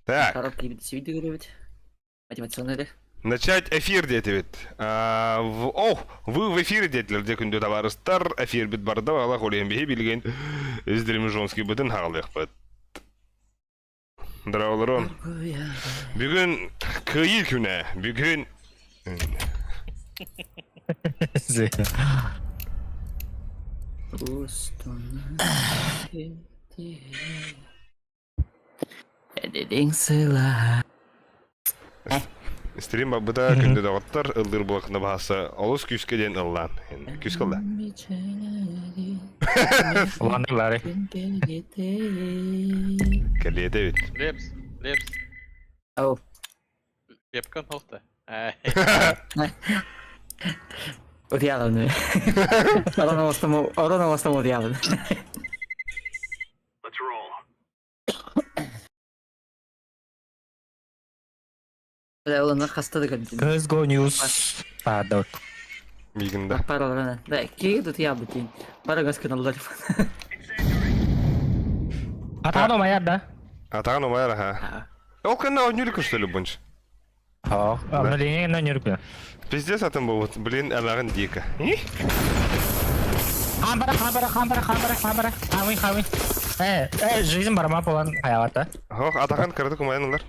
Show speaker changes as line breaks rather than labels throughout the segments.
Так.
Харап киирбит сибиди көрөбүт. Мотивационный да.
Начать эфир диэтибит. А, в- О, вы в эфире диэтилэр дьэ күндү табаарыстар. Эфирбит барда балах олиһин биһи билигин өздеримижонский бытын хаалыахпыт. Здраволорон. Бүгүн кыайыы күнэ. Бүгүн
Эдириҥ сыла.
Стрим барбыта күндү доҕоттор ыллыыр булакына баһаса олус күүскэ диэн ыллаан. Күүскэ ылла.
Улааннылары.
Кэлиэтэ эбит.
Лепс, Лепс.
Ау.
Лепкан холта.
Утуйаҕын. Орон оҥостом орон оҥостом утуйаҕын. Бля, ол хаста да көрдүм.
CSGO News Пардон.
Мигин да.
Параларына. Да, киһи утуйаабыт диин. Бара гас кыналлар.
Атаҕын умайар да?
Атаҕын умайар аха. Ол кэннэ оонньуур көстөлү бунч.
Ох, обновление на нюрку.
Пиздец атын буолбут. Блин, эмэҕин дико.
Хамбара, хамбара, хамбара, хамбара, хамбара. Хамый, хамый. Э, э, жизнь барма болан хаялата.
Ох, атахан кыратык умайан ылар.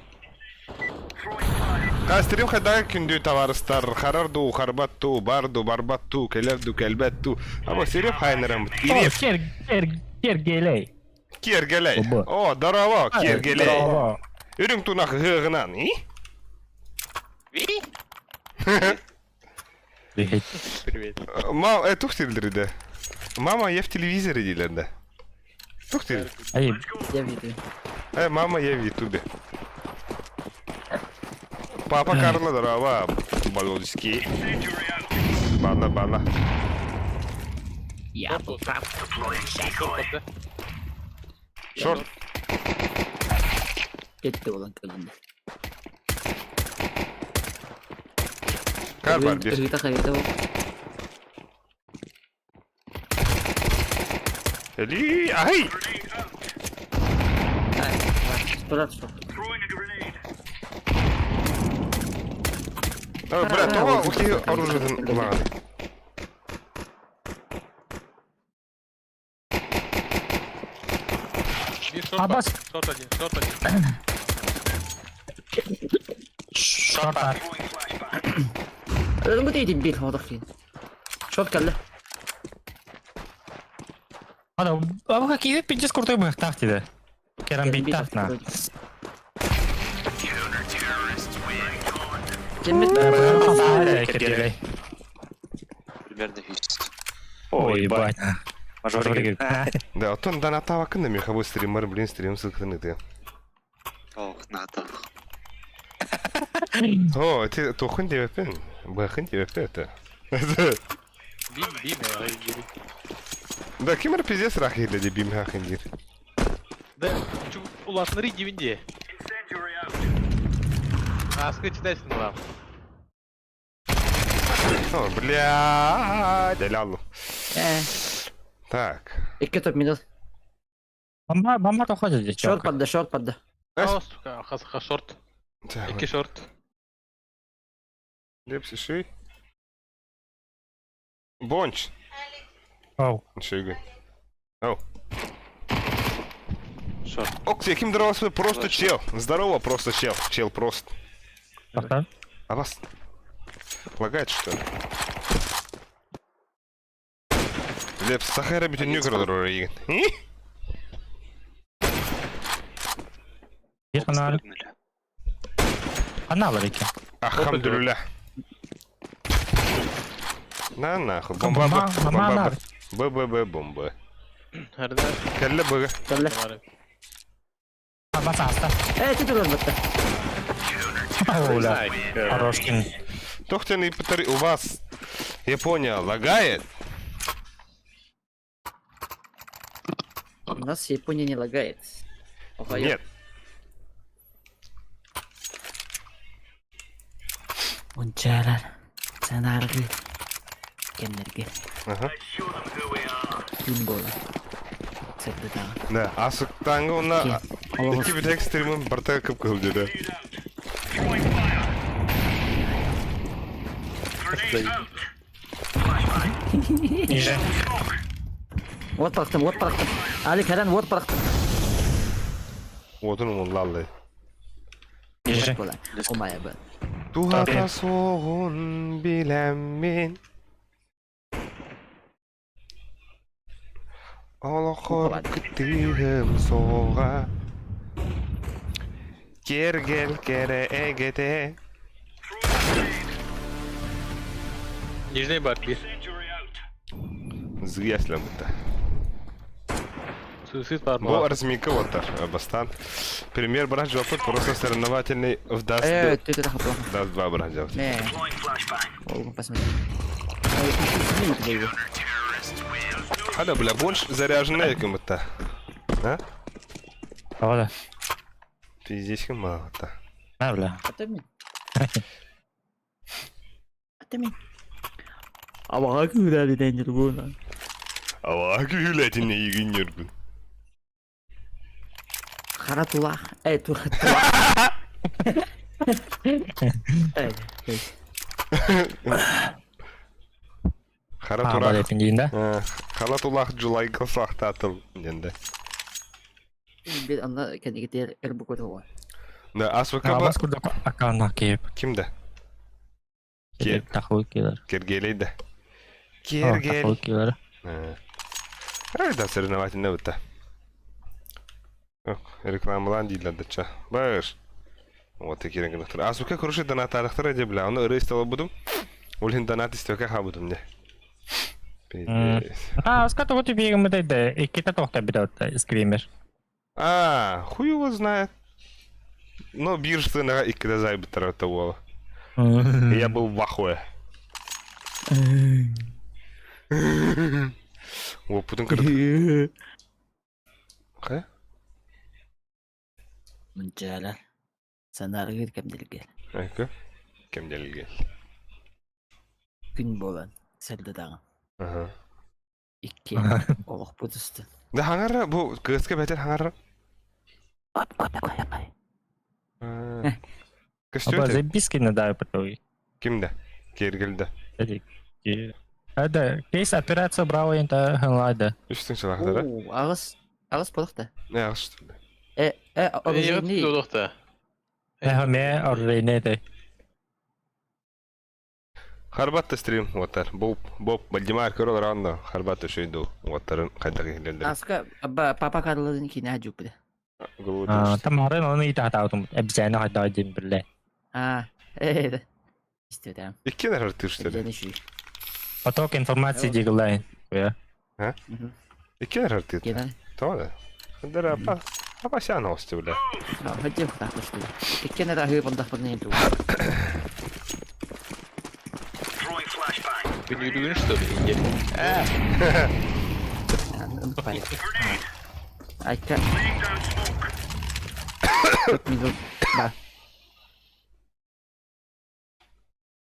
Кастрим хайдага күндү табаарыстар, харар дуу, харбат дуу, бар дуу, барбат дуу, кэлэр дуу, кэлбэт дуу. Аба Сереп хайнарам.
О, кер, кер, кергелей.
Киэргэлэй. О, здорово, киэргэлэй.
Здорово.
Үрүҥ тунах ыһыаҕынан, и?
Привет.
Привет.
Мам, э, тух да. Мама, я в телевизоре дииллэр да. Тух диир.
Ай,
Я видео.
Э, мама, я в ютубе. Папа Карло, здорово, Болонский. Бана, бана.
Я был прав.
Шорт,
Шорт.
Кетти olan кылынды.
Кар бар бир.
Ырыта хайта ол.
Эли, ай!
Брат, что?
Э, Бля, тоҕо ути оружиетын ылаҕын?
Bir short
Абас.
var. Short один, short один.
Шорт.
Өлгүт иитин бир одох киин. Шот кэллэ.
Ада, а вы какие пиздец крутой бы так тебе. Керамбит так на.
Кеммит
Кергелей.
Примерно физически.
Ой, ебать. Мажорик.
Да, оттон донаттаабаккын да миэхэ бу стриммер, блин, стрим ссылкатын ытыам.
Ох, надо.
О, ити туоххун диэбэппин, быаххын диэбэппин это.
Бим, бим, я
Да, ким эрэ пиздец ыраах иһиллэ дии бим хаахын диир.
Да, чу, улаатыннарыы диибин дии. Ааскы читайсың вам.
О, бля, дэлэ
Э,
Так.
икки топ минут.
Бомба, бомба тоходит здесь.
Шорт падда, шорт падда.
О, сука, хас хас шорт.
Так,
Икки шорт.
Лепсиши. Бонч.
Оу.
Шигы. Оу.
Шорт.
Ок, ким здорово, просто чел. Здорово, просто чел. Чел просто.
Тоқтар.
А вас лагает, что ли? Лепс, сахара бүтүннүү көрдөр игин.
Бир канал.
Спрыгнули.
Канал реки.
Ахамдулилля. На нахуй. Бомба Б.
Бомба,
Бомба
бомба.
Б. Б Б Б бомба.
Хәрдә.
Кэллэ быга.
Кэллэ.
Баса аста.
Э, ти турар батта.
Оуля. Хорошкин.
Тохтяный повтори, у вас Япония лагает?
У нас Япония не лагает. Охайо.
Нет.
Унчарар. Санаргы. Кемнерге.
Ага.
Күн бола. Сырдытаҕа.
Да, асыктаңы онна Икки бүтэһик стримым барыта кып-кыһыл дьиэтэ.
Ниже.
Уот бырахтым, уот бырахтым. Али кэлэн уот бырахтым.
Уотун умуллааллай.
Ниже.
Умайабын.
Туһата суоҕун билэммин. Олоххор кыттыһым суоҕа. Киэргэл кэрэ эгэтэ.
Нижний бар биир.
Зря сламыта.
Суицид бар
Бу разминка вот бастан. Пример брать жопыт просто соревновательный в даст
Э, ты это хапла.
даст два брать делать.
Не. О, посмотри.
Хада, бля, больше заряженная кому-то. А?
Тоҕо да.
Пиздец, мало-то.
На, бля.
Это мин. Это мин. Абаға күүрәлиден жүргүн.
Абаға күүрәлиден игин жүргүн.
Хара тулах. Э, тула. Тула. Э,
Хара
А,
турах.
балетин дейін да?
Хара тулах жулайга сахтатыл денде.
Бир анда кәдегетер эр букутуга.
Да, АСВК
Абас курдук аккаунтна киip.
Кимде? Кер.
Тахуй килер.
Кергелейді. Кергел.
Тахуй килер.
Ай, да, соревновательный вот Рекламалан дииллэр дача. Баш. Вот такие гынахтар. Асука короче донат арахтар де бля. Оны ыры истала будум. Ол донат истөкө хабудум де. Пиздец.
А, аска того тебе мыдай икките тоқта бит скример.
А, хуй его знает. Но бирж сынаға иккиде зайбыттар это буола. Я был в ахуе. О, путын кырды. Хэ?
Мунчалар. Санаргыр кемделге.
Айка. Кемделге.
Күн болан. Сәлді дағы.
Ага.
Икки. Олох бутусты.
Да хаңара бу кыска бәтер хаңара.
Аба
Костюм
записки надаю потом.
кимде? Кергелде.
Ада, кейс операция браво энта ханлада.
Үстүң чалахтара.
Агыс. Агыс болықта.
Не агыс что ли?
Э, э, оружейный.
Дудохта.
Э, ме оружейный те.
Харбатта стрим оттар. Боб, Боб, Вальдемар көрөл раундо. Харбатта шөйду оттарын кайда келдер.
Аска папа Карлодын кине ажупды.
Там арын оны ита таутум. Обязательно хайда один биле.
А, э, Истедем.
Икки нар тырштыр.
Обязательно шүй.
Поток информации диглайн. Я.
А? Икки нар тыр.
Кенен.
Тода. Дара па. Апа сян осты бля.
Хотим хтахлышты. Икки нар ахы бандах бандах ту.
Вы не удивлены, что ли? Нет.
Айка. Минут. Да.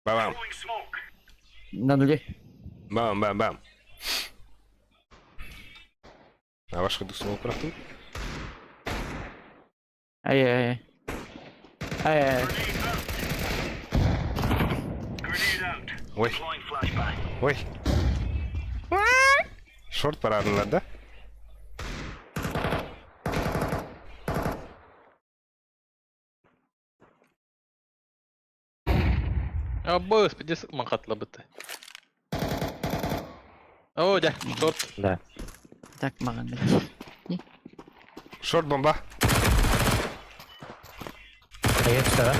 Бам.
На нуле.
Бам, бам, бам. А ваш ходу смог прохту?
Ай-яй-яй. Ай-яй.
Ой. Ой. Шорт парадный, да?
А, господи, махатла быты. О, да, шорт.
Да.
Так, маған.
Шорт бомба.
Привет, да?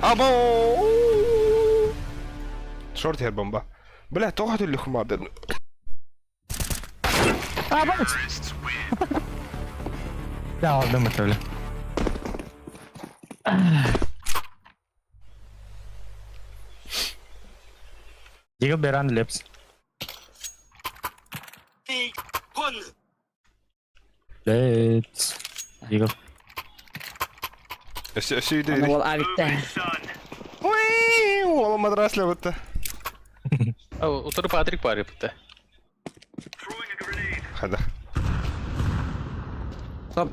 Або! Шорт хер бомба. Бля, тоҕо түллүх мадын.
А, бач! Да, алдым это, бля. Дигл Беран Лепс. Лепс. Дигл.
Өссө өссө үйдө
Ана ол авикта.
Ой, ол мадрас лебетте.
Утары Патрик баар эбит.
Хада.
Стоп.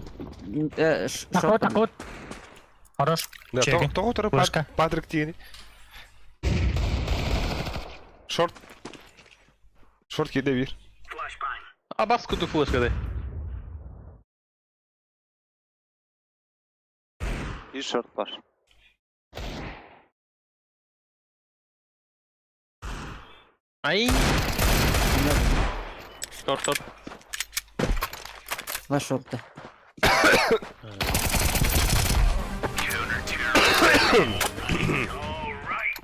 Такой, такой. Хорош.
Да,
Чеки.
тоҕо утары
Флешка.
Патрик тиини. Шорт. Шорт киирдэ биир.
Абас куду флешкады.
Bir short var.
Ай. Шорт, шорт.
Два шорта.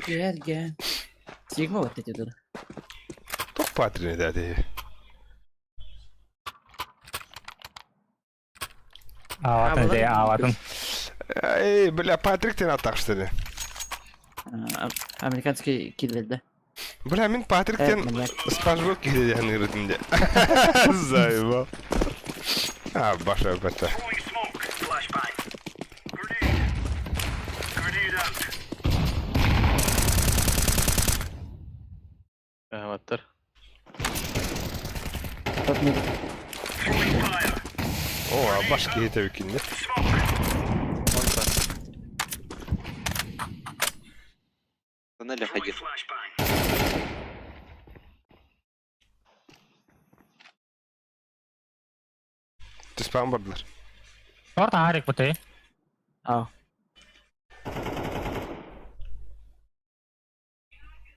Gel gel. Сигма вот эти тут.
Туох Патрик этэ
Ааватын дии, ааватын.
Эй, бля, Патрик диэн аттахстыны.
Американский киллер, да?
Бля, мин Патрик диэн
маньяк.
Спанч Боб киһи диэн ырытым дии. Заебал. А, баша бата.
Аттар.
Топ мид.
О, баш киһи тэбикинде.
В туннелях один.
Түспээн бардылар.
Шорт аарик бутый.
А.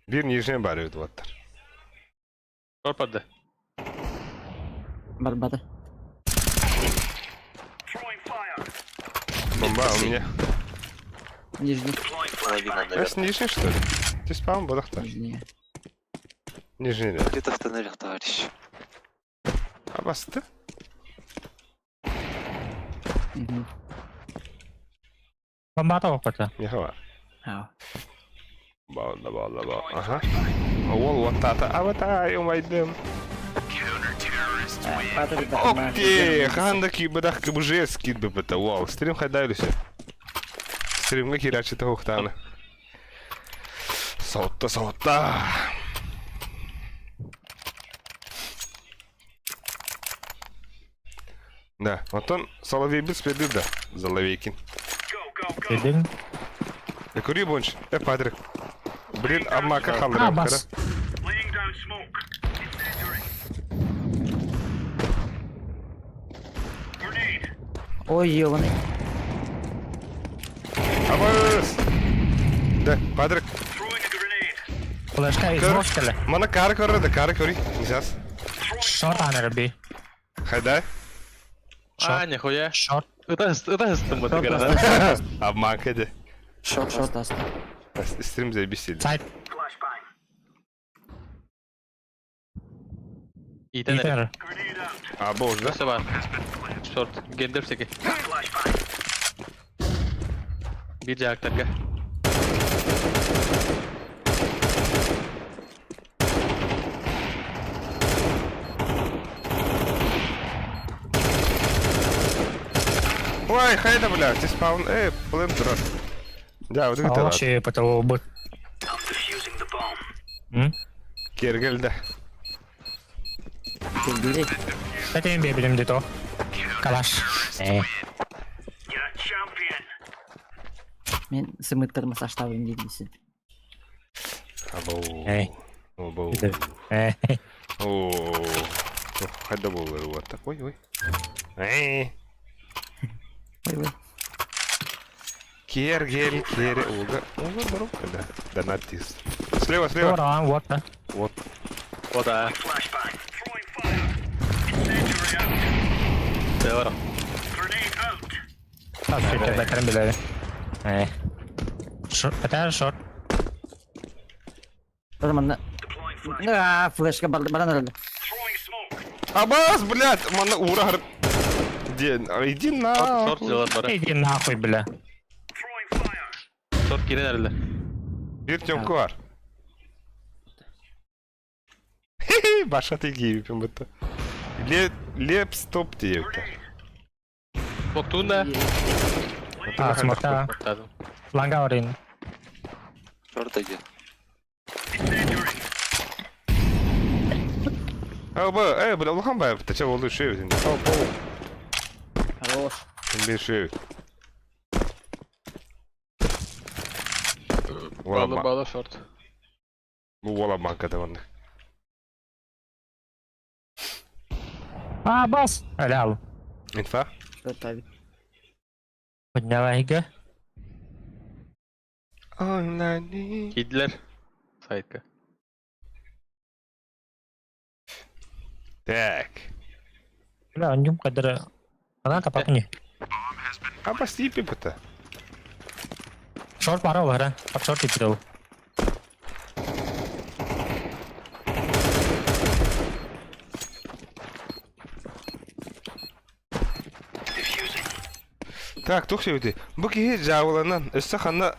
Биир нижний баар эбит уолаттар.
Шорт барды.
Барбата.
Бомба у меня.
Нижний.
Половина,
Это
наверное.
нижний, что ли? Түспээн бодохтор.
Нижний.
Нижний, да.
Где-то в тоннелях, товарищ.
Абасты.
Угу.
Бомбата опыта.
Михава.
А.
Баалла, баалла, баалла. Ага. Уол уоттаата. Абатай, умайдым.
Патрик,
Окей, хаһан да киирбэтэх КБЖ киирбэппит уол. Стрим хайда үлүсэ. Стримҥэ киирээччитэ уһуктааны. Соһутта, соһутта. Да, оттон Соловейбит спедыр да, Соловейкин.
Дедим.
Э, көрүү бонч, э, Патрик. Блин, аммака
А,
халларым,
бас.
Ой, ёбаный.
Абыс! Да, Патрик.
Флешка из
Көр.
Москвы.
Мана кар көрөр да, кар көрүй. Сейчас.
Шорт анарби.
Хайда.
А, нихуя.
Шорт.
Ытастым вот да?
Обманка де.
Шорт, шорт аста.
Стрим заебись.
Сайт.
Итен.
Итер.
А, боже, да?
Все бар. Шорт. Гендер всякий. Биир жаактарга.
Ой, хайда, бля, ты спаун. Эй, плен дурак. Да, вот это.
Вообще, потому бы. М?
Кергел, да.
Бери.
Кстати, бебелем где-то. Калаш. Э.
Мен сымыттар массажтабым деймісің.
Абоу.
Эй.
Абоу.
Э.
О, хайда был вот такой, ой. Эй.
Ой, ой.
Кергел, кер, уга, уга, коробка, да. Донатист. Слева, слева.
Ура, вот, да.
Вот.
О, да. Здорово.
Так, все, тебя кормили. Э. Шорт, это шорт.
Нормально. А, флешка баран роль.
Абас, блядь, мана ура. Где? Иди на.
Шорт сделал бара.
Иди нахуй, бля.
Шорт кирен әрілі.
Бир тёмку бар. Хе-хе, баша ты гейб, будто. Леп стоп диэбитэ.
Боктуна.
А, смотра. Ланга орин.
Шорт один.
А, бу, бля, улахан баайбыт, чэ, ол үшөө эбит.
Хорош.
Бир үшөө эбит.
Балы балы шорт.
Бу уола банката маннык.
А, бас! Алял.
Инфа?
Что-то
Подняла ига.
Кидлер. Сайтка.
Так.
Бля, аньюм кадра. Она тапапни.
А бастипи быта.
Шорт бара олар, а? Шорт итирел.
Так, тух себети. Бу киһи дьаабыланан, өссө ханна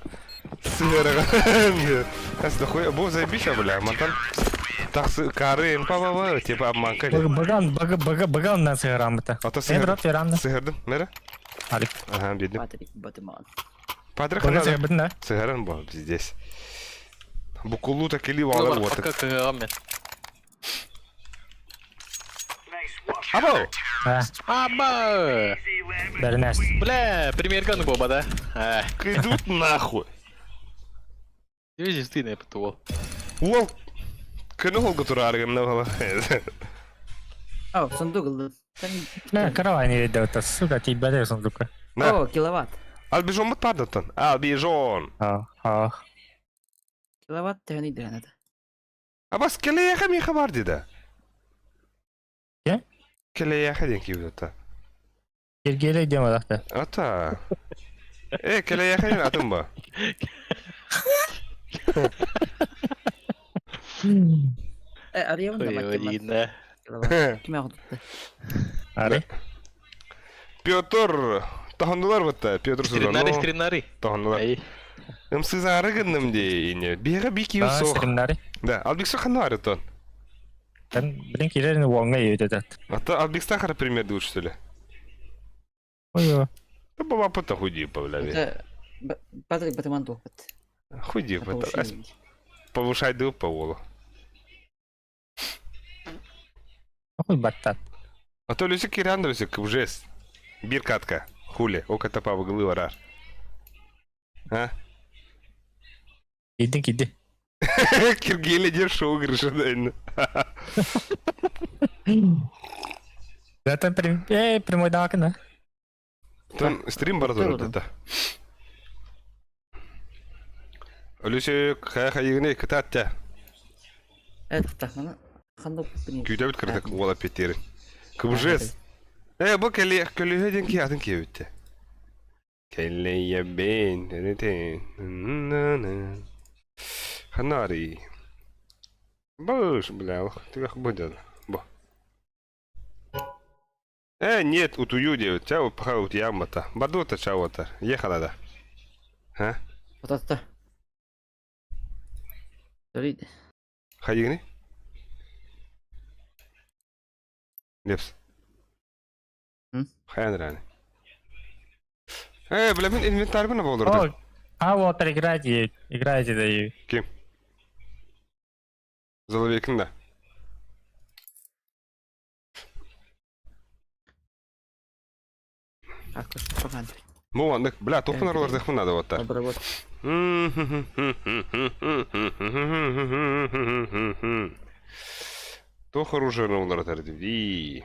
сыһыараҕын. Хас да хуй, бу заебись, бля, мантан тахсы кары па па па, типа обманка.
Баган, бага, бага, баган на сыгырамыта.
Ата
Э, брат, веранда.
Сыһырдым, мэра?
Алик.
Ага, бедим.
Патрик Батыман.
Патрик
Бага
ханна.
сыгырбытын да?
Сыһыран бу, пиздец. Букулу такили валар вот.
Пока кыгам мен.
Або!
А,
Аба!
бәрінәс.
Бля, премьерка ну боба, да? А,
Идут нахуй.
Дивизия стыдно потуол.
Уол күнү холго тураарыгым на бала.
О, сундук ылды.
Бля, каравай не видел, сука, тебя сундука.
На.
О, киловатт.
Албижон бут пардаттан. Албижон.
А, а.
Киловатт төһөнүй дыганады.
Абас келеяха миха бар дида.
Ке?
Келеяха ден кийбит
Кергеле дем адақта.
Ата. Э, келеяха ден атым ба.
Э, арыйабын да баттыман.
Ой,
Киловатт. Ким агытты?
Ари?
Петр тахондулар бутта. Петр
Стринари,
Сузано.
стринари.
Тахондулар.
Эй.
Ымсызары гынным де ине. Бега бики
А,
сох.
стримнари.
Да, албикса ханары тон.
Мен блин килерин уаңга үйөтөт.
Ата албикса хара пример дучтеле.
Ой,
Да баба пата худи бля.
Это Патрик Батыман туохпут.
Худи пата. Повышай дып по волу.
хуй баттат.
А то Люсик Киран Люсик жест. Бир катка. Хули, ока тапа выглы варар. А?
Кидин киди.
Киргели дер шоу грышадайны.
Зато прям, прямой дакна.
Там стрим бар
Тоже.
это. Люсик, хая хайыгны кытатта.
Э, тахтахмана. Хандок бин.
Күйдәбит кырдык уола петери. Кыбжес. Э, бу келе келе ден ки атын кебитте. Келе бен на Ханари. Быш, бля, ты как будет. Бо. Э, нет, утую девять. Чао, пха, ут ямата. Бадута чао-то. Ехала да. А?
Потатта. Дорид.
Хайыгны? Лепс.
М?
Хайан Э, бля, мен инвентарь бына болдырды.
О, а вот играйте, играйте да и.
Ким? Заловекин да.
А, поган.
Ну, ладно, бля, тохпын аралар дехмын надо вот так.
Обработка.
Тох оружие олар Ви.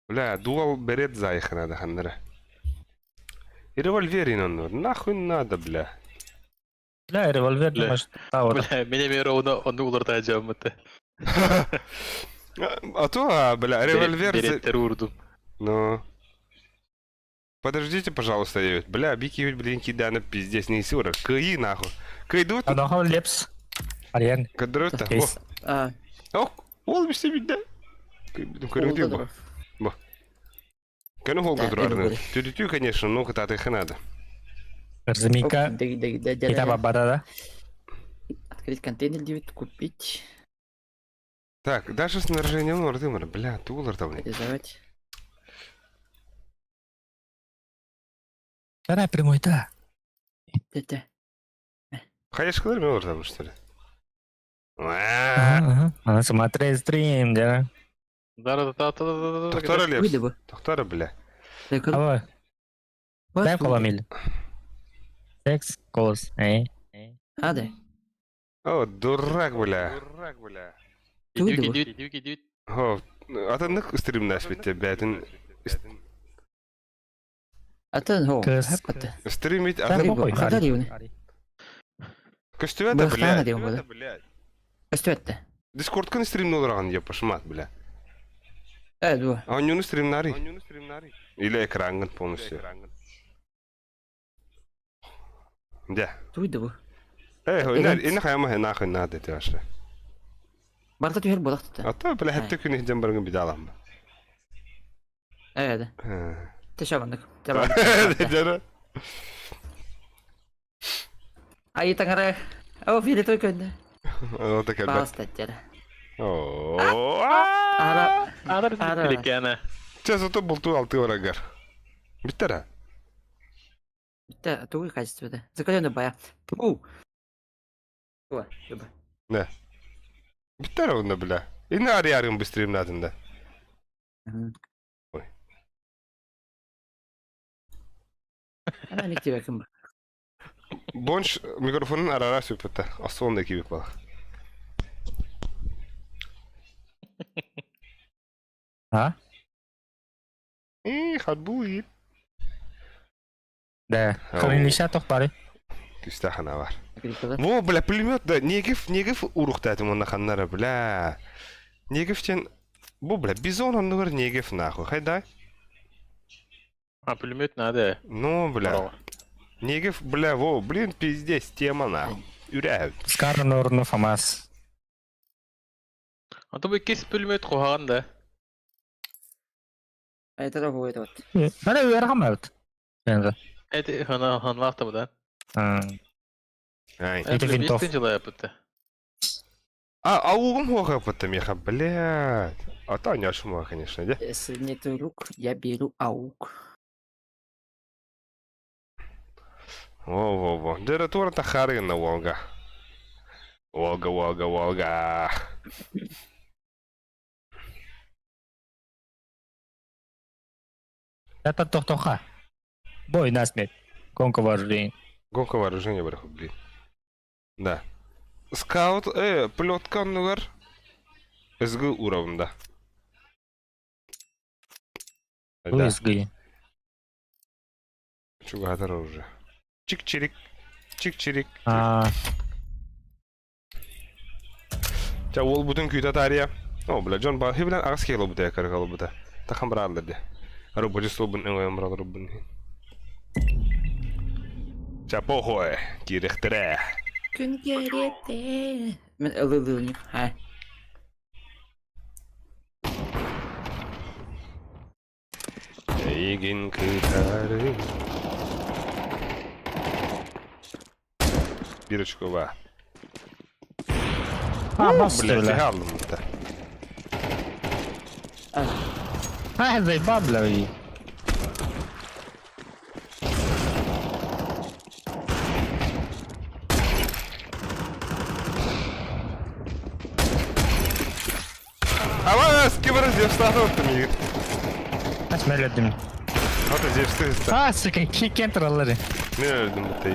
Бля, дуал берет заеха надо хандра. И револьвер инон, нахуй надо, бля.
Бля, револьвер
Бля.
может. А вот.
Бля, меня мера он уларда жамыты.
А то, а, бля, револьвер...
Береттер урдум.
Ну. Подождите, пожалуйста, девять. Бля, бики, блин, кидана, пиздец, не сюра. Каи, нахуй. Кайдут,
Анаха лепс. Ариен.
кадрута.
Кейс.
А,
О, ол бисте бидде. Көрүнтүү бу. Көнү холга
Да,
турар.
көрүнүп.
Түтүтүү, конечно, но кытаты надо.
Замика. Китаба бада
Открыть контейнер 9, купить,
Так, дальше снаряжение Владимира. Бля, тулар там.
реализовать.
Давай прямой да.
Это.
Хаешкалар мен там, что ли?
Ага, ага. Смотри стрим, да.
Да-да-да-да-да-да-да.
Тохтор
Выйди
Лепс.
бы.
Тохтор, бля.
Алло, дай коломиль. Секс, голос. Эй.
А, да.
О, дурак, бля. Дурак, бля.
Туйду.
Идют, идют, идют.
О, атыннык стримнаш бит бәтин
Атын хо.
Кыз.
Хаппаты.
стримить
Да,
атын
похуй.
Хатар юны.
көстүбәтә
Быхтаана
бля.
диэн буолар.
Блядь.
Көстүөттэ.
Дискордкын стримни олораган деп пошмат, бля.
Э, дуо.
Онюну стримнари. Или экрангын полностью. Да.
Туйду бу.
Эй,
Эген.
инна хаяма нахуй надо ты вообще.
Барта түһэр буолахтыта.
А то, бля, хәтта күн иһден баргын бидалам.
Э, да. Тэшабандык.
Жара.
Ай таҥара. О, фили той көннө.
О, так это.
Паста тер.
О.
Ара.
Ара
Ара.
Великана.
Сейчас зато болту алты орагар. Биттера.
Битте тугуй качествода. Закаленный бая. Пу. О, люба.
Биттера онда, бля. Инна ариарым быстрее надо. Ой.
Ана мектебе ким бар.
Бонч микрофонун арара сүпөттө. Асуонда кибик бала.
А?
И хатбуит.
Да. Хранилище тохтары.
Күстәхана бар.
Акрикала.
Во, бля, пулемет, да, Негев, Негев урухтатым онна ханнара, бля. Негевтен, бу, бля, бизон оннугар Негев нахуй, хайда.
А пулемет надо.
Ну, бля, Негев, бля, во, блин, пиздец, тема нахуй. Үрәв.
Скар норну фамас.
А то бы кес пулемет куһаҕан да.
Это того это вот.
Бара үөр хамабыт. Енді.
Это хана ханлахта да.
Ай.
Это винтов.
Винтов.
А, аугым хуаха потом еха, блядь. А то не шума, конечно, да?
Если нет рук, я беру аук.
Во-во-во. Дера тура тахарина Волга. Волга, Волга, Волга.
Это тохтоха. Бой насмерть. Гонка вооружений.
Гонка вооружения, браху, блин. Да. Скаут, плетка, нугар. СГ уровня, да.
УСГ.
Чугатар уже. Чик-чирик. Чик-чирик.
А,
Ча ол бүтін күйті тария. О, бля, Джон бар. Хибілен ағыз кейлі бұта якар бұта. Тахан бір алды. Рубочи столбын өңі өмір рубын. Ча похуй. Кирехтіре.
Күн керете. Мен ылы-ылы Хай.
Эйгин кытары. Бирочкова.
а бас
Бля,
бля.
тигалым бұта.
А, заебал, бля.
Ава, скибір зевстаты оттым егет.
Ас меледим.
Ата зевсты
А, сука, кикентр аллары.
Мен өлдім бұта.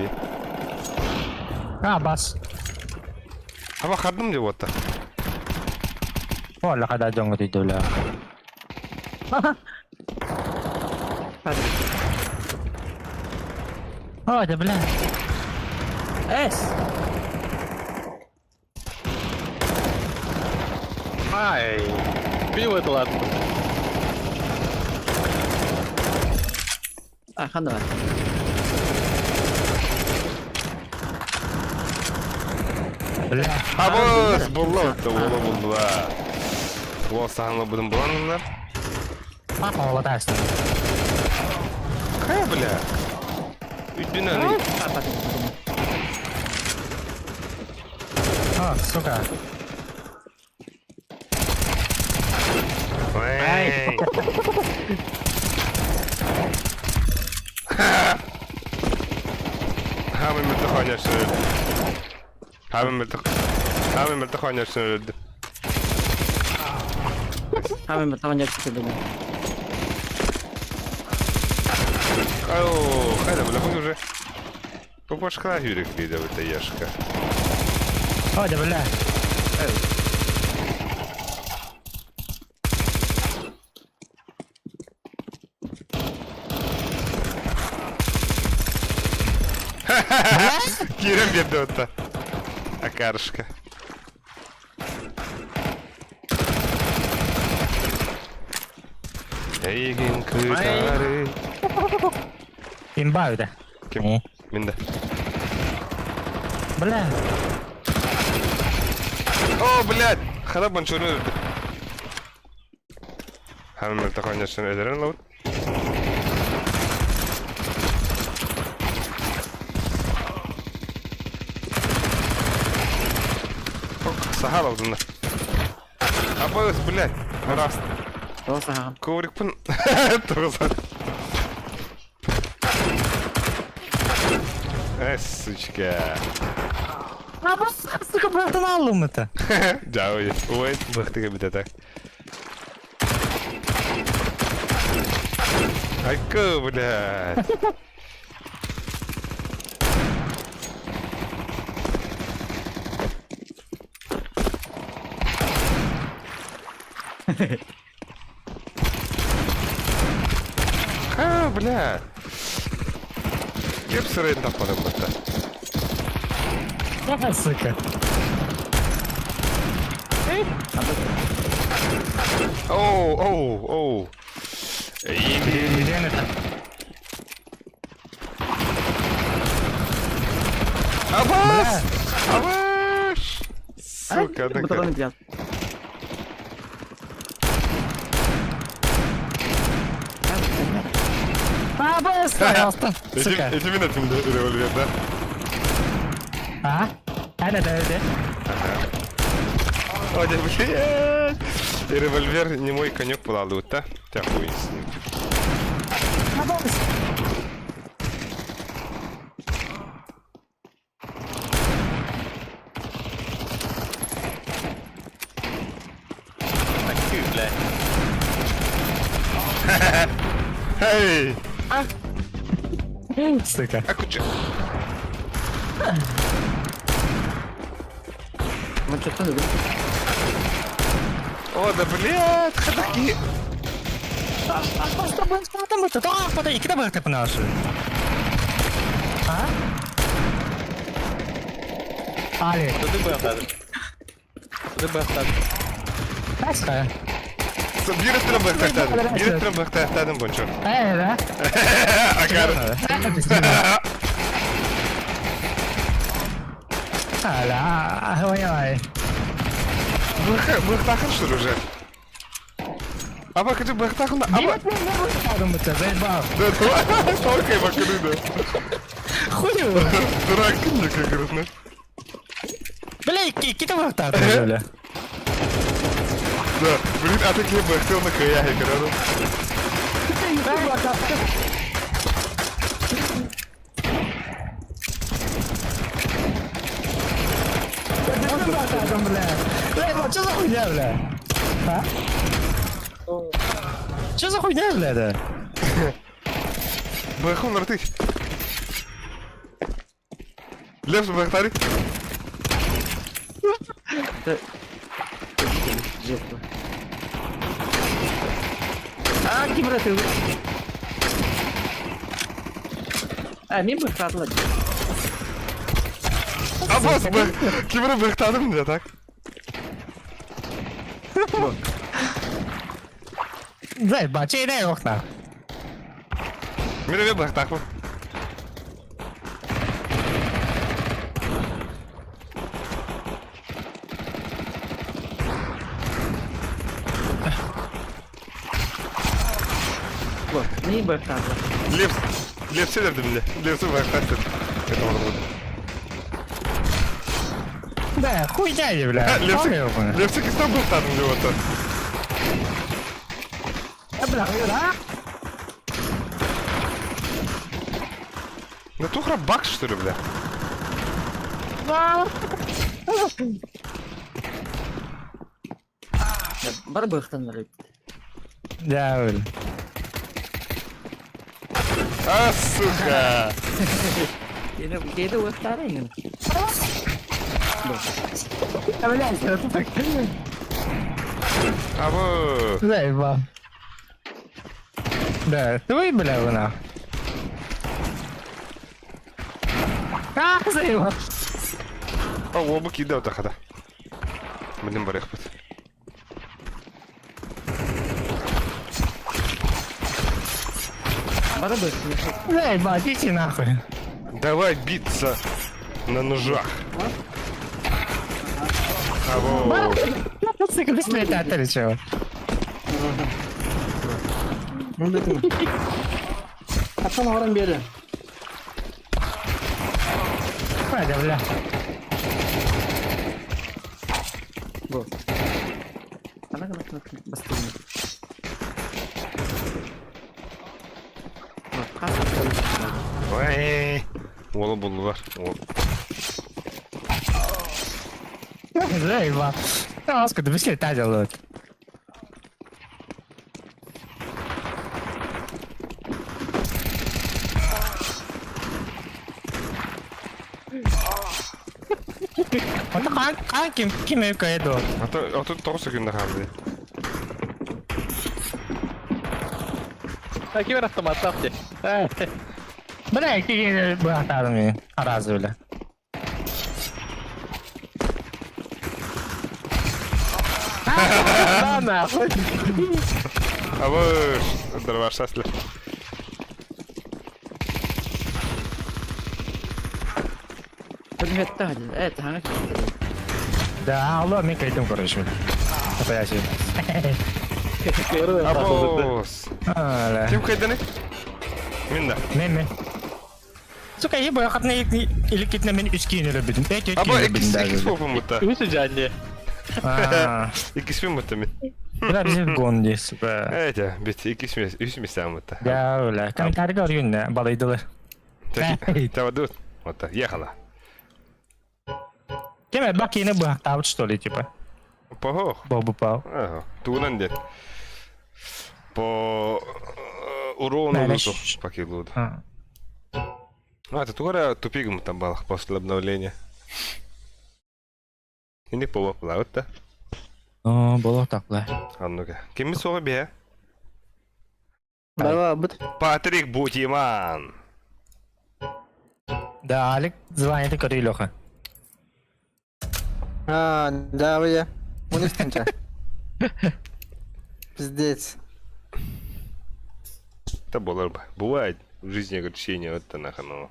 А, бас.
Ава хардым деп отта.
О, лақада жоңғы дейді, бля. О, да, бля.
Эс!
Ай. Пиво это ладно.
А, ханда бар.
Бля.
Абыз, бұлла отта, ола бұлла. Ол сағынла бұдын бұланыңдар.
А, оладайсың.
Қая, бля? Үйден аны.
А, сука.
Ай. Хамын мөлті қойнашын өлді. Хамын мөлті Хамын мөлті қойнашын өлді.
Хамын таван yakıştı.
Ау, хайда, бля, мы уже... Попашка юрик видел, это ешка.
О, да бля.
Кирем берді Акаршка. Эйгин кытары.
Имба это.
Ким? Минда.
Бля.
О, блядь! Хара банчуну öldü. Hemen bir takan öldüren lavut. Сахар алдында. Абыз, блядь, раз.
Тоса.
Коврикпын. Тоғызар. Э, сучка.
А просто, сука, братан алым это.
Жауы. Ой, бақтыға біте так. Айка, блядь. Ха, бля. Кеп сырайын таппадым бітті.
А, сука.
Оу, оу, оу.
Где это?
Абас! Абаш! Сука,
Bu
ну
tabanı biraz.
А, быстро, сука.
Эти минуты револьвер, да?
А? Это, это, это.
О, да, блядь! И револьвер не мой конек поладу, да? Тя хуй с ним.
А, быстро.
Такую, бля.
Эй!
Сука.
А куча.
Manchester dedim.
О, да блядь, ходаки!
Просто быстро там это. А, подожди, куда бы ты пнашь? А? Али,
Туди бахтадым. Туди бахтадым.
Таска.
Бір үстірім бақтақтадым. Бір үстірім бақтақтадым бончо.
Э, да?
Акар.
Аля, ой, ой.
Бақтақын что уже? Аба, хочу бақтақын. Аба.
Заебал.
Да, давай, толкай бакыры,
Хуй.
Дурак, как грустно.
Бля, кита бахтадым, бля.
Да, блин, а такие бахтел на хаяге, когда.
Бля, бля, что за хуйня, бля? А? Что за хуйня, бля, да?
Бахун рты. Лев бахтари.
Жестко. А, ким братı? А, мен бахтадылар.
Абас, бах. Кимри бахтадым да так?
Заебал, чей дай окна.
Мире бахтаху.
Не бахтадылар.
Лев, Лев седерді бля. Лев бахтады. Это можно было.
Да, хуйня, бля.
Лев, Лев, кистан бахтадым деп отыр.
Бля, да?
Да тухра бак, что ли, бля?
Бар бахтанlar.
Дьэ,
А, сука!
Киһи уохтаара иҥин.
Блядь, это так.
Абы!
Заебал. Да, твой, бля, вы нахуй. А, заебал.
А, оба кидал тахата. Блин, барыхпыт.
Бары быс.
Заебал, идите нахуй.
Давай биться на ножах. Або!
Сука, быстрее ты чего?
Аттан оҕорон биэрэ.
Бля, бля.
Бу. Ана гына гына бастырын. Хас.
Ой! Уола буллулар.
Заебал. Аска, ты быстрее та делают. Онно хаан хаан ким ким өйкөйө дуо?
А то а тут тоҕус секунда хаалды.
А ким автоматтаах дии.
Бля, икки быһахтаадым мин араас бля. Да нахуй.
Абыш, дорвашаслы.
Это
Да, алло, мин кайтым, короче. Это я
Абос. Ким кайданы? Мин да.
Мен мен. Сука, ебо, хатна или китне мен үч кийин өлөбүтүм. Эки
Аба
өлөбүтүм
иккис
даже.
иккис попум бутта.
Үс жанне.
Иккис мин бутта мин.
Бля, биз гон дии, сука.
Эти, бит иккис мес, үс местен бутта.
Да, бля. Комментарий көргүн, балыйдылы.
Тавадут. Вот так, ехала.
Кеме бакины быһахтаабыт, что ли, типа?
Похох.
Бобу пау.
Ага. Тугунан дед. По урону луту. По килу. А, это тугара тупигом там был после обновления. И не по да?
О, было так, бля.
А ну-ка. Ким соға бе?
Давай, бут.
Патрик Бутиман.
Да, Алик звонит и көрүй Леха.
А, да, я. Он истинча. Пиздец.
Это было бы. Бывает в жизни огорчение, вот это нахуй. ну.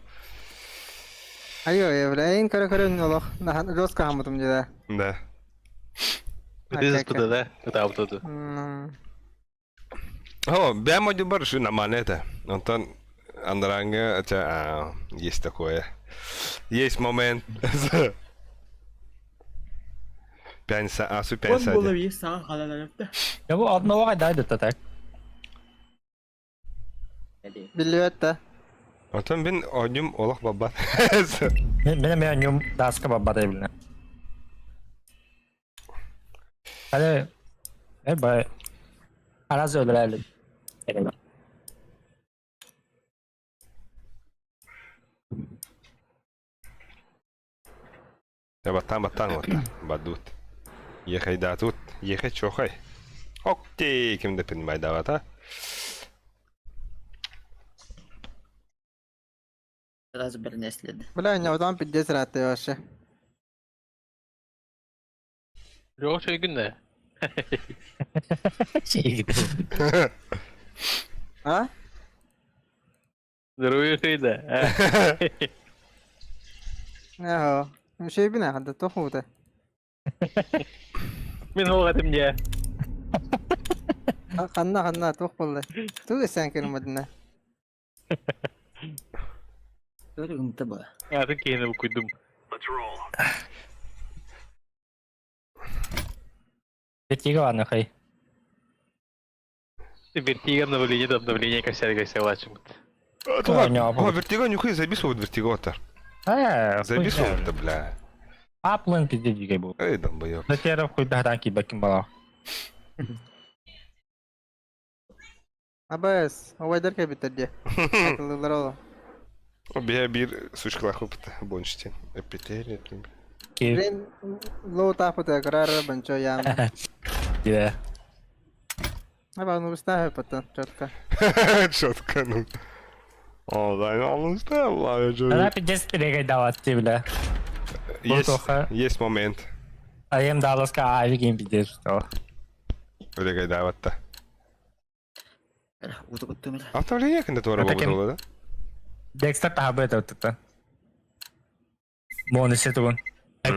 Айо, я, бля, ин көрө көрө олох. Жестко хамытым деді.
Да.
This is да? Это авто.
О, бэм один барышы нормально это. Антон Андранга, это а, есть такое. Есть момент. Пянса, асу пянса.
Я бу одного кайда это так.
Билбэт да.
Антон бин одним олах баба.
Мен мен нюм даска бабадай биле. Hadi. E bay. Araz öldürelim.
Баттан баттан вот. Бадут. Ехай да тут. Ехай чохай. Окей, кем да принимай дават, а?
Сразу бернесли.
Бля, не одан пиздец раты вообще.
Yok şey günde.
Şey
А?
Здоровье şeyde.
Ага. Şey бина, хада тохута.
Мен оғатым не.
Ханна ханна тох болды. Туг сен кирмедине.
Көрүгүм ба.
Атын кейini куйдум.
Вертиго ладно, хай.
Вертиго обновление до обновления косяк косяк лачым.
О, вертиго нюхай, забисывает вертиго то.
Э,
Забисывает, бля.
Аплын пиздец дикой был.
Эй, долбоёб.
Затеров хуй да танки баким бала.
Абс, убайдар кэлбиттэр дии. Атылыылар ол.
Биһэ биир сучкалаах опыта бончтен. Эппитээр
Блин, лоу таапыта кырар банчо яам.
Да.
Аба, ну выставь потом, четко.
Четко, ну. О, да, ну,
Она пиздец перегайдала ты, бля.
Есть, есть момент.
А им даласка авигин пиздец, что.
Перегайдават-то.
Утугуттум.
Автовление кандидатура была, да?
Декстер таһабы это. Моны сетугун.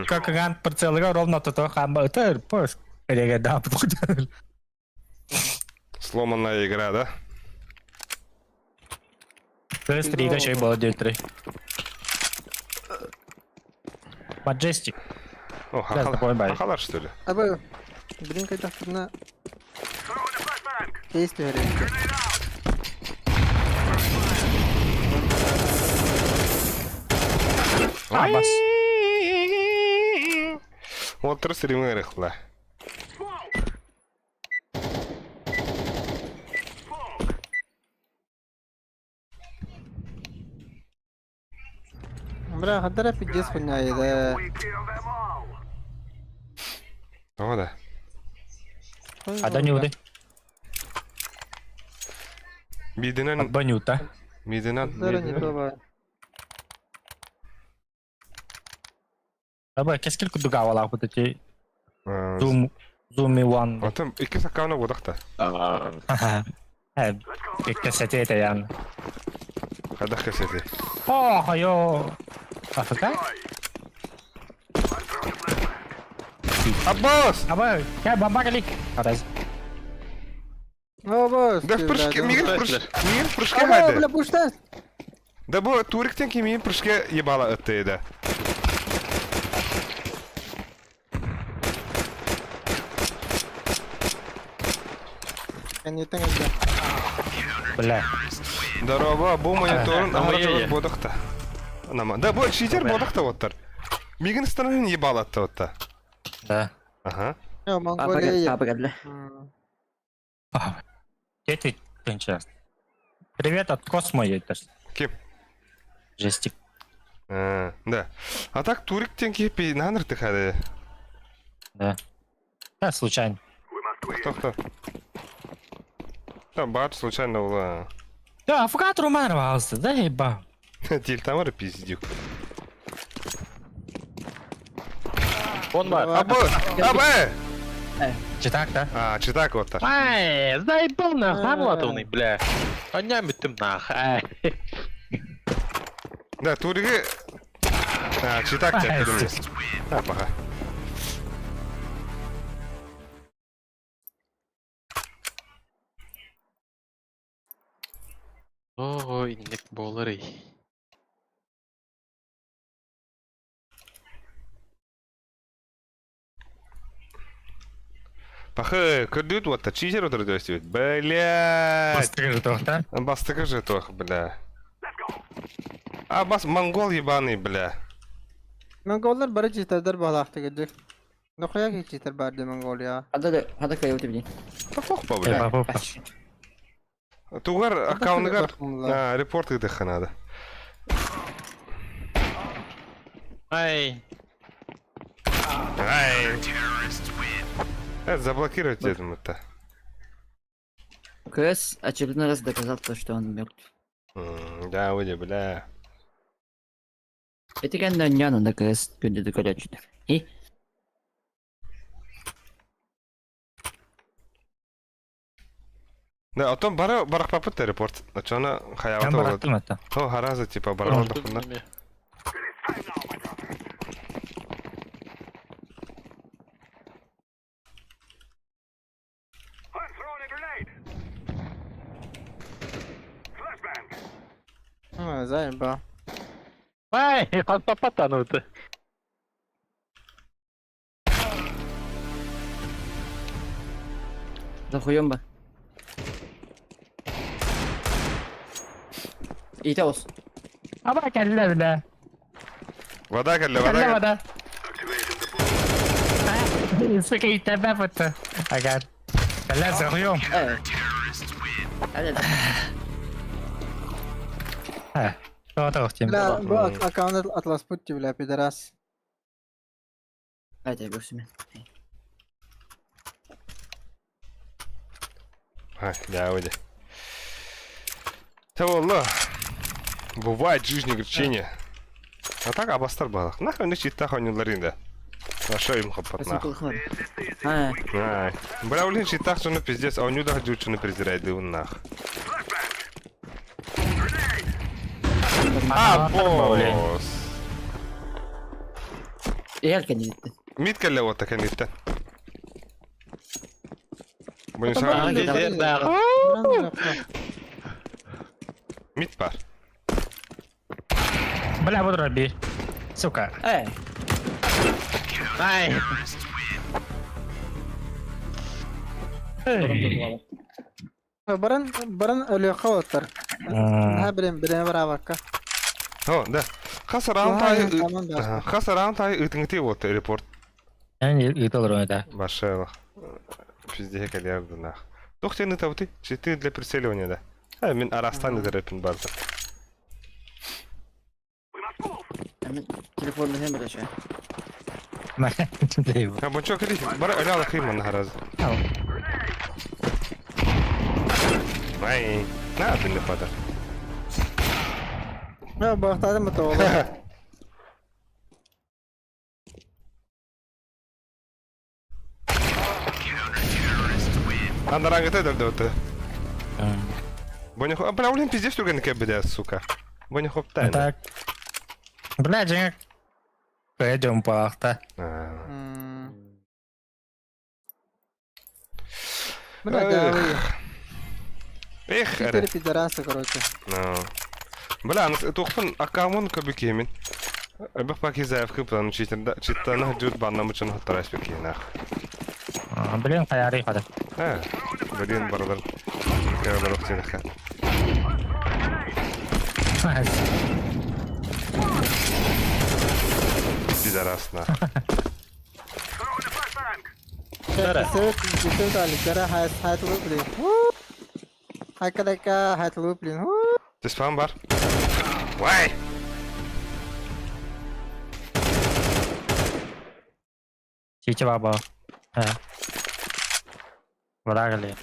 Как ган прицелга ровно то хамба это пош. Перегайдав.
Сломанная игра, да?
Плюс 3 еще было 9-3. Маджестик.
О, хахалар, что ли?
Абы, блин, кайдахтырна. Действие
А, бас.
Вот трос римы рыхла.
Бля, хадара пиздец хуйня, да.
О, да.
А да не уды.
Бидинен...
Банюта.
Мидинен...
Хадара не това.
Аба, кескил кудугавала вот эти Zoom Zoom One.
Потом икки саккауна бодахта.
Кэсэти это ян.
Хадах кэсэти.
О, хайо. АФК?
Аббас!
Аба, я бомба кали. Араз.
О, босс.
Да в прыжке, мир в прыжке, мир в прыжке
Аба,
хайды.
бля, пушта.
Да бу туриктен ки мин прыжке ебала ытты да.
Не так
Бля.
Здорово, бу мониторун
Ага,
амра
е-е.
бодахта. Нама. Да бу читер бодахта оттар. Мигин станын ебала атты отта.
Да.
Ага.
Я Монголия.
Апа,
Дети кончас. Привет от Космо едешь.
Ким?
Жестик.
А, да. А так туриктен ки пи наныр тыхады.
Да. Да, случайно.
Кто кто? Там бар случайно была.
Да, АФК Руман рвался, да еба.
Тильтамар пиздюк.
Он бар.
Абы! Абы!
Читак, да?
А, читак вот так.
Ай, заебал нахуй, амлатовный, бля. Аня мүттім нах. Ай.
Да, туриги... А, читак тебя придумали. А, пока.
Ой, инник болар ey.
Пахы, көрдүт вот читер вот это Блядь.
Бастыгы же да?
Бастыгы же тох, бля. А бас монгол ебаный, бля.
Монголлар бары читердер балахты кедик. Нохуя ки читер бар де Монголия.
Хада хада кайы өтіп дейін.
Да плохо, бля. Тугар аккаунтгар репорт ыдыха надо.
Ай.
Ай. Это заблокировать я думаю, то
КС очередной раз доказал то, что он мертв.
Да, выйди, бля.
Это на КС күнді көрөчүдür. И?
Да, а том бара барах папыт репорт. Начона
Там
хаявата
бараттым это.
О, хараза типа барах дохуна.
А, заеба.
Ай, хастапатануты.
Захуем ба. Ите olsun.
Аба, кәллә, бля.
Вода кәллә,
Кәллә
вода.
вода. Сука, итәбә бутты. Агар. Кәллә, захуем.
Э,
Бля, бу аккаунт атласпыт бля, пидорас.
Айда көрсүмэн.
А, да, выйди. Того, Бывает в жизни огорчение. А так абастар балах. Нахуй не чита хонюларин да. Наша им хапат нах. Ай. Бля, блин, читах, что ну пиздец, а у него даже не презирает, да он нах. А, босс. Митка ли вот такая митка? Мит бар.
Бля, буду раби. Сука.
Эй.
Ай.
Баран, баран өлүөххэ оттар. Наһаа билэн билэн бараабакка.
О, да. Хас раунд ай хас раунд ай ытыҥытыы вот репорт.
Эн ыытылар это.
Башелах. Пиздее калиарды нах. Тух сен ытабыты? Читы для прицеливания, да. А, мин арастан ытырыппин барда.
Телефон мен биреше.
А бончо кали, бара аляла химан хараз. Ай, на ты не падар.
Мен бахтадым тооло.
Андарангыта дөрдөтө. Боня хоп, бля, блин, пиздец түрген кебеде, сука. Боня хоп тайна.
Так. Бля, жеңек. Пойдем пахта.
Бля, да.
Эх,
Четыре пидораса, короче.
Бля, тухпын аккаунт көбүкемен. Эбэх паки заявка плану читанда читтана жут банна мучун хоттарас бекенах.
Блин, каяри хада.
А, блин, бардар. Я барах тенха. Пидорас нах. Ты спам бар? Вай!
Чичи баба. Врагли.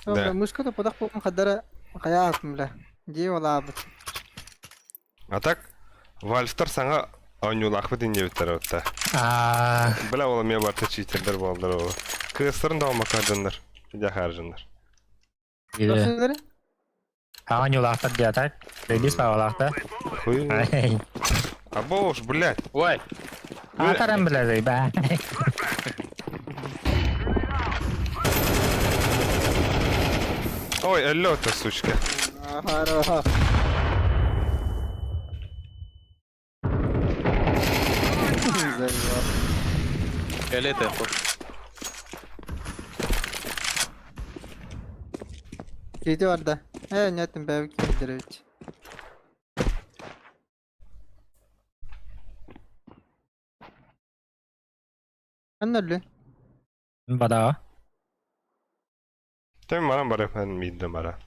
Да. Мышка-то подах полком хадара хаят бля. Где лабыт?
А так, Вальфтар саңа оонньуулаахпыт иннибиттэр отта.
Аа.
Бля ол эмиэ барта читердер буоллар ол. Кыыстарын да омакка дьоннор. Дьахаар дьоннор.
Или. Оонньуулаахтар диэ так. Лебис паалаахта.
Хуй. А бош, блядь.
Ой.
Атаран билэр бә.
Ой, алло, сучка.
Ага.
Элите.
Киди барда. Э, нет, бәбик кидеревич. Анналы.
Бада.
Тэм маран бара мен миддем бара.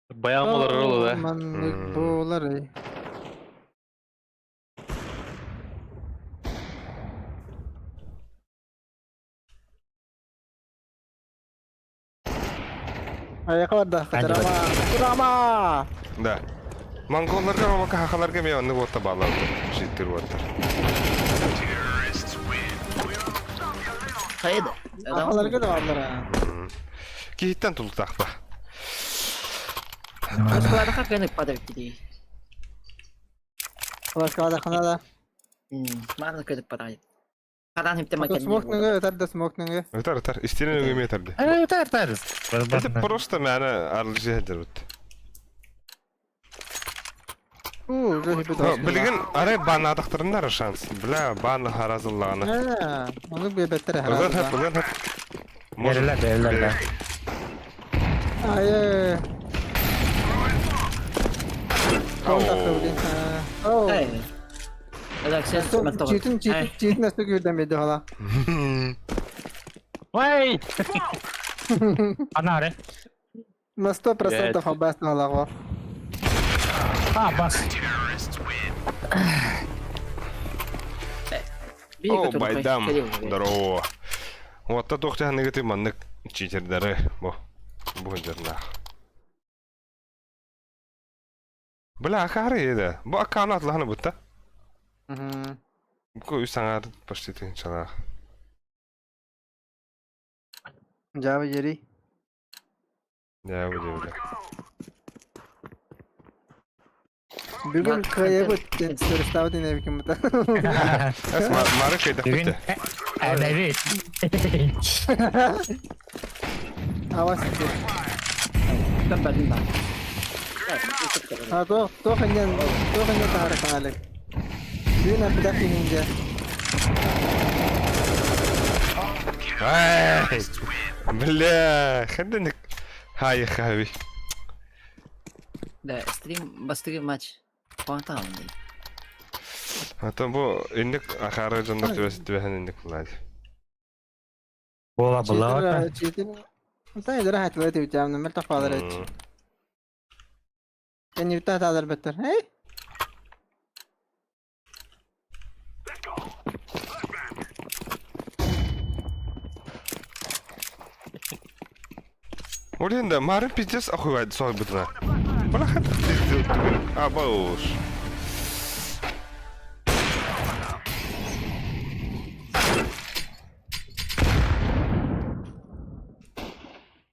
Баян болар ролу да.
Маннык болар. Аяққа барда. Катарама. Курама.
Да. Монголларга ромака хахаларга мен онны вот балар. Життер вот.
Хайда.
Ахаларга да барлар.
Киһиттен тултахпа.
Москвада как падар киди.
Москвада ханада.
Маны көтүп падар. Хадан хептен макен.
Смок ныңы өтөр да смок ныңы.
Өтөр өтөр. Истерин өңөмө өтөрдү.
Өтөр өтөр.
Это просто мени арылжы хедер бут. Билген арай банадактырындар шанс. Бля, бан харазыллаганы.
Аны бебеттер
Ылган хат, ылган хат.
Берилер, берилер.
Ай. Читин читин читин өстө күүрдэн биэрди хола.
Ой!
Анаары.
На 100% абас налаҕа.
А, бас.
О, байдам. Здорово. Уотта туох дьаһаныгыты маннык читердары бу бу дьарнаах. Бля, акаары еді. Бу аккаунт атлаһаны бутта. Бу үс саҥар почти тыһынчалаах.
Жаба жери.
Дьэ, бу дьэ,
Бүгүн кыайабыт диэн сырыстаабыт инэбикин бута.
Эс мары кыйдахпыт
Бүгүн эбэбит.
Авас. А то то ханьян то ханьян тахара канале. Бүгүн аппытах киһинже.
Ай! Бля, ханнык хай хави.
Да, стрим бастыгы матч. Қуантаҕын дии.
Ата бу инник ахары дьоннор түбэһэн инник булаад.
Буола була.
Читер Та идара хатылай тибитям номер тахпалар эт. Кеннибитта таалар беттер. Эй!
Ол да марын пиздец охуйвайды соһуйбутуна. Бала хат абауш.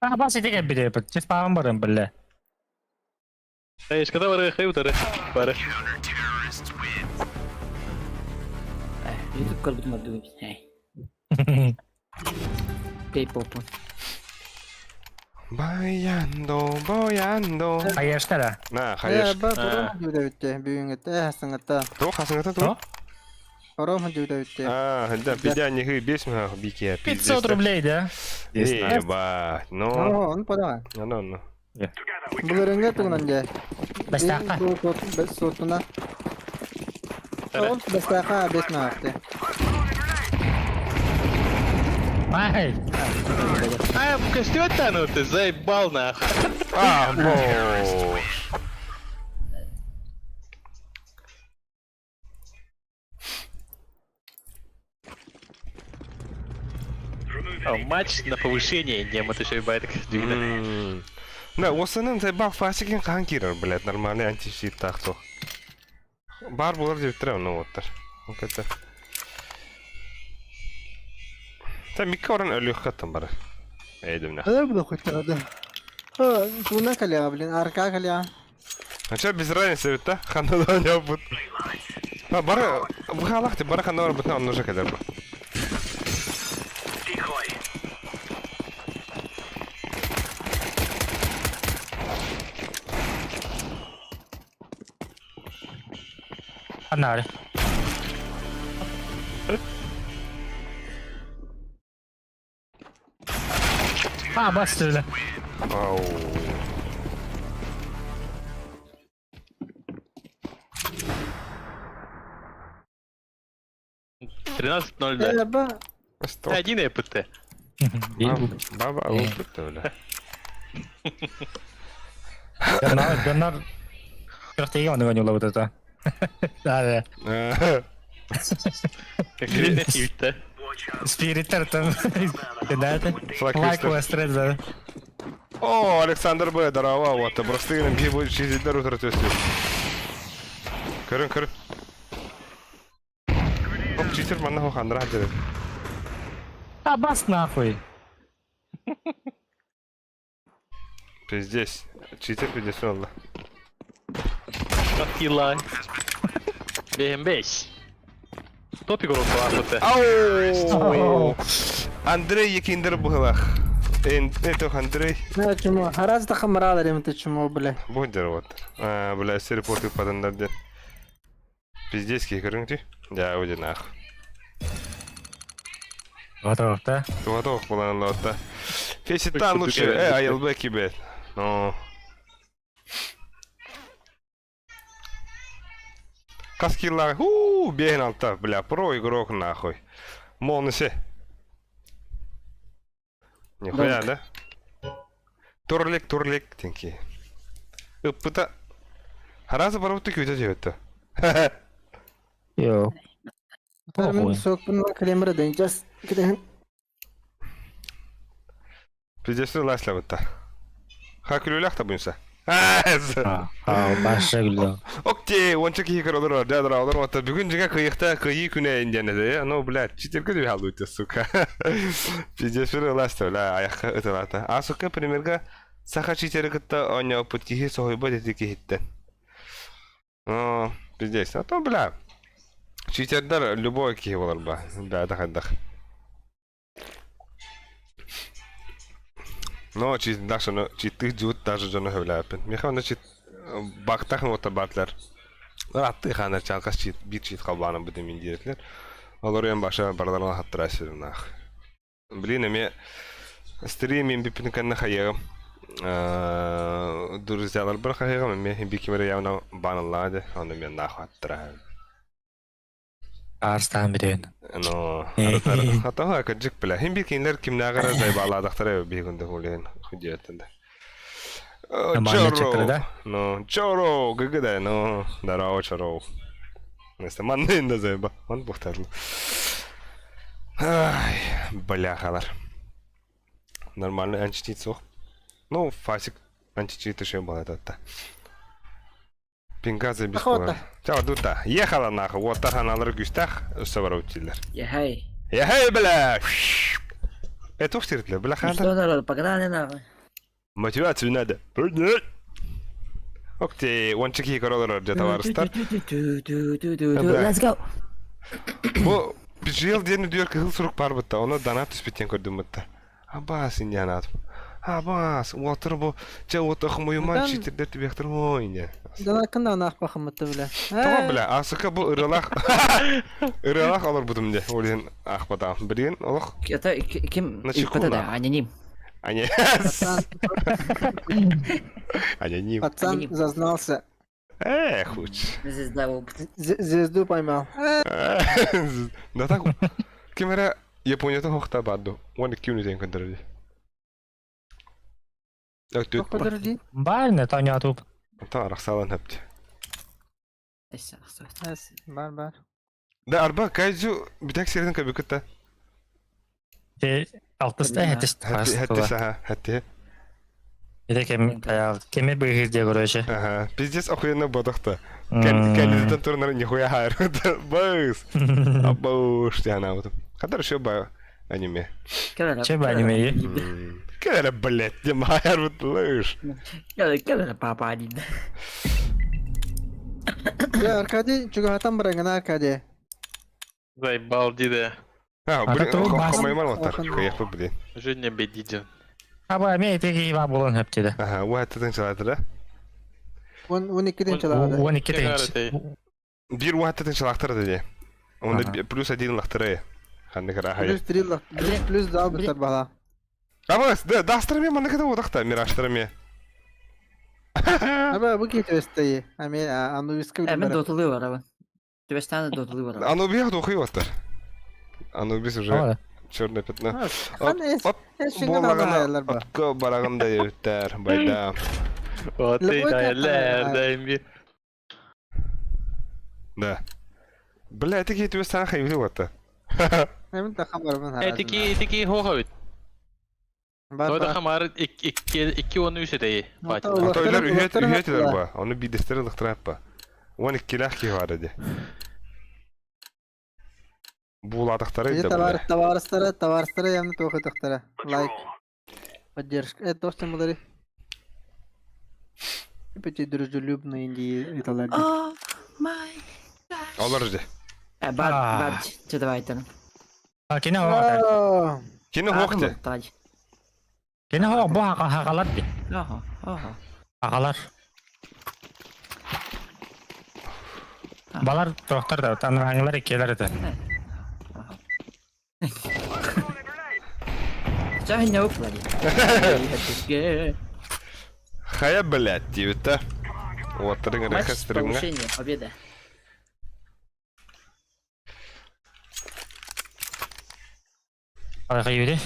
А, бас ити кэлбит эбит. Чеспаҕын баран биллэ.
Эшката бары хай утары. Бары.
Ютуб көрбүтүм ордук эбит. Кей-поп.
Баяндо, бояндо.
Хаешка
На,
Э,
хаеш.
ба бором жүдәбитте бүгүнгүтэ хасыңытта.
Туох хасыңата туох?
Бором жүдәбитте.
А, да, пидя не хы бес мха бике.
500 рублей, да?
Ебать, ну.
Оо, он подава.
Ну, ну.
Булырыңга тугунан же.
Бастаха.
Бес сотуна. Ол бастаха бес наакты.
Ай!
А, костюм ну ты заебал нахуй.
А, бо.
Матч на повышение, не, мы еще ебать дүйді.
Да, осының заебал фасикин қан кирер, блядь, нормальный антищит тахту. Бар булар деп тұр, ну оттар. Это. Та микки орын өлі қаттан бар. Эйдім на.
Э, буду хоть да. Туна каля, блин, арка каля.
А чё без разницы ведь, да? Ханада не будет. А, бара, в ты бара ханада бут на он уже когда бы.
Анары. А, бас түлі.
Ау.
13-0, да.
Э, ба.
Что?
Один ЭПТ.
Баба, опыт, бля.
Донар, донар. Стратегия он его вот это. Да, да.
Как да?
Спириттер там. Да, это. Лайк Вестред, да.
О, Александр Б, здорово, вот, просто бибу через дорогу тротёстю. Көрін, көрін. Оп, читер манна хандра деді.
А, бас нахуй.
Пиздец. Читер пиздец oldu.
Кила. БМБ. Топик урок АПТ.
Ау! Андрей Екиндер бұғылақ. Это Андрей.
Не, чему? Хараз да хамралар им ты чему, бля.
Будер вот. А, бля, серепорты падандар ден. Пиздец, көрің ти? Да, өде нах.
Готов, да?
Готов болан лотта. Феситан лучше. Э, АЛБ кибет. Ну. Хас киллаах, хуу, биэһин алта, бля, про игрок нахуй. Молнысе. Нихуя, да? Турлик, турлик, тинки. Ыппыта. Харазы барбытты күүтэ түһөттө.
Йоо.
Мен сокпун кремер дэнчас кидэһин.
Пиздец ласлабытта. Ха күлүүлээх та буйса.
Баша күллэ.
Окей, уонча киһи көрө олорор, дядра олор отта бүгүн дьиҥэ кыйыхта кыйыы күнэ индиэн этэ. Ну, блядь, читерге дү халуйта, сука. Пиздец ыласта, бля, аяққа ытылата. А, сука, примерга саха читери кытта оонньооппут киһи соһуйбат ити киһиттэн. Ну, пиздец. А то, бля, читердер любой киһи болар ба. Бля, дахайдах. Но чит дашаны читтых жуут даже дьону сөбүлээппин. Миэхэ онно чит бактах уоттар баатылар. Аттыы хаанар чалкас чит биир чит халбаанан бу мин диэтилэр. Олор баша барыларын хаттыра сирнаах. Блин, эмиэ стрим мин бүппүтүн кэннэ хайыаҕым. Друзьяларбар хайыаҕым эмиэ бикимere явно баналлаа де, онно мен нахуй хаттыра.
Арстан бүтүн.
Ну, хатаха кырдьык бля. Хим бир кинилэр кимнээҕэр зайбаалаадахтара биһигин хулиэн худиэттэн да.
Нормально чекры, да?
Ну, чоро, гыгыда, ну, здорово, чоро. Вместо манны да зайба. Он бухтарлы. Ай, бляхалар. Нормальный античит суох. Ну, фасик античит еще был этот. Пингазы без
Охота.
Чао, дута. Ехала нахуй. Вот тараналар күстах, өссө барып тилер.
Ехай.
Ехай, бля! Это ух бля,
Ну
ханда.
что, народ, погнали нахуй.
Мотивацию надо. Понять. Окей, ончики королар дьэ товарыстар. Бля.
Let's go.
Бу PGL диэн үдүөр кыһыл сурук бар бытта, оны донат түспүттен көрдүм бытта. Абас иньянат. Абас, уотыр бу, чэ уота хмуюман
Оттон-
читердер түбэхтер ой
Данакын да ахпахымытты бля.
Тоҕо бля, асыка бу ырыалаах ырыалаах олорбутум де, олин ахпатам. Билигин олох
Это ким?
На чеку,
Это да,
нахуй.
аноним.
Ане.
Пацан,
Аноним.
пацан
Аноним.
зазнался.
Эх, хуч.
Звезда опыт.
Звезду поймал.
Да так. Ким эрэ Японията хохта баду. Уон икки күнү көрдөрдү. Өттүт.
Подожди.
Баарны таня туп.
Та арахсалан хөптü.
Бар бар.
Да арба кайзу битек серин көбүкүтэ.
Те алтыста хэтис.
Хэтти хэтти саха хэтти.
Ите кем кеме быгыз де короче.
Ага. Пиздец охуенно бодохта. Кандидаттан турнар нихуя хайр. Быс. Абуш тяна вот. Хатар еще ба аниме.
Че ба аниме?
Кэлэ, блядь, не майр вот лыж.
Кэлэ папа один.
Я Аркадий, чугахатан барангана Аркадий.
Заебал диде.
А,
А
блин,
то бас-
хомайман оттар. Хуя блин.
Жизнь бедиден.
Аба ме ите ки ба болон хөптү.
Ага, уаттан чалатыр да.
Он он иккиден чалады.
12
Кегарытай.
тенч.
Бир уаттан чалактыр деди. Онда плюс один лахтыры. Ханны кара
Плюс три лах. Плюс дал битер бала.
Абас, да, дастырме маны када одақта, мираштырме.
Аба бу кетесте. Ами Анубиска
Мен дотулы бар аба. Түбәстән дотулы бар.
Анубис духы оттар. Анубис уже черное пятно.
Хан эс.
Оп,
Боллагана
Отко барагында өттер, байда.
Вот и
Любой
дайлер, дай мне.
Да. Бля, это кетіп сан хайвы отта.
Мен да хамар мен.
Этики, этики хоха бит.
Бар
Тода
бар.
хамар икки икки оны үс этей.
Ата
Ата ойлар
Лахтырып,
үйет
лахтырып
үйет
атыла.
ба. Оны бидестер лахтырап ба. Оны килах ки бар иде. Буладықтары
Эти
да.
товар товарыстары товарыстары ямны тохы тохтара. Лайк. Поддержка. Это то, что мы Эти дружелюбные индии это
Oh my.
Олар же.
Бар бар че давай там.
А кине хоо.
Кини хохте.
Кине хоо бу хагалар би.
Ага, ага.
Хагалар. Балар токтор да, танраңлар икелер да.
Чай не уплали.
Хайа, блядь, диэбит да. Уоттарын
Матч
ырыха стримҥа.
повышение, победа.
Хайыды.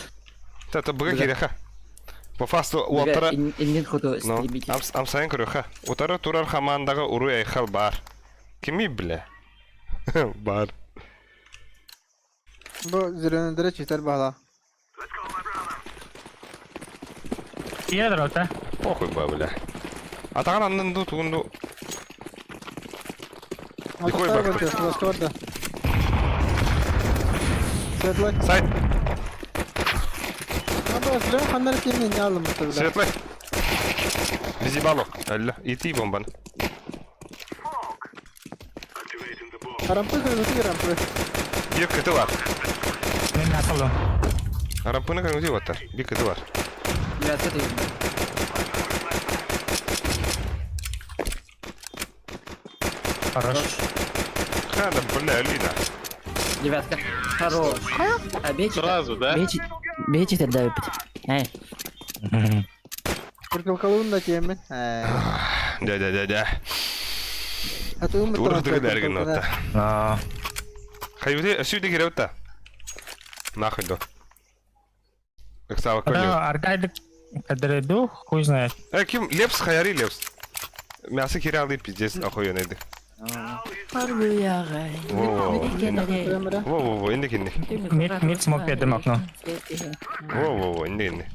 Тата быга киирэхэ. По фасту уоттара
Иннин хоту
Ну,
стримите.
амсайын көрүөхэ. Утары турар хамаандаҕа уруй айхал баар. Кимий бля? Баар.
Бу зеленый читер бала.
Тиэ дорота.
Похуй ба, бля. Атаҕын аннын ду тугун ду. Лихой бак.
Светлый.
Сайт.
Аба, зря ханнар кимни не алым бля.
Светлый. Визибало. Алла, ити бомбан.
Рампы кыргыты рампы.
Биир кыты бар.
Мен насылдым.
Рампыны кыргыты баттар. Биир кыты бар.
Мясо ты.
Хорош.
Хада, бля, Алина.
Девятка. Хорош. А бейте.
Сразу, да?
Бейте. Бейте тогда выпить. Эй.
Куркалкалуун да тиэмин.
Дя, дя, дя, дя.
А ты умный.
Тур дыгы дәрген
Аа.
Хайбыты өсүйді кереп та. Нахуй до. Ыксава көлі.
Да, Аркадий Кадреду, хуй знает.
Э, ким Лепс хаяри Лепс. Мясо киралды пиздец охуенный. Во-во-во. Во-во-во, инде кинни.
Мид, мид смог перед окно.
Во-во-во, инде инде.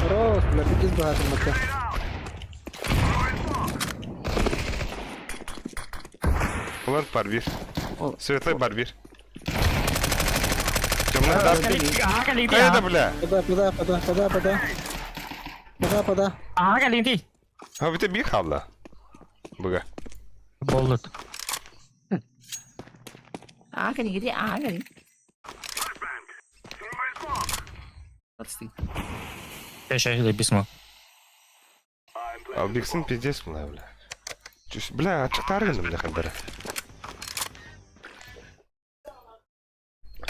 Хорош, бля, пиздец богатый мака.
Улар барбир. Светлый барбир. Темный да. Кайда, бля?
Пода, пода, пода, пода, пода. Пода, пода.
Аа, калинти.
Ha bir de bir kaldı. Буга.
Болдут.
Аа, калинти, аа, калинти. Отсты.
Сейчас письмо.
Албиксын пиздец бля, бля. Чүс, бля, ачыктары бля хабары.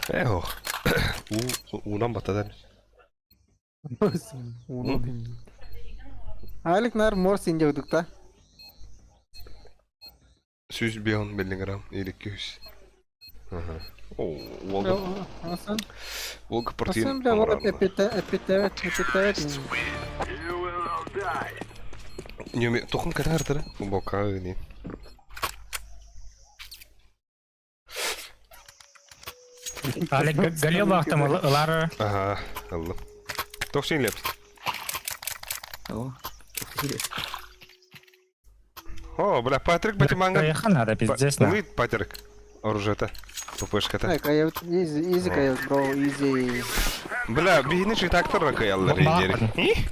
Эх. У унан батадар.
Алик нар морс инде удукта.
Сүз бион миллиграмм или 200. Ага. О, Волга.
Асан.
Волга протеин.
Асан, бля, вот эпите, эпите, эпите.
Не тухын катар Футболка не.
Алек Галил бахтым ылары.
Ага, алла. Тохшин лепс.
О,
О, бля, Патрик Батиманга.
Ехать надо, пиздец, на.
Лыт Патрик. Оружие-то. ППшка-то.
Ай, кайот, изи, изи кайот, бро, изи.
Бля, бигини читактор ракаяллар индери.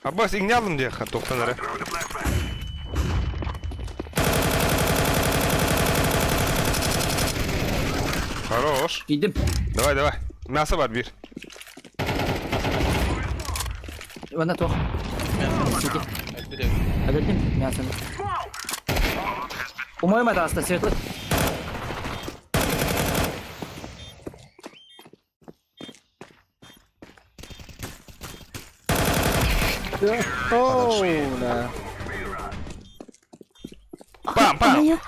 Аббас, игнялым де тоқтан Хорош.
Кидим.
Давай, давай. Мясо бар бир.
Вона тох. Ададим мясо. По-моему, это аста светлый.
О, бля.
Пам, пам.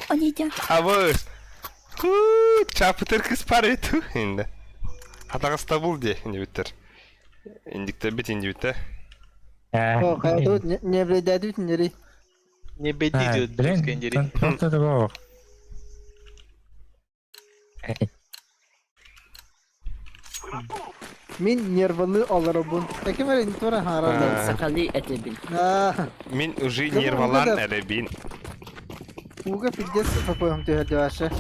Онитя.
Абыс. Чапытыр кыз пар эту енді. Атағыста бұл де, инди биттер. Индикте бит инди битте.
О, кайот, не блядь, не
Не беди,
Блин, кто такого?
Мин нервалы аларабун. Таким эле тура харада.
Сакали этебин.
Мин уже нервалан әлебин.
Уга пиздец попоем ты гадяша.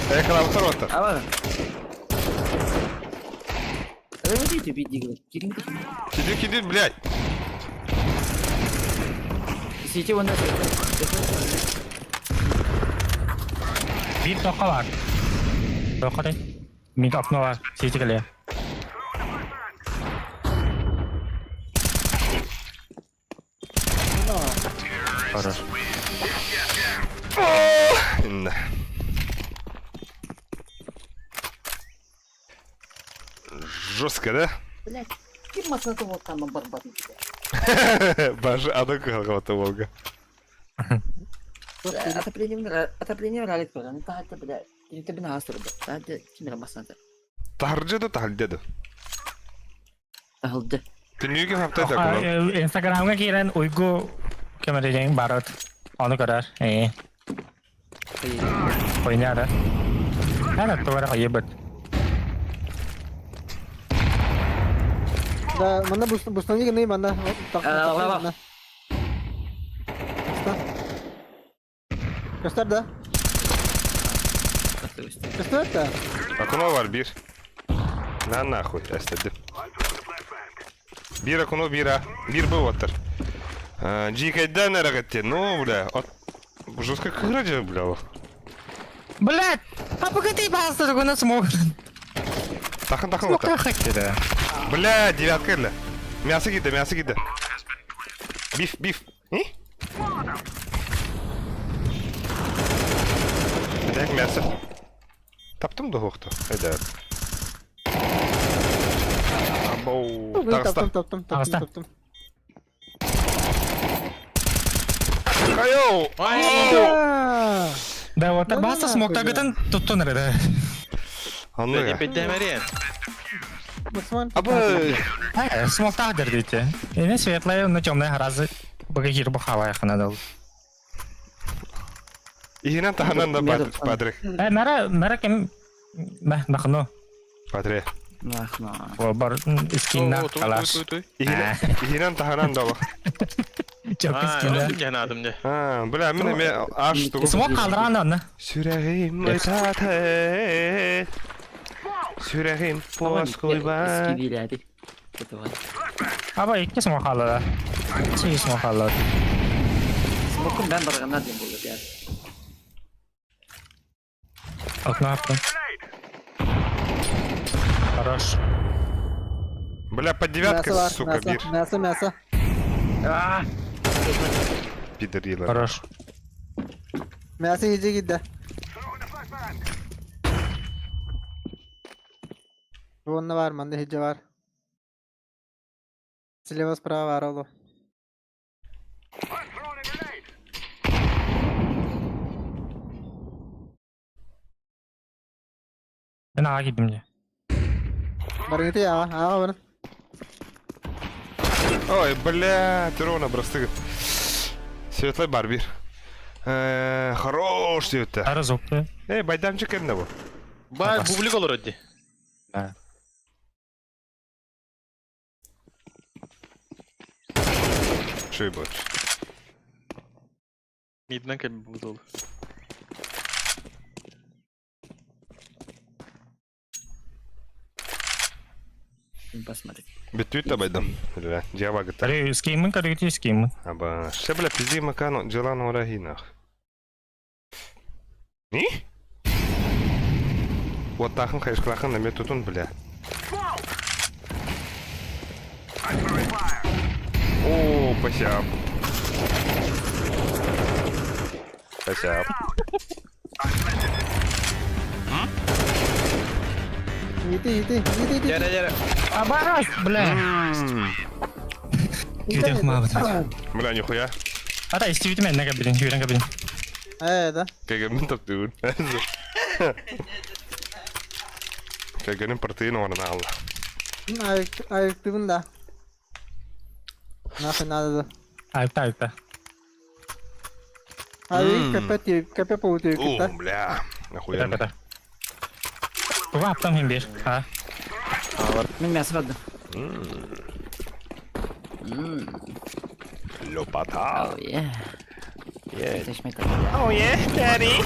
Поехала авторота.
А Давайте бить
Киди, киди, блядь.
Сити вон
Бир тоқа бар. Тоқа дей. Мид окно бар. Сити келе. Хорош.
Да. Жестко, да?
Блять, ким масыната уоттаан барбат
Бажа ада кыһалҕабата уолга.
Отопление отопление ралик тоже. Ну таһырдьа бля, кинитэ бин аас турда. Таһырдьа ким эрэ масыната.
Таһырдьа да таһырдьа да.
Таһылдьа.
Түннүгү хаптай да кунан.
Инстаграмҥа киирэн Уйгу көмөлөйүн барыт. Ону көрөр. Ээ. Хуйня да. Ана тугара хайыбыт.
Да, манна бустаны гынай манна. Манна. Көстөр да? Көстөр да?
Окно бар бир. На нахуй, эстедим. Бир окно, бир А. Бир Б оттар. Дьиикэйдээн эрэҕиттин, ну, бля, от... Жестко кыра бля, ол.
Блять! А погоди, пожалуйста, у нас смог.
Тахын, тахын,
Смог хакера.
Бля, девятка эллэ. Мясо киирдэ, мясо киирдэ. Биф, биф. И? Бүтэһик мясо. Таптым дуһуохта. Эдэр. Абоу. Таҕыста.
Таптым, таптым, таптым, таптым.
Хайоу!
Да, вот баста смоктагытын туттун эрэ.
Оннуга.
Бэддэмэриэн.
Абы.
Смоктах дэрдите. Эне светлая, но темная гораздо богахир бухавая ханадал.
Иһинэн таһынан да Патрик.
Э, нара, нара кем махно.
Патрик.
Махно.
Бар скинна калаш.
Иһинэн таһынан да
Чок скинна.
Жанадым де.
А, бля, мин эме аш тугу.
Смок калдыран аны.
Сүрәгим ытаты. Сүрәгим поскуйба.
Аба икки смок қалды. Сегіз смок қалды.
Смокум бен барганнар дем болды я.
Окно апты. Хорош.
Бля, под девяткой, сука, бир.
Мясо, мясо.
Пидорила.
Хорош.
Мясо иди гидде. Онна бар, манда хиджа бар. Слева справа бар олу.
Мен аға кидим же.
Баргыты ага, ага бар.
Ой, бля, ты ровно бросты. Светлый барбир. Хорош диэбитэ.
Ары зопты.
Эй, байдамчык кэннэ бу.
Бай бублик олорор ди.
Да.
Шуй бот.
Миднен кем бул.
Посмотреть.
Бүттүүт да байдам. Бля, дьяба гыта.
Ары скеймин карыгыты скеймин.
Аба, ше бля, пизди макану, дьалан орахинах. Не? Вот тахын хайшклахын наме тутун, бля. О, пасяп. Пасяп.
Иди, иди, иди, иди.
Дәрә, дәрә.
Абарас, бля. Күйден мабыт.
Бля, нихуя.
Ата истибитим энне кабилин, күйден кабилин.
Э, да.
Кэгэнин таптыгын. Кэгэнин партыйын орына алла.
Айыктыбын да. Нахуй надо да.
Айыпта, айыпта.
Айык кп кп получил
О, бля. Охуенно.
Туга аптам хим бир. А.
Мен мясо бардым.
Лопата.
Oh yeah.
Yeah.
Oh
yeah, daddy.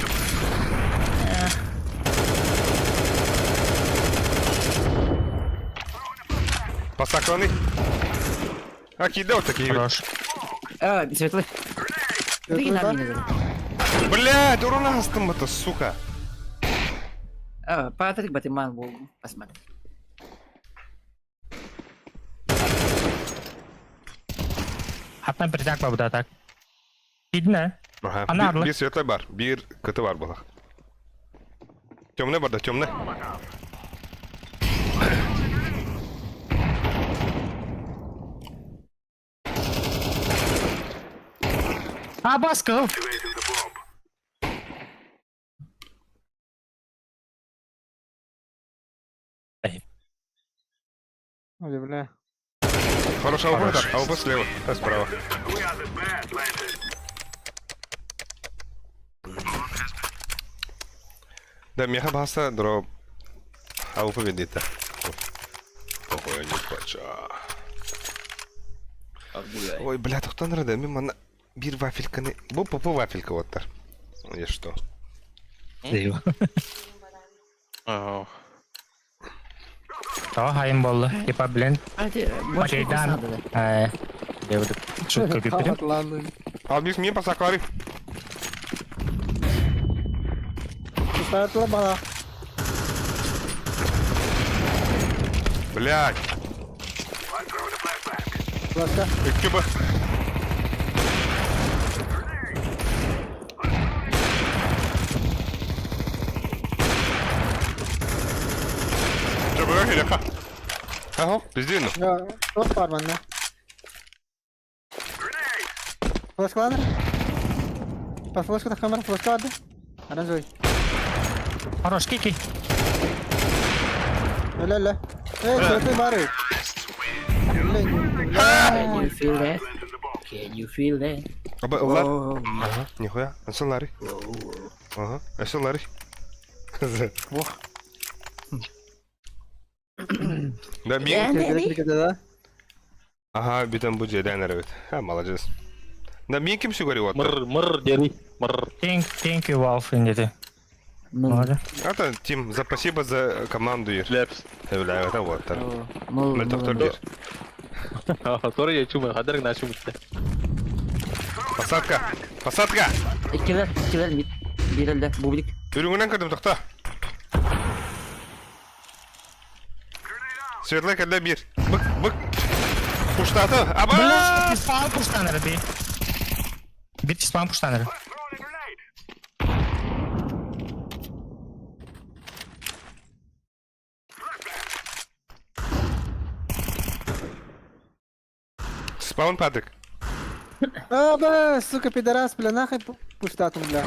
Посакланы. А кидал такие.
Хорош.
А, светлый.
Блядь, урона астым это, сука.
А, Патрик Батиман был. Посмотри.
Хаттан притяг бабыда так. Кидне.
Ага.
Ана
Bir, bir светлый бар, bir кыты бар была. Темный бар да, темный.
А, баскыл!
Ой, бля.
Хорош АВП, так, АВП слева, а справа. Да, меха баста дроп. АВП ведите. Ой, не хочу. Ой, бля, тохтон рада, мен мана бир вафельканы. Бу попу вафелька оттар. Я что?
Ага.
Тоҕо хайым буолла? Типа, блин,
Hadi boş
Матейдан. Э, девушка, шутка кипри.
Ладно.
Ал бис мен пасаклары.
Ставила бала.
Блядь.
Флешка.
Кюба. Чөбөрө хилэха. Аһо, биздин.
Топ бар манна. Флешка ладно? По флешку так камера, флешка ладно? Аранжуй.
Хорош, кики.
Ля ля. Эй, что ты бары?
Can you feel that? Can you feel that?
Аба, улар. Ага, нихуя. Асан лари. Ага, асан лари.
Ох.
Да, мин.
Да?
Ага, битен бу жерден эребит. Ха, молодец. Да, мин ким сүгөри вот.
Мыр, мыр, дери, мыр.
Thank you, Valve, инде.
Mıl.
Это, Тим, за спасибо за команду ир.
Лепс.
Бля, это вот.
Mıl.
Мен доктор бир.
Сори, я чумай, хадарг на чумай.
Посадка. Посадка.
İkiler, ikiler mid. Bir elde bublik.
Үрүңүнэн көрдүм тохто. Светлый кэллэ бир. Бык, бык. Пуштаты. Аба!
Бля, спам пуштаныр, би. Бит спам пуштаныр.
Спаун Патрик.
А, бля, сука, пидорас, бля, нахуй пустатум, бля.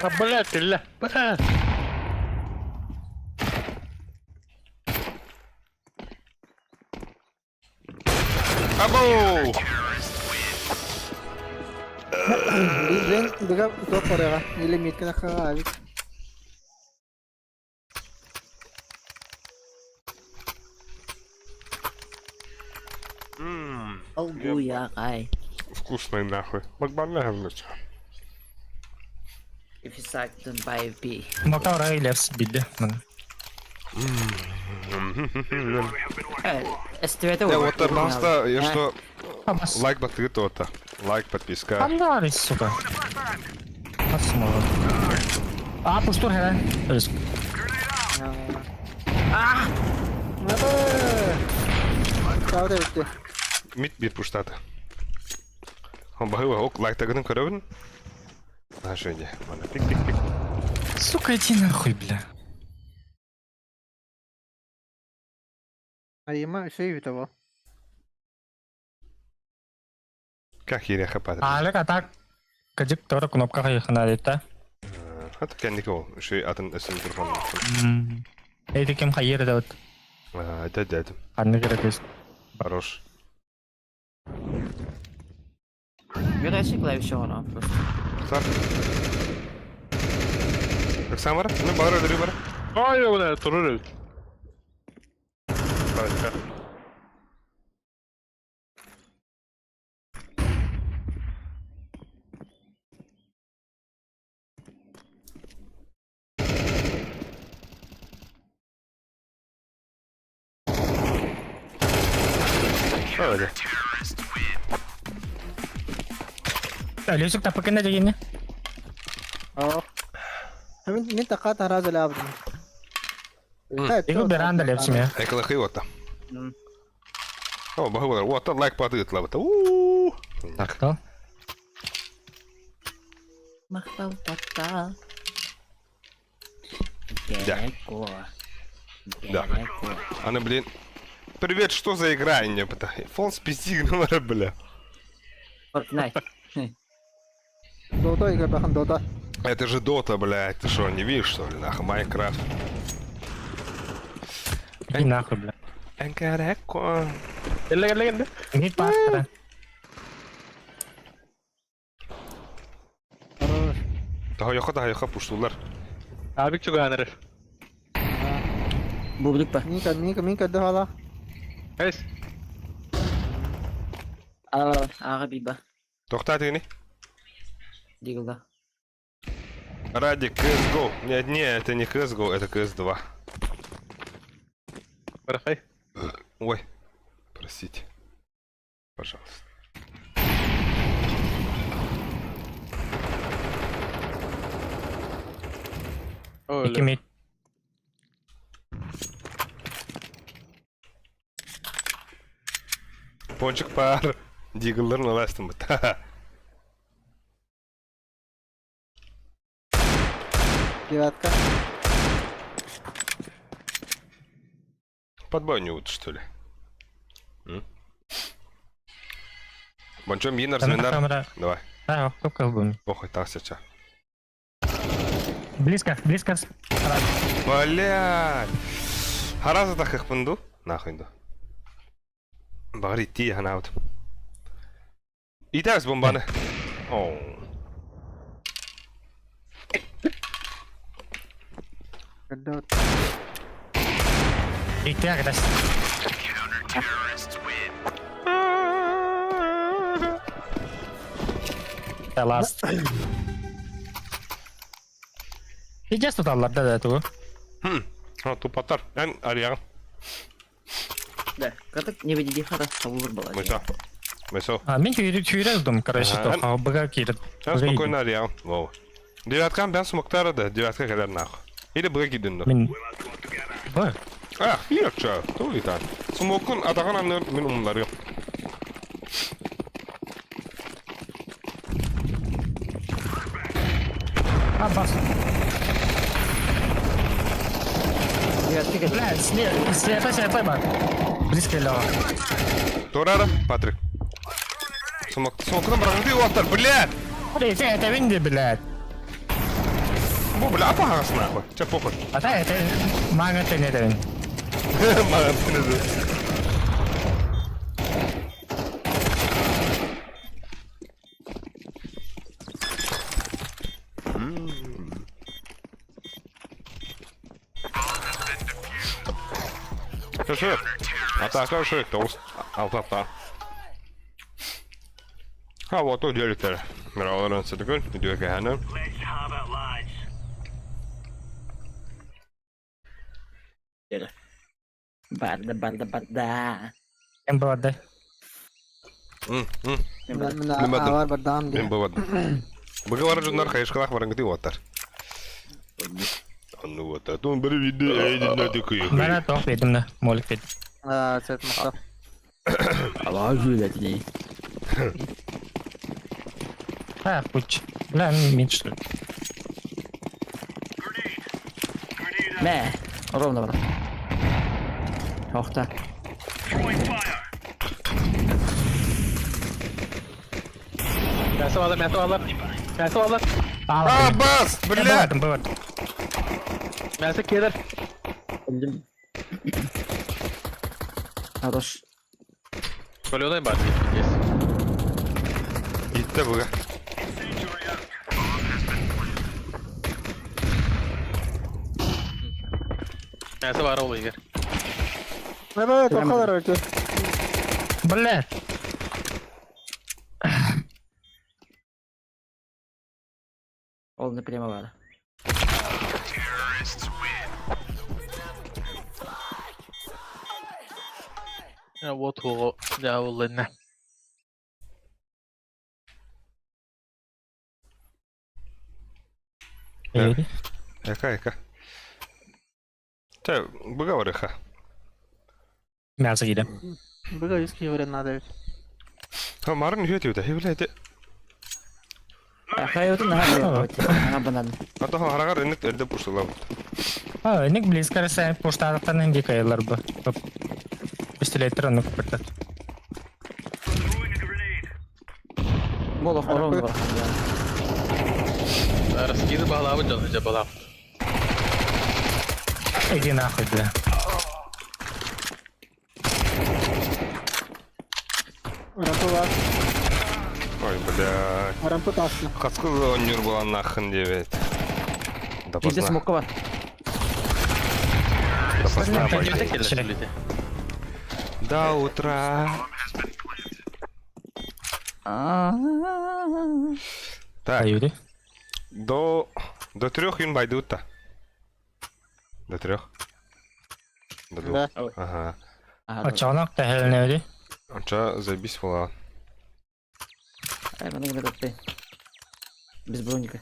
А, блядь, бля, бля.
Абоу!
Блин, бега топ барыга. Или митка нахуй, авик.
Al bu ya ay.
Вкусный нахуй. Макбанна говночка.
If you suck don't buy B.
Мотор Лепс бидде.
Evet. STV'de
Я вот пожалуйста, я что
Абас.
лайк баттыгыт ота. Лайк, подписка.
Андары, сука. Асмолот. А, пуштур хера. Риск.
Чао, девушки.
Мит бир пуштаты. Он бахыва ок лайк тагын көрөбүн. Нашеде. Мана пик пик пик.
Сука, иди нахуй, бля.
А ема еще и того.
Как ереха Патрик.
Алек, а так. Кадик тора кнопка хайхана дета.
Хата кендики ол. Шүй атын өсім микрофон.
Эйди кем хайыр да вот.
Да, да, да.
Ханны керек өз.
Хорош.
Bir açık live show ona просто.
Сар. Так самара? Ну, бара, дөрү бара.
Ай, бля, турыр.
Öyle.
Лесик тапыкына дегенне.
Ох. Мин тақат харазы лабдым.
Игл беранда лепсиме.
Экалахы ота. О, бахы Вот, лайк патыгыт лабыта. У.
Так, то.
Махтал татал.
Да.
Гереко.
Да.
Гереко.
Аны, блин. Привет, что за игра, не Фон спизди, бля.
Fortnite.
Дота игра Дота.
Это же Дота, блядь, ты что, не видишь, что ли, нахуй, Майнкрафт.
Иди нахуй, бля.
Энкареко.
Кэллэ кэллэ кэллэ.
Мид пастора.
Хорош.
Таһойохо таһойохо пуштулар.
Абик чугаан эрэр.
Бублик па.
Мика, Мика, Мика дохала.
Эс.
Аҕа биба.
Тохтаа тигини.
Диглда.
Радик, CSGO. Нет, не, это не CSGO, это CS2.
Барахай.
Ой, простите. Пожалуйста.
Икки мид.
Пончик пар. Диглларын ыластым быт.
Девятка.
Подбойнют, что ли? М? Бончо Минар,
Там
Зминар.
камера.
Давай.
Да, сколько был.
Похуй, так сейчас.
Близко, близко.
Блядь. Хараза так их пынду. Нахуй ду. Багри ти ханаут. Итакс бомбаны. Оу.
Икки агресс. The last. Ijas туталлар да да тугу.
Хм. А, тупотар. Эн арияҕын.
Да, катак не види хара хавур была.
Мыса. Мысо.
А, мин күйрі күйрі дум, короче,
Ага.
то быга киирит.
Эн спокойно арияҕын. Воу. Девяткам бен смоктара да, девятка кэлэр нахуй. Или быга киирдин до.
Мин Бы.
Ах, иерча, туй та. Смокун атаҕын анныгар мин умнарыам.
А, бас.
Девятка кэлэр.
Бля, слепой, слепой бар. Близко лево.
Турара, Патрик. Смок, смокунан быраҕыҥтыы уоттар, блядь!
Блядь, это винди, блядь.
Бу, бля, апаһаҕас нахуй. Чэ, похуй.
А та это мага ты не тавин.
Маҕан тинэдэ. Köszönöm. Hát köszönöm, toast. Altattaa. Ha volt gyönyörű. Mert arra szedekön, időkehelnem.
Барда, барда, барда.
Эм барды.
Мин авар бардам
Мин бавадым. Быгылар жуннар хайышкалах барыңгыты уоттар. Анны уоттар. Тун бір виде эйдин өтү
Бара тоқ бедим да, молик бедим.
А, цвет махта.
Ала жулять
А, пуч. Бля, мид что ли.
Мэ, ровно брат. Охта.
Мясо алар, мясо алар. Мясо алар.
А, бас, блядь!
Бавадым, бавадым.
Мясо келер.
Öldüm. Хорош.
Көлөдөй бар. Есть.
Gitti buga.
Мясо бар ол егер.
Бля, тохалар өтө.
Бля.
Ол не прямо бар.
Вот ол, да ол не.
Эка, эка. Тэ, буга барыха.
Мясо киирэ.
Быга виски говорят надо ведь.
Ха, марын хүт юта. Хи, блядь.
Хайотун наха банан.
А то харагар энник эрде пуштулар.
А, ник близко ресен поштарықтан инди кайылар бу. Пистолеттер оннук куппуттар.
Болох орон бар.
Раскиды баҕалаабыт дьон дьэ балаап.
Иди нахуй, бля.
Рампа бар.
Ой, бля.
Рампа тасты.
Хаскы оонньуур буолан нахын диэбит.
Биирдэ
Допоздна.
смокка бар.
Допоздна
Кимтэ
пойти.
кэллэ сүлүтэ?
До утра. Так,
Аюри.
до 3 им пойдут-то. До 3. До 2.
Да.
Ага.
Очоонок тэһэлнэри.
Онча заебись была.
Ай, мана гына топпай. Без броника.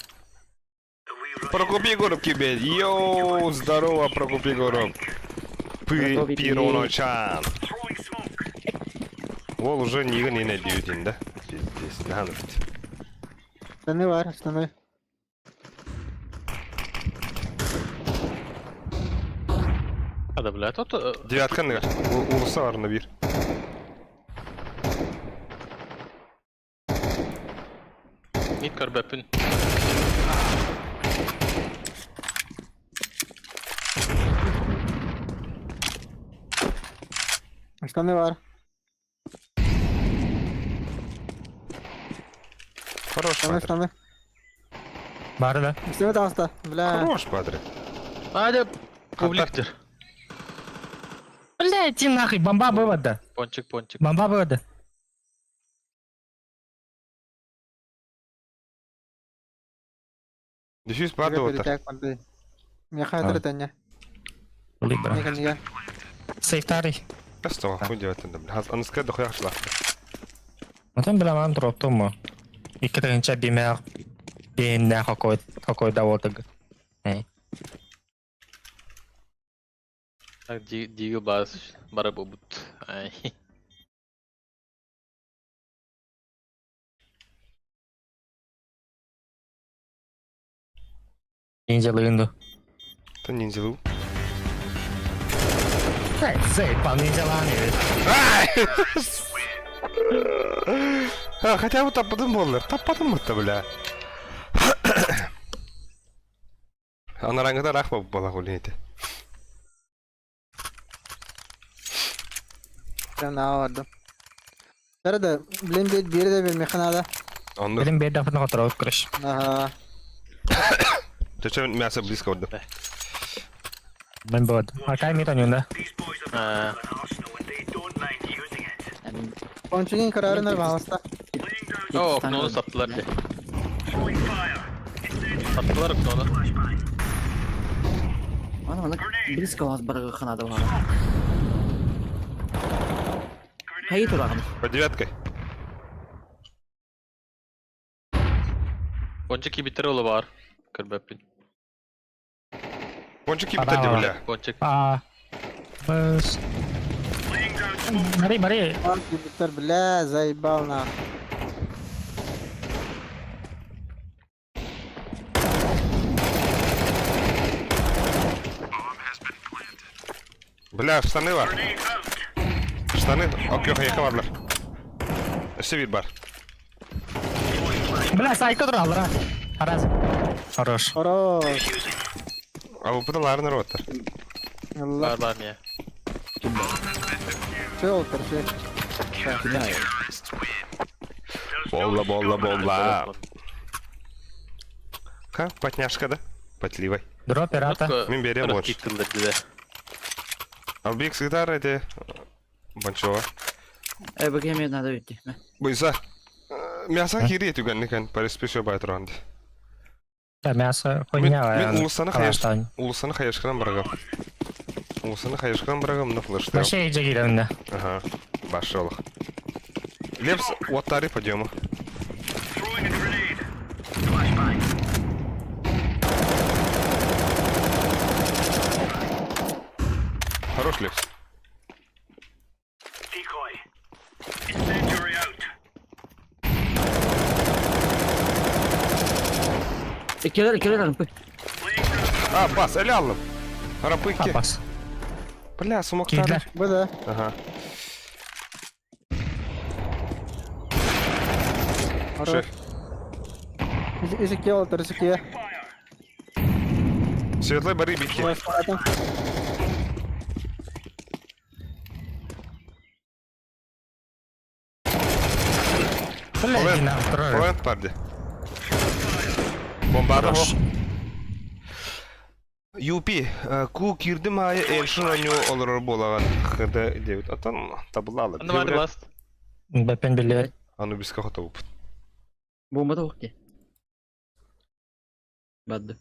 Прокуп Егоров тебе. Йоу, здорово, Прокуп Егоров.
Прокопий,
Пироночан. Ол уже нига не найдет, да? Пиздец, на
Штаны бар, штаны.
Ада, бля, тут...
Девятка ныгар. Улуса бар на бир.
Мид көрбөппүн.
Штаны бар.
Хорош,
Штаны,
падре.
штаны.
Бары да.
Штаны таста. Бля.
Хорош, падре.
Адя, публиктер.
Бля, иди нахуй, бомба вывода.
Пончик, пончик.
Бомба вывода.
Дефьюз падре отар.
Меха это
Либо.
Ника, ника.
Сейфтарый.
Просто хуй делать надо, бля. Аны скажи, дохуя шла.
Отон бля мам дроптум. Икки бимер. Бинне какой какой доводок.
Так, Дигл бас бара бобут. Ай.
Ниндзя лынду.
Это ниндзя лу.
Заебал ниндзя ланы.
А, хотя бы таппадым боллар. Таппадым бутта, бля. Анараңгыда рах бала гулейте.
Ben vardım. Nerede? Блин, bir bir de bir mekhanada.
Онны.
Билин бер дафын котороп көрүш.
Ага.
Зачем мясо близко отдал?
Мен бод. Аркай мит онюнда.
А,
Ponçigin kararını bağlasa.
О, окнону саптылар де. Саптылар окнону.
Ана мана близко у вас бараханада бар. Хайы турагын.
По девяткой.
Пончик кибитер олы бар. Көрбөппүн.
Пончики битеди, бля.
Пончик.
А. Бс. Мари, Мари.
Виктор, бля, заебал на.
Бля, штаны бар. Штаны. Окей, яка бар, бля. Өсө бир бар.
Бля, сайка тураллар. Хараз. Хорош.
Хорош.
А вы потом роттар.
Allah.
Бар бар не.
Şey oldu, şey.
Болла, болла, болла. Ха, потняшка, да? Потливай.
Дроп пирата.
Мен берем больше.
Раскиттылар диде.
Албек с гитарой, ты. Банчова.
Э, бгм надо идти.
Бойса. Мясо кири түгәннекен, париспешө бай турганды.
Да, мясо хуйня.
Мен улусаны хаяш. Улусаны хаяшкыран баргам. Улусаны хаяшкыран баргам, на флеште.
Вообще иже кирәмдә.
Ага. Башолох. Лепс, оттары подъема. Хорош, Лепс.
Келер, келер рампы.
А, бас, әлі алым. Рапыки.
Апас.
Бля, сумоктары.
Кидләр.
Bu da.
Ага.
Хорош. Исикке олтор, исикке.
Светлый бары битки. Плент парди. Бомбарда Юпи, ку кирдим айы элшин оню олорор буолаган хд диэбит. Оттон табыллаалар.
Анны бар ласт.
Бэппен биле.
Анубиска хотобуппут.
Бомба да дии. Бадды.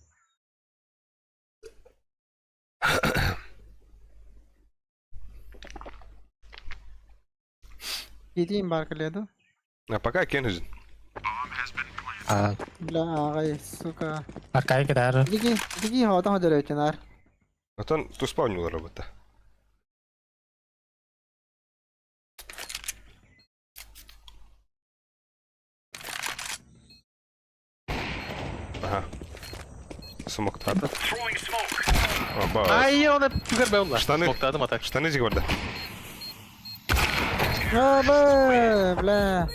Киитиин баар кэлиэ дуу?
А пока Кенжин.
А,
Бля, аҕай, сука.
Аркай кытары.
Диги, диги хоотон ходорөтүнар.
Отон туспа оонньуулар работа. Ага. Смоктаата. Оба.
Ай, оны түгер бәулла.
Штаны.
Смоктадым атак.
Штаны зигорда.
Бля, бля.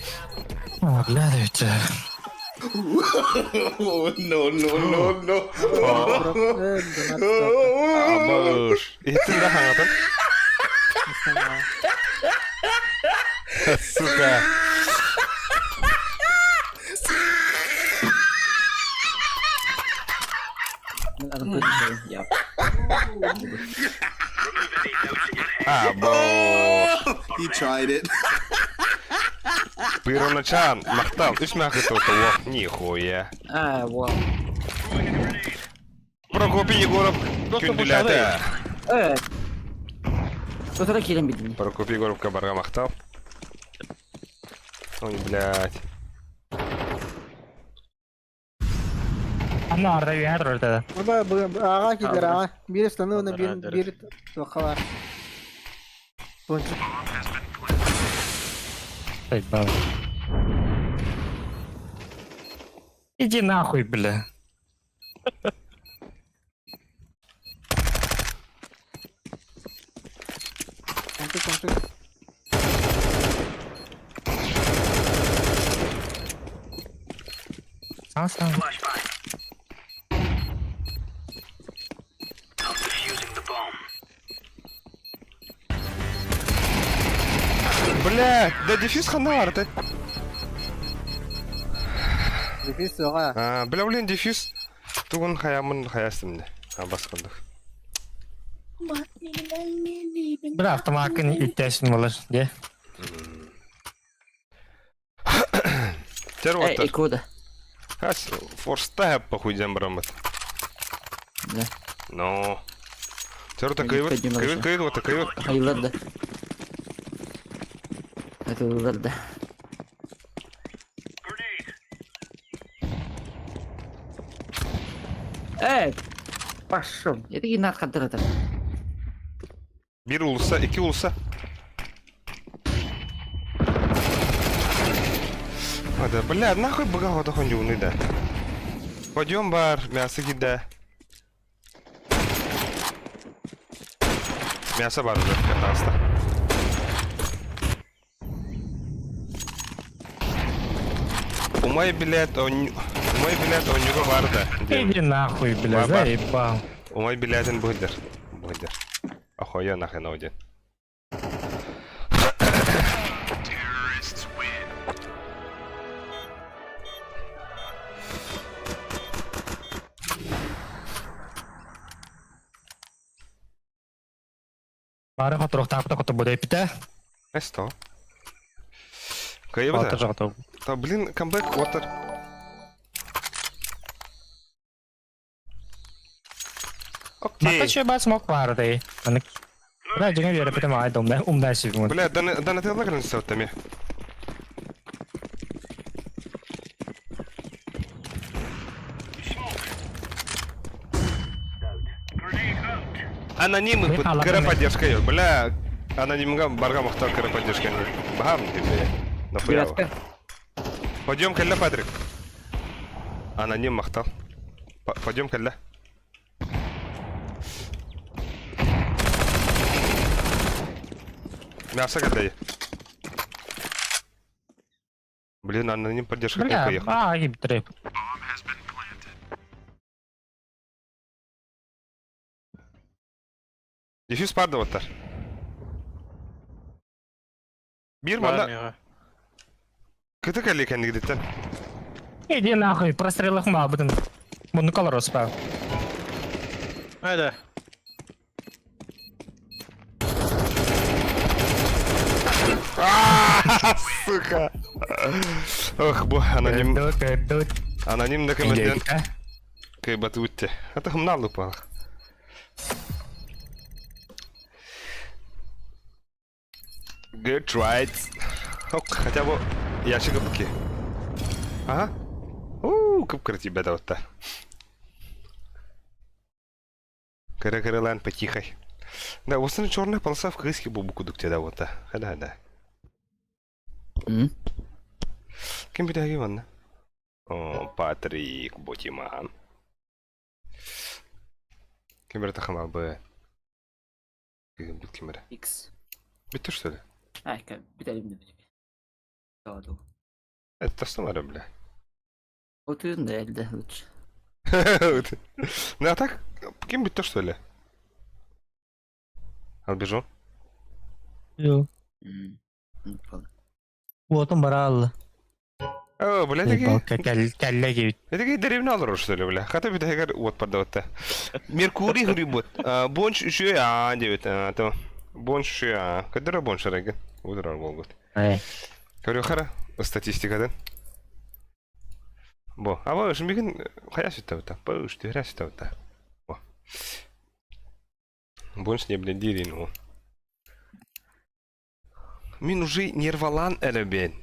О, бля, дайте.
No, no, no, no.
Абыш. Иһиттин да хаҥатын. Сука. Або.
He tried it.
Пыроначан, махтал, үс махы тута, нихуя.
А, вот.
Прокопий Егоров күндүлээтэ.
Э. Сотору киирэн билдини.
Прокопий Егоровка барга махтал. Ой, блядь.
Анна арда үйән турар
Бу аға кидер аға. Биир станы уна биир биир туохха бар. Пончик.
Заебал. Иди нахуй, бля.
Пончик, пончик.
Сам сам.
Бля, да дефис ханна ты.
Дефис суоҕа.
А, бля, блин, дефис. Тугун хаямын хаястым Баскандых.
Бля, автомакын иттесин болар, де.
Тер
Э,
вот.
и куда?
Хас форста похуй брамат.
Да.
Но. Тер такой вот, кайвет, кайвет, вот такой вот.
Хайылар да. Это да. Эй, пошел. Это и надо это.
Бир улуса, ики улуса. А, да, бля, нахуй бага вот он да. Пойдем бар, мясо кида. Мясо бар уже, катаста. Умай билет, он... Умай билет, он него бар да.
Иди нахуй, бля, заебал.
Умай билетин будет. Будет. Охуя нахрен один.
Бары хоторохтаапта хоту буде пите.
Эсто. Кайыбыта. Та, блин, камбэк, water. Окей.
Мата бат смок барды. Аны Бля, деңе бере пите май домда, умда сибин.
Бля, да да на телеграм сәүтәме. Анонимы кыра поддержка ее. Бля, анонимга барга махтал кыра поддержка. Бахам ты, бля. Нахуя. Пойдем кэллэ, Патрик. Аноним махтал. Пойдем кэллэ. Мясо кэллэ. Блин, аноним поддержка
Бля,
поехал.
а, гиб-трэп.
Дефьюз пардаваттар. Биир
Бар
манна
миэхэ.
кыты кэлли кэннигититтэн.
Иди нахуй, прострелах маабытын. Мунну колорос па.
Айда.
Сука. Ох, бу аноним аноним да көмөтүнэн кыйбаты үтте. Ата хымнаалык баалах. Good right. Ок, хотя бы ящик быки. Ага. У, кып тебя да вот Кыра-кыралаан потихой. Да, в основном черная полоса в крыске был кудук да вот. Да, да.
М?
Ким битаги ванна? О, Патрик Ботиман. Ким бир тахама б. Ким бит ким
Икс.
Бит что ли?
Ай, как биталим Да,
Это что надо, бля?
Отуйун да элде лучше.
Ну а так, ким бит что ли? Албежу.
Yo.
М.
Уотун бараалла.
О, бля, такие...
Кэллэ кибит.
Это какие деревня олорор, что ли, бля? Хата бит эгер вот продавать-то. Меркурий грибот. Бонч еще а, девять, а, то. Бонч еще а. Когда бонч реген? Удрар болгут.
Эй.
Говорю, хара, статистика, да? Бо, а вы же мигин хая сюда вот так, что хая сюда вот так. Бо. Бонч не блин дирин. Мин уже нервалан эребен.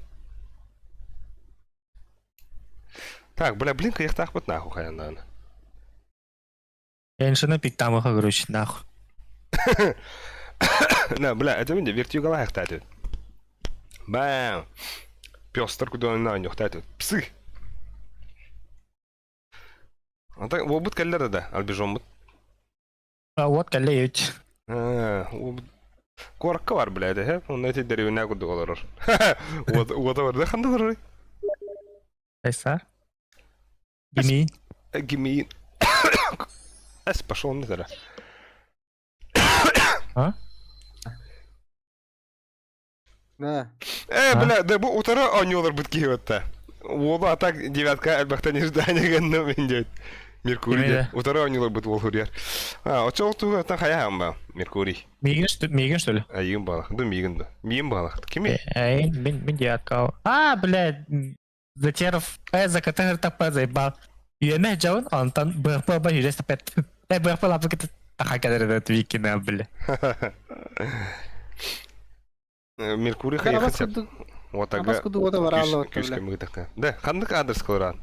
Так, бля, блин, их так вот нахуй хая
Эншина пиктамыха, короче, нахуй.
На, бля, это мне вертюгала хтатит. Бам. Пёстр куда на нюх хтатит. Псы. А так, обут кэллэр да, албежоммут.
А вот кэллэ ють.
А, Куоракка бар, бля, это, он эти деревня куда олорор. Вот, вот, вот, да ханда олорор.
Айса. Гими.
Гимин. Эс, пошел на тогда.
А?
Да.
Э, бля, да бу утара онёлар бут киһи Оба так девятка элбэхтэн ирдание гэнно мен диэт. Меркурий. Утара онёлар бут ол хурьяр. А, очол туга та хая амба. Меркурий.
Мигин что, мигин что ли?
А игин балах. Ду мигин ду. Миин балах. Кими?
Эй, мин мин девятка. А, блядь. Затеров. Э, за КТ РТП заебал. Үйеме жауын, антан БРП ба юрес тапет. Э, БРП лапы кет таха кадыр викина, бля.
Меркурий хая хотя. Вот ага.
Күүскэ
мыгытахта. Да, ханнык адрес кылыран.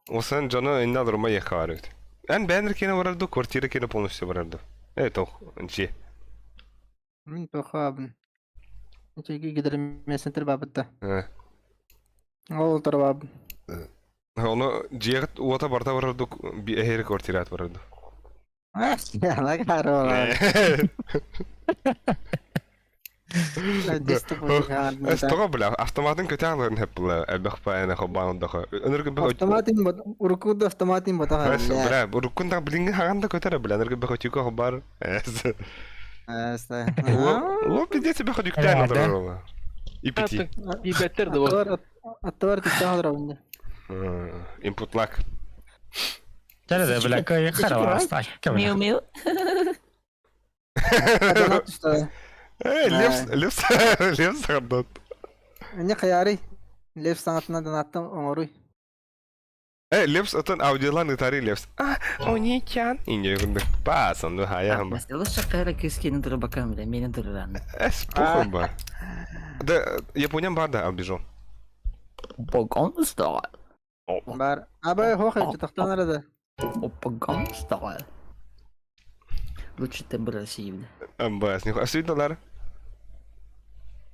Осан жана инна дурма еха барыт. Эн бэнер кене барарду, квартира кене полностью барарду. Э, тох, нчи.
Мин похабын. Чеги гидромесентр бабытта.
Э.
Ол турбаб.
Оны жиэгит уота барта барарду, эхери квартират барарду.
Ана карола.
Тоҕо бля, автоматын көтәҕлэрин хэп бла, элбэх паана хобаан даха. Өнөргө бэх
Автоматын бот, урукуду автоматын ботаха.
Эс, бля, уруккун да билинги хаган да көтөрө бля, өнөргө бэх өтүкө хобар. Эс.
Эс.
Лоп пиздец бэх өтүктән олорор. И пяти.
Ибеттер да вот.
Аттар титтә хадыр.
Input lag.
Чәрі бля, кой хара
Миу миу.
Э, лепс, лепс, лепс хардат.
Не хаяри. Лепс саңатына донаттым оңоруй.
Э, лепс отон аудиолан ытари лепс. А, оничан. Инде күндүк. Пасан, ну хая хамба.
Лучше кайра кискини турбакам, бля, мени турран.
Эс, похуй ба. Да, Япония бар да, албежо.
Богон стайл.
Бар. Абай хохай тахтан арада.
Опагон стайл. Лучше тембр России, бля.
Амбас, не Асүйдалар.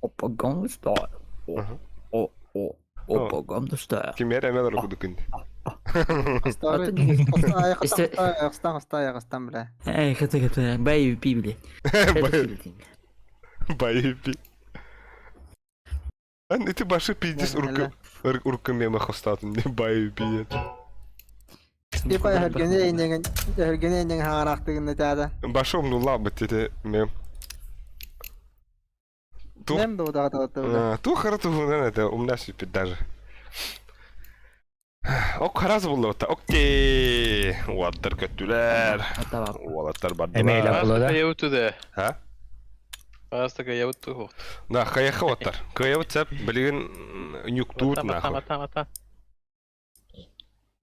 Опагон стайл. О, о, о. Опагон стайл.
Кимер эмел рукудукун.
Астан, астан, астан, бля.
Эй, хата хата, бай пи, бля.
Бай пи. Эн ити башы пиздец урукку урукку мема хостаатын не бай пиет.
Типа эһэргэни эйнэҥин эһэргэни эйнэҥин хаҥараахтыгын этаада.
Башы умнулаабыт ити мем. Тух
Мем да удаҕа
тух хара туһунан это умна сүппүт даже. Ок харас буллубutta. Окей. Уолаттар көттүлэр. Уолаттар бардылар.
Кыайабыт
Ha?
Паста кыайабыт туһуохт.
Да, кыайахха уоттар. Кыайабыт сеп билигин нюктуут нахуй.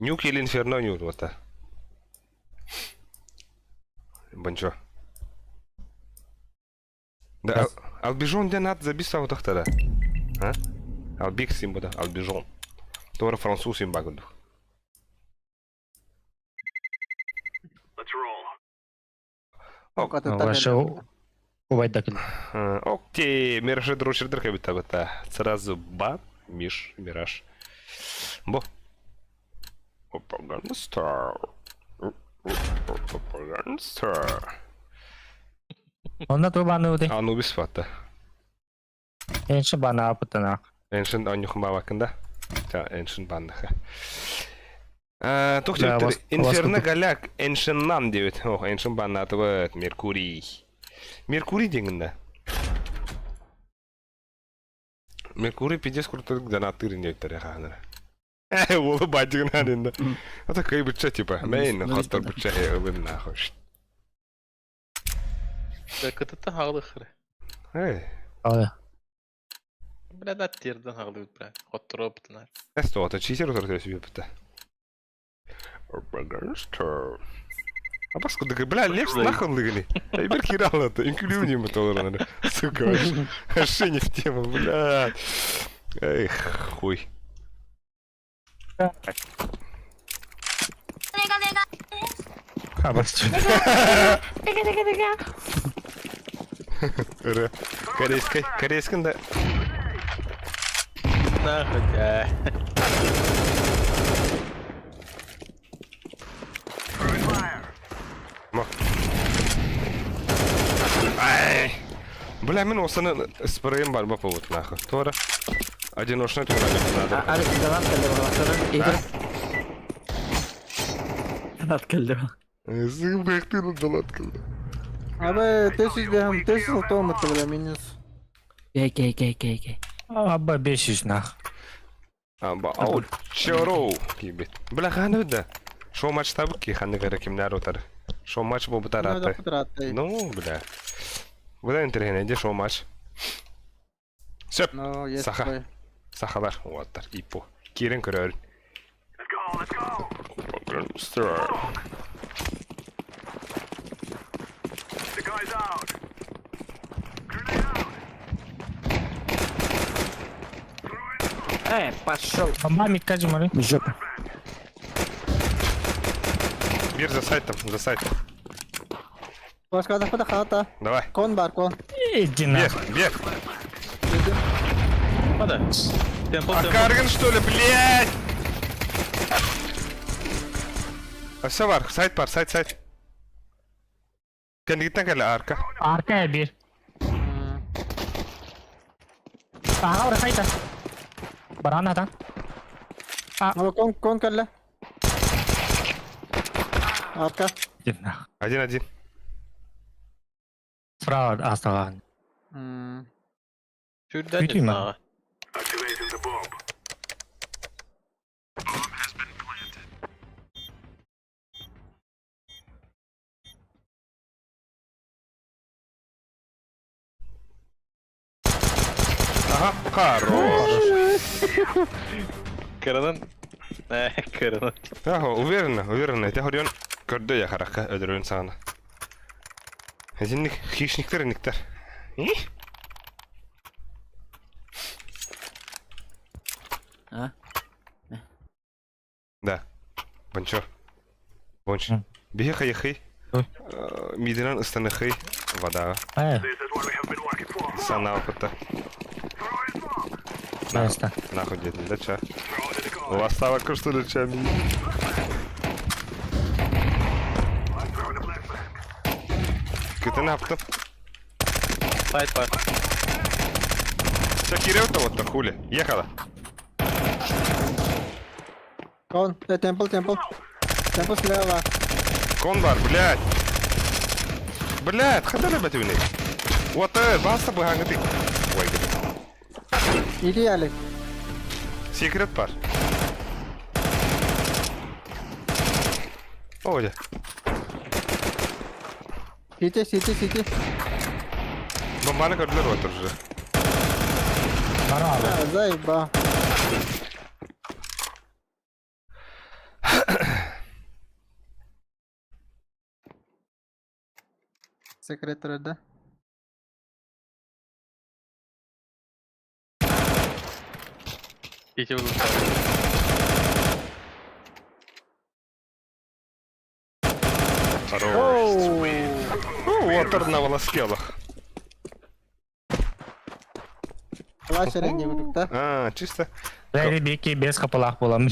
Нюк или инферно нюк вот. Бончо. Да, Албижон диэн ат забиса утахтара. А? Албик симбуда, Албижон. Тора француз симба курдук.
Ваша убайда кил.
Окей, Мираж дрочердер кабита бата. Сразу ба, Миш, Мираж. Бо. Опа, Стар. Стар.
Онно ту баны ути.
Анубис фата.
Энши бана апытана.
Эншин анюхын бабакында. Та эншин банныха. Тух Инферно голяк эншиннан диэбит. Ох, эншин баннатыбыт Меркурий. Меркурий диэҥин Меркурий пиздец крутой донатыр диэбиттэр хаанара. Э, уолу бадьыгынан инде. Это кый быча типа. Мейн хоттор быча ылын нахуй.
Кытыттан хаҕылы хыры.
Эй.
Ой.
Бля, да терден хаҕылы бля. Хотторо бутынар.
Эсто, это читер утар себе быта. А баскуда, бля, Лекс нахуй лыгали. Айбер хирал это, инклюзивный мотор, сука, вообще не в тему, бля. Эх, хуй. Корейской, корейской, да.
Нахуй, да.
Ай! Бля, мин осаны спрейм бар бапа вот нахуй. Тора. Одиночный тура надо.
Донат кэллэ баҕалаахтара. Донат кэллэ.
Зыбыхты донат кэллэ.
Абы тесіз бэхэм тесіз автоматы бля минус.
Кей кей кей кей кей.
Аба 500 нах.
Аба ау чороу кибет. Бля ханы да. Шоу матч табык ки ханы гара кимнәр утар. Шоу матч бу бутараты. Ну, бля. Буда интернет де шоу матч. Сөп. Саха. Сахалар уаттар ипо. Кирен көрөр. Let's go, let's go.
Э, пошел.
Бомба микка жумары.
Жопа.
Бир за сайтом, за сайтом.
Башка да хата.
Давай.
Кон бар, кон.
Иди нахуй.
Бег, бег.
Пада. Темпл,
А Карган что ли, блядь? А все бар, сайт бар, сайт, сайт. Кәндігіттен кәлі арка.
Арка бир. Ага, ора сайта. Баран ата.
Аба кон кон кэллэ. Арка.
Иди нахуй.
Один-один.
Справа асталан.
Сүрден
Бүтүй ма?
Ага, хорош.
Кырынын. Кырынын.
Ага, уверенно, уверенно. Это хорьон көрдө я харакка өдөрөн саана. Эзинник хищниктер никтер.
А?
Да. Бончо. Бонч. Бихи хайхи. Мидинан ыстаныхы вода. Сана опыта.
Место.
Нахуй дедин, да ча? Ластава что ли ча ми? Кытын аптым.
Сайт бар.
Все, кирилл-то вот то хули. Ехала.
Кон, темпл, темпл. Темпл слева.
Конбар, блядь. Блядь, хадара бэтүнэ. Вот баста быһаҥҥыты. Ой, блядь.
Иди, Алик.
Секрет бар. Ой,
Сити, сити, сити.
бомбаны көрдүлэр вот уже.
Баралы.
А, Заеба. Секрет да?
Ити был.
Хорош. О, на волоске Аллах.
Плащ не будут, да?
А, чисто.
Бля, бики без хапалах буолам.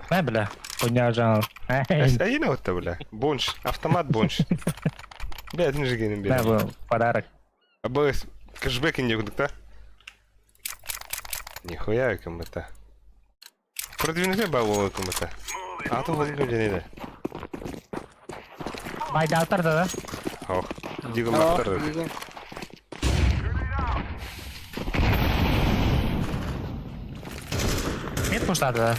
Мэ, бля. Хуйня жал.
А не вот бля. Бонш, автомат бонш. Бля, один же генем
Мэ,
бля.
был подарок.
А б кэшбэк не да? Нихуя кому-то. Продвинутый бабу кому-то. А то вот люди не
Байдалтар да, да?
Ох, дигл автор.
Мид пушла да.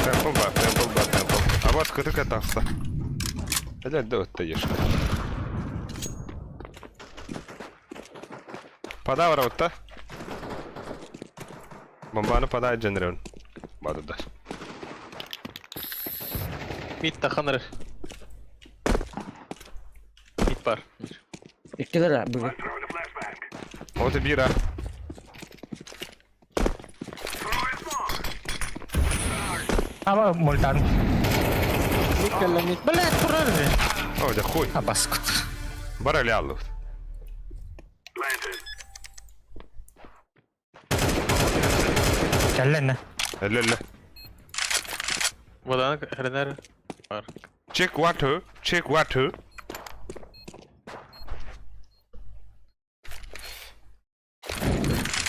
Темпл ба, темпл ба, темпл. А вот кытык атахса. Блядь, да вот ты ешь. Подавра вот та. Бомбаны подай дженерон. Баду да.
Мид таханыр. Мид бар.
Иккилер бүгүн.
Вот и бира.
Аба мультан.
Мид кэллэ мид.
Блядь, турар же.
О, да хуй.
Абаскут.
Барали аллу.
Кэллэнэ.
Ле-ле.
Водан хренер. Бар.
Check water, check water.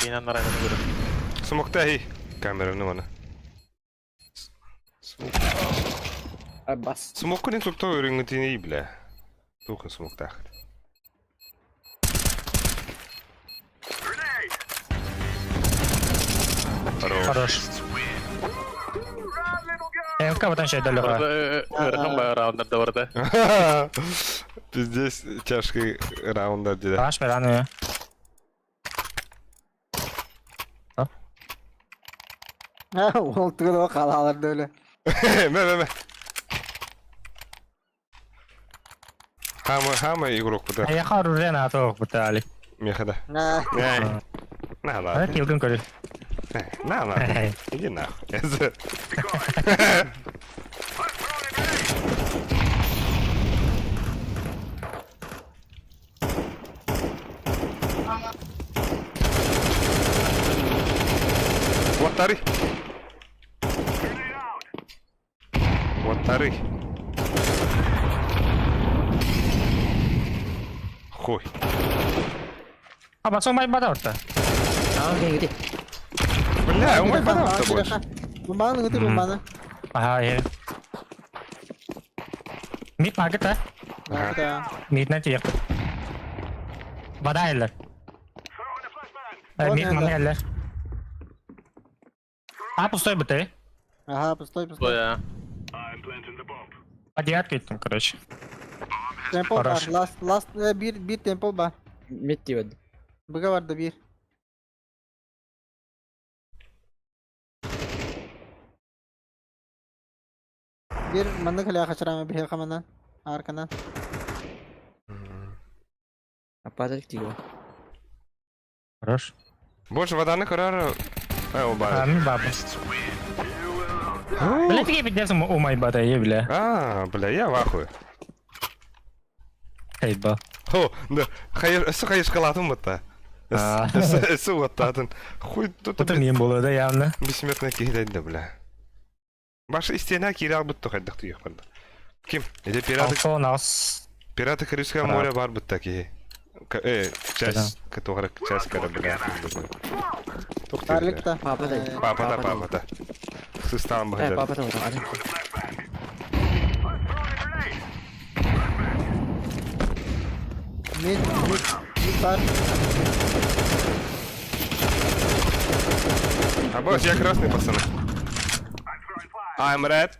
Инан нарайны көрө.
Смокта хи. Камера ну она.
Бас.
Смоккун сукта өрүнгүтини бля. Тухын смоктах. Хорош.
Хорош. МК потом еще далеко.
Ырхан ба раундер барда.
Пиздец, тяжкий раунд деди.
Аш бераны.
Ол түгел қалалар дөйлі.
Мэ, мэ, мэ. Хама, хама игрок куда?
Я хару рена а то бутали.
Меха да.
На,
Эй. На,
А
ладно.
килгин көрү.
На, ладно. Иди нахуй. Ваттары. Ваттары. Хуй.
А басо май бадарта.
Аа гэнгэди.
Бля, умай бадавта больше.
Буманы гыты буманы.
Ага, е. Мид маркет а?
Да.
Мид на тиек. Бада эллер. Мид маны эллер. А пустой быты.
Ага, пустой, пустой.
Боя.
По девятке там, короче.
Темпл бар.
Хорош.
Last, last, bir, bir темпл бар.
Мид диэбэт.
Быга барды bir. Bir манны кэлэ хачарама бихе хаманан. Арканан.
Аппарат диэбэт.
Хорош.
Больше воданы көрөр. Ай,
А,
оба.
ми баба. Бля, такие пиздец у май бада, е, бля.
А, бля, я в ахуе.
Хайба.
Хо, да, хайыр, өсі хайыр шкалатын бұтта.
А.
Өсі оттатын. Хуй, тут
Это мем было, да, явно.
бессмертный киһилейді, бля. Башы истена кире албытты хайдақ түйек барды. Ким? Эде пираты
Алфо нас.
Пираты Карибского моря бар бытта киһи. Э, часть, которая часть корабля.
Карлик та.
Папа да.
Папа да, папа да. Сыстаан
Э,
быһыдыр.
папа да.
Мид, мид, мид бар.
А босс, я красный, пацаны. I'm red.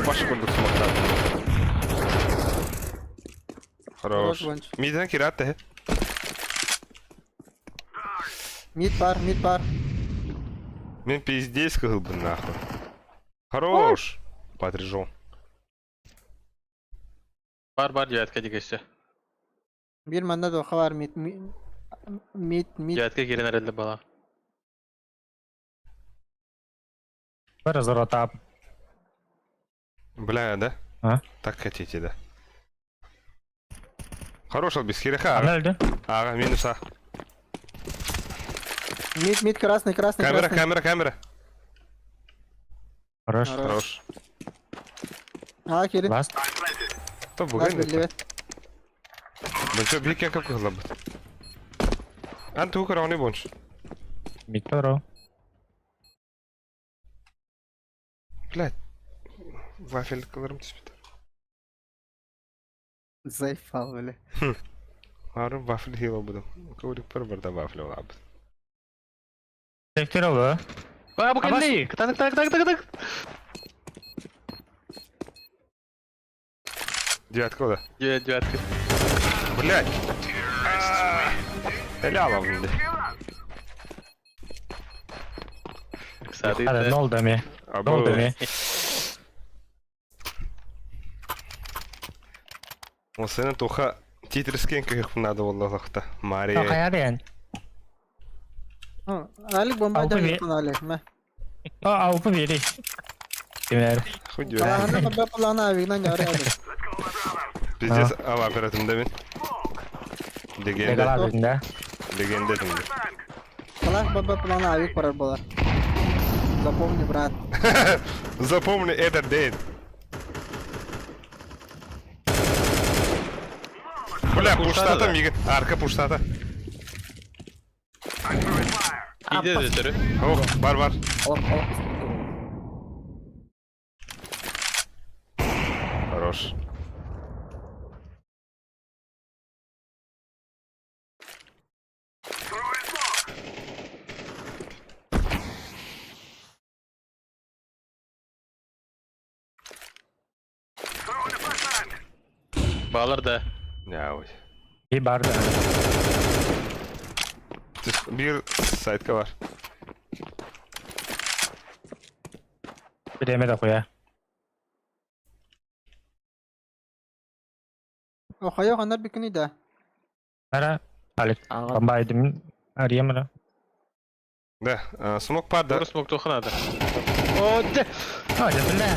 Опа, курдук смоктар. Хорош. Миден кират те.
Мид бар, мид бар.
Мен пиздец кылбын нахуй. Хорош. Подрежу.
Бар бар девятка дегесе.
Бир манна да бар мид мид мид.
Девятка кирен эрэллэ бала.
Бір разворот
Бля, да?
А?
Так хотите, да. Хорош албис, хиреха.
Ана өлді.
Ага, минус А.
Мид, мид, красный, красный,
Камера,
красный.
камера, камера.
Хорош.
Хорош.
А, кири.
Ласт.
То
Ласт
бугай.
билбет.
Бончо бик якап кылабыт. Ан ту карауны бонч.
Мид баро.
Блядь. Вафель кылырым түспүт.
Заебал, бля.
Ары вафель хила будым. Коврик пар барда вафель олабыт.
Сектор олы.
А, бу кэлли! Так, так, так, так, так.
Девятка да.
Девять, девятка.
Блядь. Эляла блядь.
Сады.
Hadi ne oldu mi? Ne oldu mi?
Осыны туха титрискен кыйык надо боллахта. Мария.
Хайа
Алик бомба
Алты
да
бе-
Алик, мә.
А, алпы бери. Кемер.
Хуй
Алахана бомба плана авигна няре алик.
Пиздец, ава оператымда мен. Легенда.
Легала да.
Легенда димде.
Алах бомба плана авик парар болар. Запомни, брат.
Запомни этот день. Бля, пуштата мига. Арка пуштата.
Иди өтөрү.
Ох, бар бар.
Алып, алып.
Хорош.
Балар да.
Няуй.
И бар да.
Бир сайтка бар.
Bir эме да куя.
Охайо ханар бикини да.
Ара, Алик.
Ага.
Бомба айдым. Ариемра.
Да, смок пар да.
Дұрыс смок тоқынады. О, да.
А, да бля.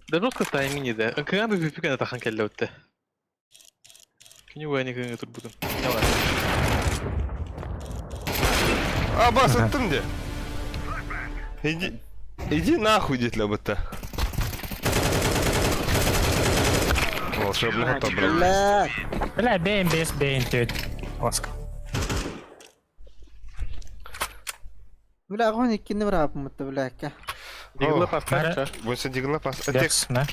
Да просто тайминг еді. Кыган бы пипиканы тахан келді өтті. Күні бойы кыган тұр будым. Давай.
А, бас аттым де. Иди, иди нахуй, дед лабыта. Волшебный готов, блядь.
Бля.
Бля, бейн бес бейн төт. Оск.
Бля, агон иккини брап мутты, бля.
Дигла поставь.
Бойся дигла пас. Тек.
Декс, на.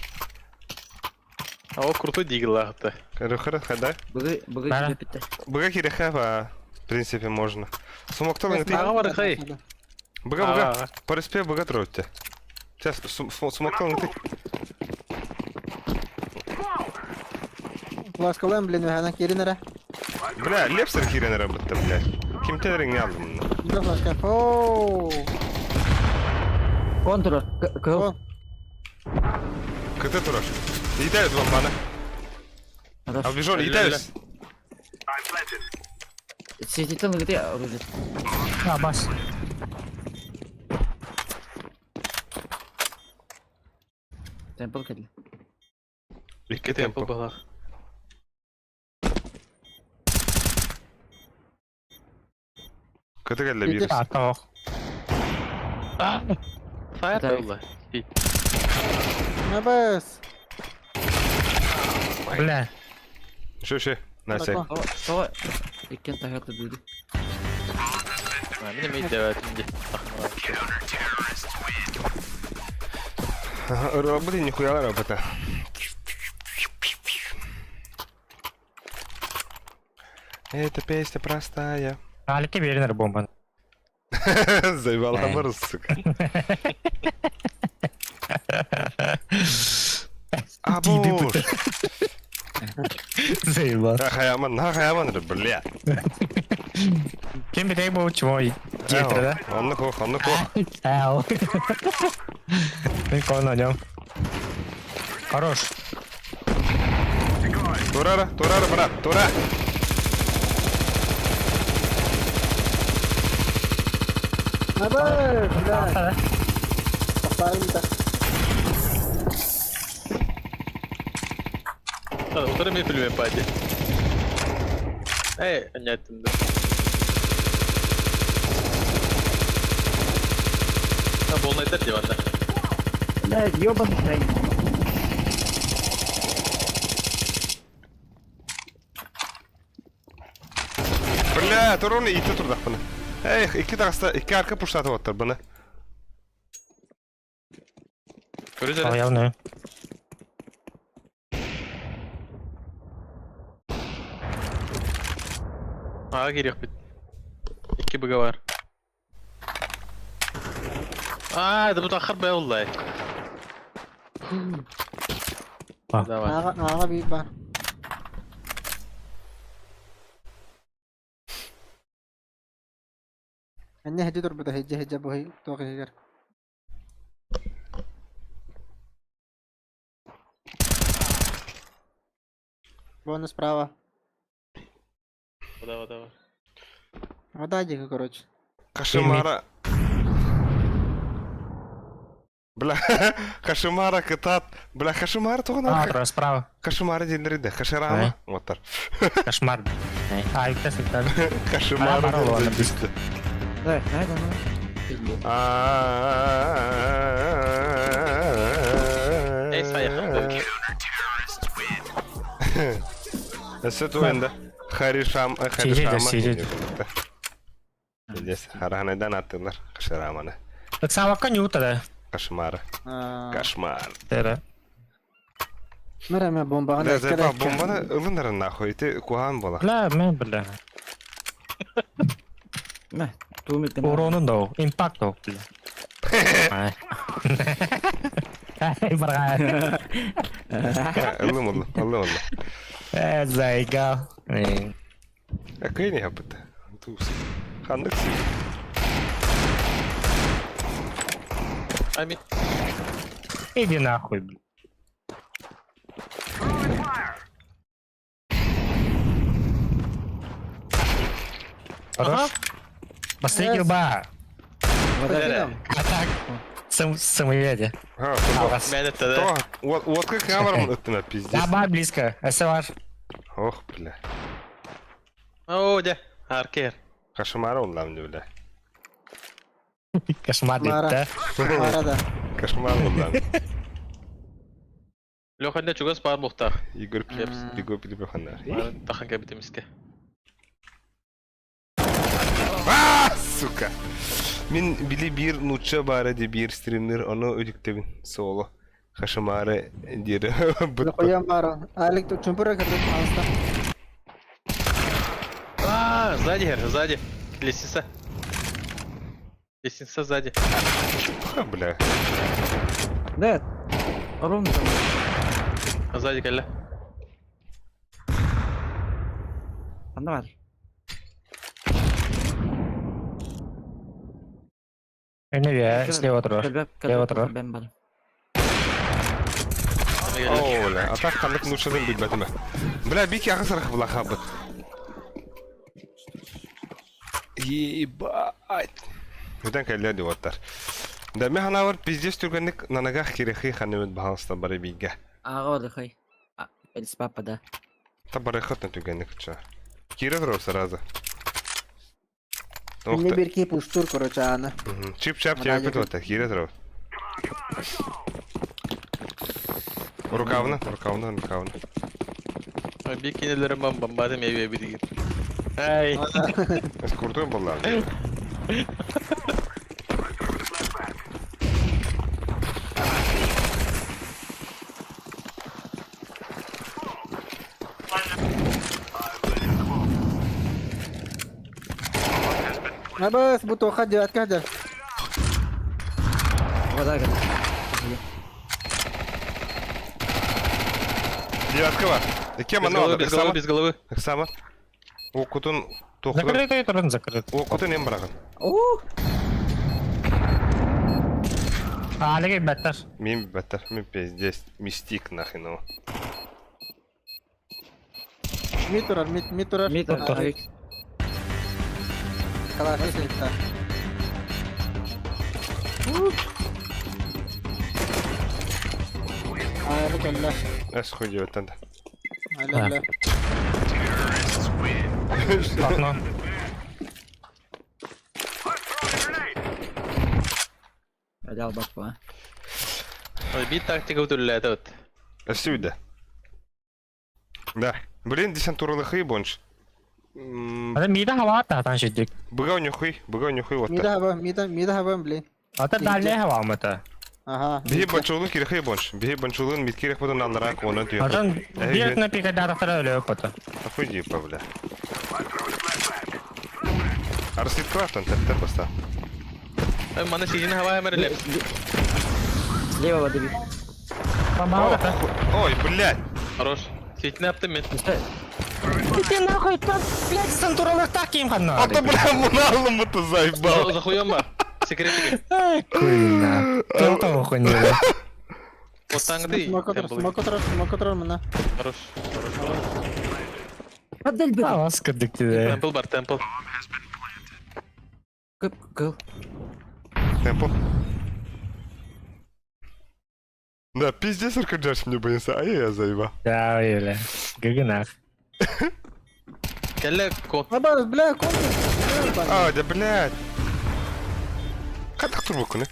А о, крутой дигла атты.
Рухара, хода.
Быгы, быгы
Бара.
кире битте.
Быга киреха, в принципе, можно. Сумокталын ты.
Ага, бар хай.
Быга, быга. По респе быга тротте. Сейчас, сумокталын ты.
Флашкалаем, блин, хана киринера.
Бля, лепсер кирен работа, блядь. Ким терин не алдым.
Да флашка. Оу.
Контур. Кыл.
КТ тураш. Летают вам бана.
Хорош.
Оббежал, летают.
Сетитен где оружие?
А, бас.
Темпл келди.
Икки
Темпл
темпо.
балар.
КТ келді бир.
А, тоқ.
Фаер было.
Набас.
Бля.
Шо шо. Настя.
Тоҕо иккиэн таһыарда дии.
Мин эмиэ дэбэтим дии.
Ырыабыт нихуялар опыта. Эта песня простая.
Алики беринер бомбаны.
Заебала бар, сука. Абуш.
Заебал.
Хаяман, хаяман, бля.
Кем битей был чего? Диетер, да?
Онны кох, онны кох.
Ау. Прикольно на нем. Хорош.
Турара, турара, брат, тура.
Набас, бля. Тохтаарым да.
Утары мен пүлүмэн пади. Эй, аньяттым да. Болнайтар диванда.
Блядь, ёбаный хрень.
Бля, туруны ити турдахпына. Эх, икки таҕыста, икки арка пуштатып оттар быны.
Көрүз
Явно.
Ага кириэх бит. Икки быга бар. Аа, это бутахар бэ оллай. Давай.
Ага, ага биир бар. Анне хеджи турбута хеджи хеджи буһай туох иһигэр. Бонус справа.
Давай, давай.
Вода диэки, короче.
Кашимара. Бля, Кашимара кытат. Бля, Кашимара туган
А, тура справа.
Кашимара диэннэр да, Каширама. Оттар.
Кошмар. А, икки сектор.
Кашимара
Ара,
диэн
ладно.
түстэ.
Давай, давай, давай.
Эй, саяхат.
Өссө туэнда. Харишам,
Сидеть,
Харишама.
сидеть.
Здесь харанайдан аттылар Кашираманы.
Так савакка нюта да.
Кошмар. Кошмар.
Тера.
Мэр эмэ бомбаҕын
Да, заебал, бомбаны ылыннарын нахуй, ты кухан була.
Бля, мен бля.
Мэ, туумит гына.
Уронун да, импакт да, бля. Ай. Ай, барга.
Ылым ылым, ылым ылым.
Э, заигал. Э,
Какой не хапыт? Туз. Ханнык си.
Ами.
Иди нахуй, бля. Хорош. Быстрее герба.
Вода.
А так, сам, самоеде.
Ха,
Мен это да.
То, вот, вот как камерам это на пиздец.
Да, близко. СВР.
Ох, бля.
О, дя. Аркер.
Кошмар он нам не, бля.
Кошмар,
Мара.
да?
Мара да.
Кошмар он нам.
Леха не чугас бар мухтах.
Игорь Плепс, Игорь Пилипеханар.
Тахан кабитемиске.
А, сука. Мин били бир нуча бары де бир стример, оны өдүктебин соло. Хашамары дири.
Лохуян баар. Алик чумпура кырдык аста.
А, сзади, Гер, сзади. Лестница. Лестница сзади.
Ха, бля.
Да. Ровно там.
Сзади, Калля.
Анда бар.
Не, я слева тура.
Кэлбэп,
Слева тура.
Бен бар.
О, бля. А так ханнык нучадан билбетиме. Бля, бики агысарах була хабыт. Ебать. Бүтән кэллэ диоттар. Да мен ханавар пиздец түргенник нанагах кирехи ханымыт баһалыста бары биге.
Ага, отдыхай. А, Элис папа, да.
Та бары хатна түргенник ча. Кире сразу.
Инне бир киһи пуштур, короче, ааны.
Чип-чап тиэппит уота, киирэ турабыт. Рукавына, рукавына, рукавына.
Бир кинилерин бам бомбатым эбие биригин. Ай.
Эскуртуй боллар.
Абас, бу туохха девятка дьэр.
Вода гына.
Девятка бар. Кем
Без
она?
головы, без головы, без головы.
Сама. Окутун тохтун.
Закрытый турун закрыт.
Окутун эм барагын.
О!
Алеге бәттер.
Мин бәттер, мин пиздец, мистик нахрен его.
Мид турар, мид, мид турар.
Мид турар.
Калаши сылытта. Аайы кэллэ.
Эс хуй девяттан да.
Алле.
Окно.
Адал бакпа.
Бит тактика үтүллээтэ вот.
Сюда. Да. Блин, десантуралыхы бонш.
Ада мида хава та шидик.
Быга нюхуй, быга нюхуй вот.
Мида хаба, мида, мида хаба, блин.
Ата далее хава мата.
Ага.
Биһи банчулун кирихи бонш. Биһи банчулун мит кирих потом аллара кона түйө.
Атан бир на пика дара өлө пата.
Ахуй дипа, бля. Арслит крафтан тәптер баста.
Маны сидин хава эмерлеп.
Слева воды.
Ой, блядь.
Хорош. Сидин аптым мен.
Ты нахуй, там, блядь, сантуралар так им ханна.
А то, бля, муналым это заебал.
Захуем ба. Секретики.
Ай, куйна. Кто хуйня.
Отаңды.
Смокотор, смокотор, смокотор мына.
Хорош.
Отдаль бы.
А, вас кырдык тебе.
Темпл бар, темпл.
Кып, кыл.
Темпл. Да, пиздец, Аркаджаш мне боится, а я заебал.
Да, бля. Гагынах.
Келле кон.
Абас, бля, кон.
А, да, блядь. Катак турбу күнү.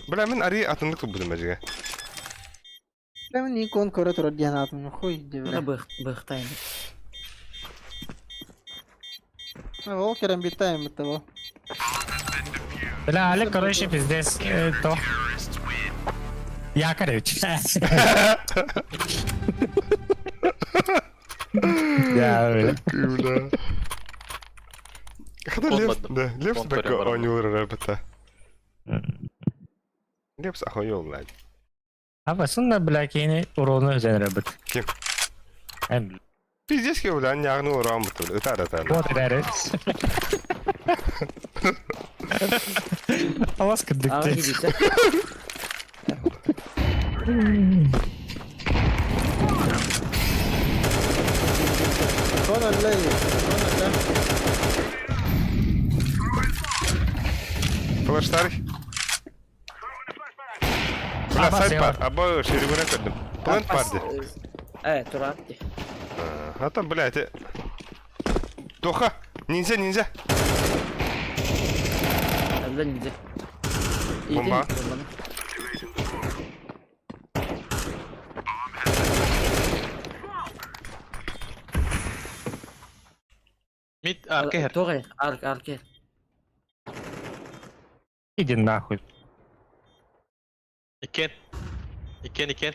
Бля, мен ари атындык турбудум ажыга.
Бля, мен не кон көрө турар диэн атым, хуй, де, бля.
Бых, бых, тайны.
Ол керем битайм этого.
Бля, Олег, короче, пиздец, то. Я, короче. Да, бля.
Бля. Хата Лепс, да, Лепс
Кон
бәкке
көрөм бар.
оңюлар рабыта. Лепс ахуел, блядь.
А басында, бля, кейini урону өзен рабыт.
Ким?
Эм,
Пиздец, бля, нягны уран бут, ытар ытар.
вот бәрі. Алас кырдык
А,
те.
видите.
Кон алле, кон алле.
Флеш старый. Бля,
Аба,
сайт
села.
пар, аба шеригуна көрдүм. Плент парды.
Туратти.
А там, блядь, Тоха, ниндзя, ниндзя.
Алла ниндзя.
Бомба.
Мид арка хер.
Тоғай, арк, арк.
Иди нахуй.
Икен. Икен, икен.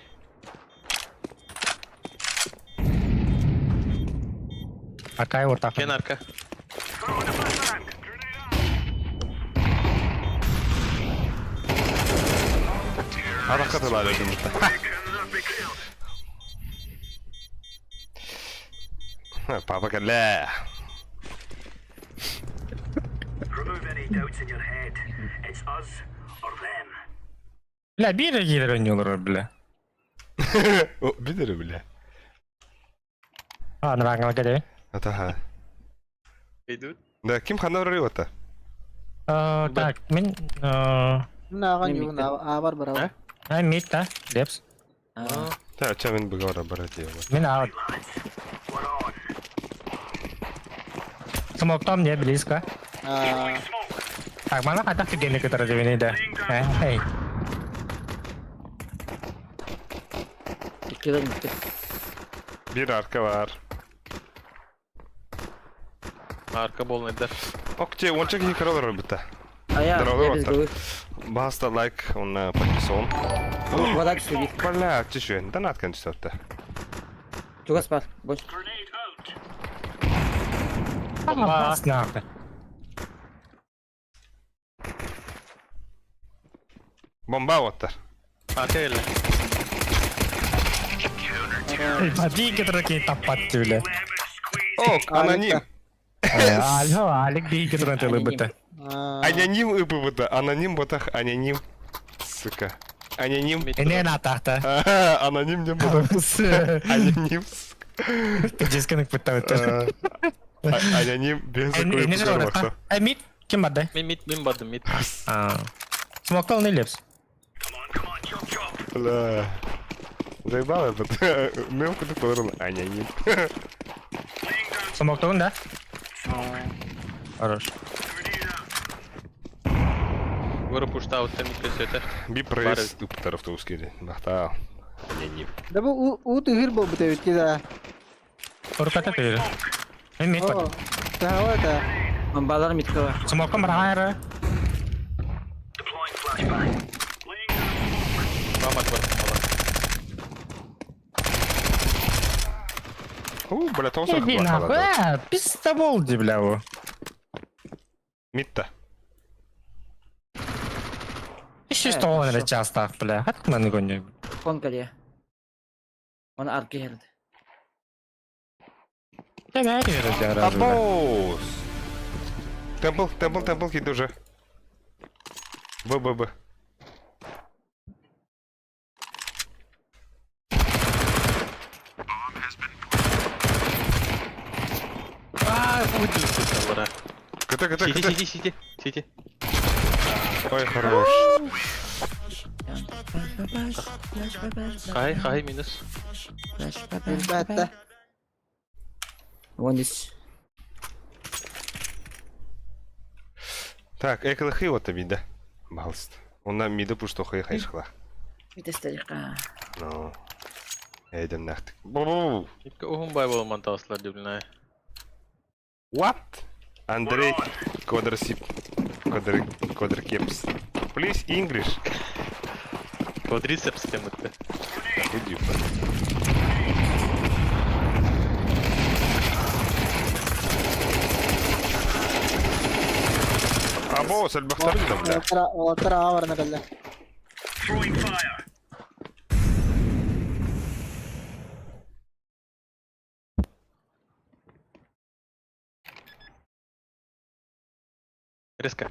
Акай ортақ.
Икен арка.
Аракка тылар өдүм бутта. Папа кэллэ.
Бля, бир гидер ойнолор, бля.
О, бидер, бля.
А, нраңал кәде.
Атаха.
Идут.
Да, ким ханна рори ота?
Так, мен...
Мына аган
Мен
югун абар бар.
А?
А, мид, да? Лепс.
Та, ча мен быгара бара дия.
Мен аут. Смок там не близко.
А,
Так, мана хайдах кигени кытары дебини да. Эй.
Иккилер миттик.
Bir arka var.
Арка болнайдар.
Окей, онча кихи каралар битта.
Ая,
Здорово,
я без
Оттар.
головы.
Баста лайк, он подписан.
Вода түсті.
Бля, чешен, донат кончится.
Чугас бар. Бош.
Бомба. Нахуй.
Бомба оттар.
Арка келе.
Бабин кытары кей таппат бля.
Ок, аноним.
Алло, Алик бей кытары тылы быта.
Аноним ыбы аноним ботах, аноним. Сука. Аноним.
Эне на тахта.
Аноним не ботах. Аноним.
Пиздец, быта өтөр.
Аноним без
Эне же Ай, мид, ким барды?
Мен мид, мен бардым мид.
Смоктал не лепс.
Бля. Заебал этот. Мелко ты подорвал. Аноним.
Смоктал, да? Хорош.
Горы пушта от мид көсөтө.
Би пресс туптар автобус кири. Бахта. Аноним.
Да бу у тыгыр бол бит бит да.
Орката тыгыр. Мен мид бар.
Да, да.
Бомбалар митке бар.
Смоктал бар.
Мамат бар.
У, бля, тоғыз
Иди нахуй. Э, пиздобол, бля, во.
Митта.
Еще что он это часто, бля. Хат на гоню.
Кон кале. Он арки херді.
Абоус. Темпл, темпл, темпл киді уже. Б, Б, Б.
А, бара.
КТ, КТ,
Сити,
КТ.
сити, сити, сити.
Ой, хорош.
Хай, хай, минус.
Ребята.
Вон здесь.
Так, эклахи вот мида. Балст. Онна мида пушто хай хайшхла.
Митестелика.
Ну. Эйдем нахтык. Бу-бу-бу.
Ипке ухум бай болман таслар дюблнай.
What? Андрей Квадросип. Квадр... Квадрокепс. Please English.
Квадрицепс темытты.
Иди. Або, сальбахтар бля.
Олаттар аҕа кэллэ.
Резко.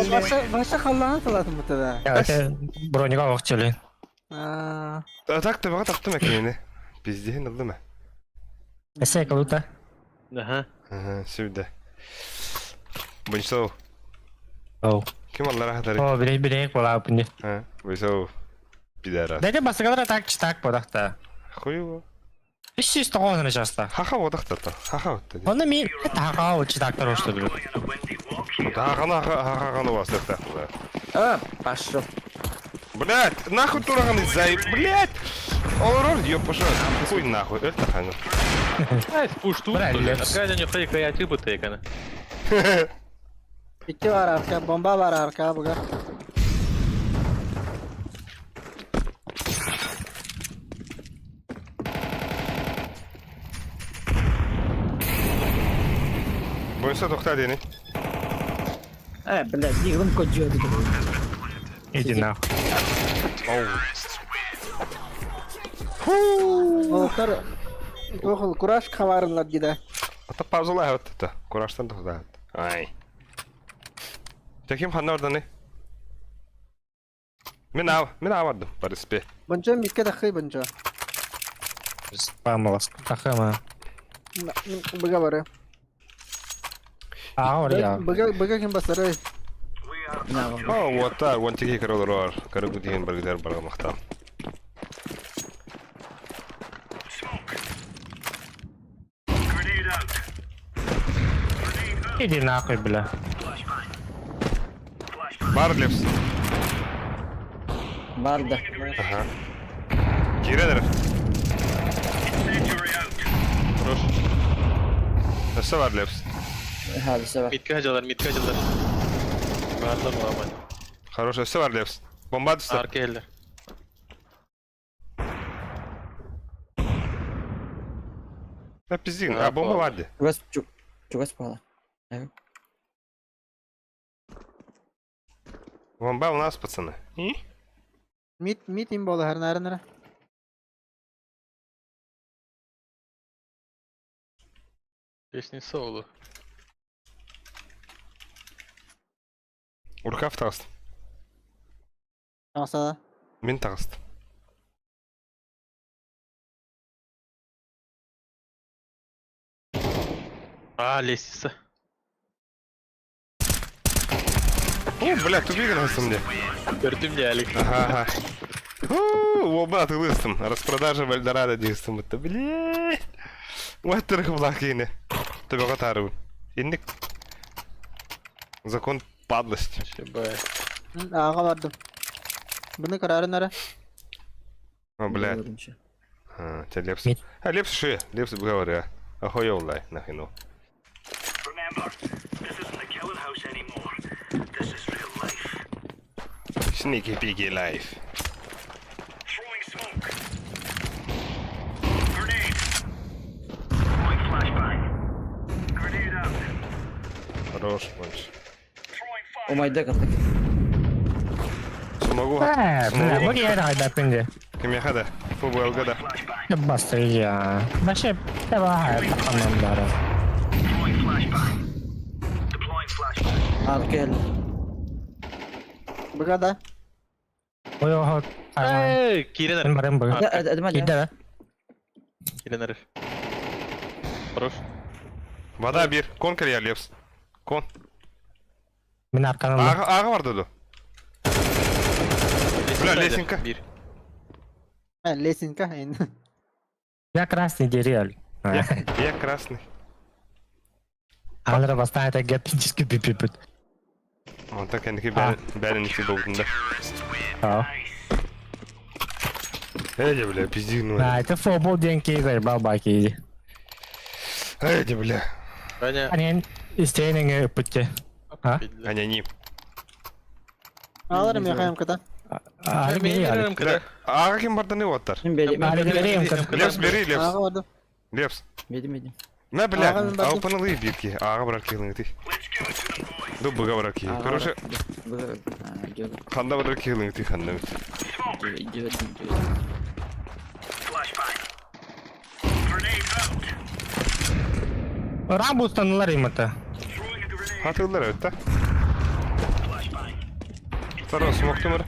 Ваша ваша халлаан салатын бутада.
Броника охчели.
Аа.
А так ты бага таптым экенini. Пиздehen алды ма?
Эсе калута.
Ага.
Ага, сюда. Бунсо.
Оу.
Ким аллара хатары?
О, биле биле кола пинди.
А, бунсо. Пидорас.
Дайте басыгалара так читак бодахта.
Хуево.
Иши стоғын часто.
Хаха бодахта. Хаха вот.
Оны мен таға читактар ошты биле.
Тағана хахаганы басты.
А, пошел.
Блять, нахуй тураганы заеб, блять! Олорор, ёпаша, хуй нахуй, это хана.
Ай, пушту.
Бля, лепс.
Аркадия не хай креатив бутейкана.
Икки бар арка, бомба бар арка буга.
Бойса тоқта дені.
Э, блядь, дигрым коджо
Иди нахуй.
Оу.
Олаттар Охол кураж хабарынлар гиде.
Ата паузала хаватта. Кураштан тоқта. Ай. Таким ханна орданы. Мен ав, мен авардым, барыспе.
Бунча микке тахый бунча.
Спамалас. Тахама.
Быга бары.
А, оря.
Быга быга ким басары.
О, вот так, вон тики королор. Карыгу деген баргдар барга мактам.
Иди нахуй, бля.
Бар Лепс.
Бар да.
Ага. Киирэн эрэр.
Хорош.
Өссө бар Лепс.
Ха, все бар.
Мидкэ дьалар, мидкэ дьалар. Бааллар буолаамай.
Хорош, өссө бар Лепс. Бомба түстэ.
Арка кэллэр.
Да пиздин, а бомба бар дии.
Чугас чугас буола.
Бомба у нас, пацаны. И?
Мид, мид им буола, хернарынара.
Лестница олу.
Рукав таҕыста.
Таҕыста.
Мин таҕыста.
А, лестница.
О, бля, тупик гынастым дии.
Көрдүм дии, Алик.
Ага, ага. Оба атыылыстым. Распродажа в Эльдорадо диэстим. Это, блядь. Уаттырых блакины. Төбөҕө таарыбын. Инник. Закон падлости.
Шибай.
Аҕа бардым. Буну көрөрүн эрэ.
О, блядь. А, тебя Лепс. А, Лепс ши. Лепс говорю. Охуел, лай, нахрен. Sneaky peeky life. Хорош, мальчик.
Умайда картак.
Смогу.
Э, бля,
Смогу.
бу киһи хайдатын дии.
Кимиэхэ да. ФБЛГ да.
Бастыйа. Вообще, давай, таханан бары.
Арка кэллэ.
Быга да.
Ой, ой,
Эй, киирэн эрэр.
Барым бу.
Да, это
Киирдэ да?
Киирэн эрэр. Хорош.
Вода биир. Кон кэлиэ Лепс. Кон.
Мин арканан.
Аҕа аҕа барда дуо? Бля, лесенка.
Биир.
Э, лесенка. ин.
Я красный дерел.
Я красный.
Алра бастан это гепический пипипит.
Онтон кэнники бәрін бәрін ити болдун да.
А.
Эди, бля, пизди, ну.
Да, это фобол деньги заебал баки.
Эди, бля.
Аня.
Они истейнинг пути. А?
Аня, не.
Аларым яхайым кыта.
А,
Бля, аҕа ким барданы оттар?
Мин бэйдим.
Лепс, бери, Лепс.
Аҕа бардым.
Лепс.
Бэйдим, бэйдим.
На, бля,
Аҕа, мин бардым.
аупанылы бирки. Аҕа барар киһилиҥ ти. Ду быга барар киһи. Короче, ханна барар киһилиҥ ти ханна бит.
Рамбустанылар имата.
Хатылар эбит да. Второй смок түмэр.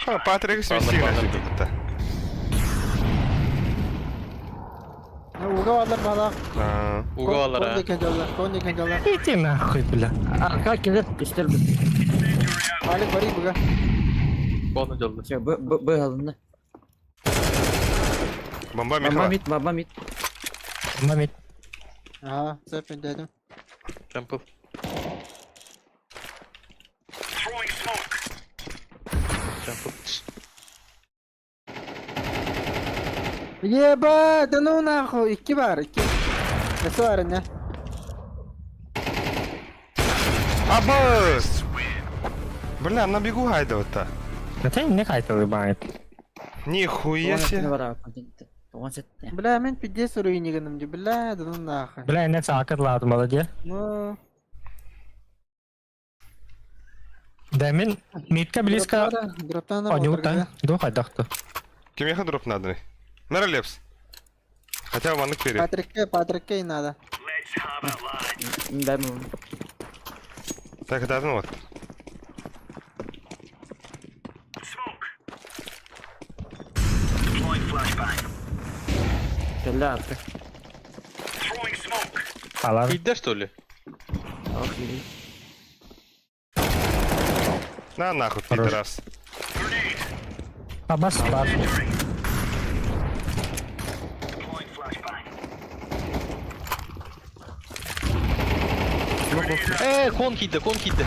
А, Патрик свести гына
Уга балар бала.
А,
Уга балар, а.
Кон диэн дьаллар, кон диэн дьаллар.
Иди нахуй, бля.
Арка кэлэр көстөр бит.
Алик бары быга.
Бону дьаллар.
Все, б б б алынды.
Бомба
Бомба
Михала.
мид, бомба мид.
Мамит.
Ага, сөп мен дедим.
Темпл. Темпл.
Еба, да ну нахуй, икки бар, икки. Несі бар не?
Абыс! Бля, на бегу гайда
Это не хайталы бает.
Нихуя себе.
Бля, мен пиздец уровень гыным ди, бля, да ну нахуй.
Бля, не цакат лад, молодец.
Ну,
Да, мин митка близко.
Дроптан
Анюта. Ду хайдахты.
Кимеха дроп надо. Нара Лепс. Хотя бы маннык пере.
Патрикке, Патрикке и надо.
Дай ему.
Так, да, ну вот.
Кэллэ арка.
Алар.
Киирдэ что ли?
Ох, иди.
На нахуй,
Хорош.
пидорас.
Абас бар.
Э, кон киирдэ, кон киирдэ.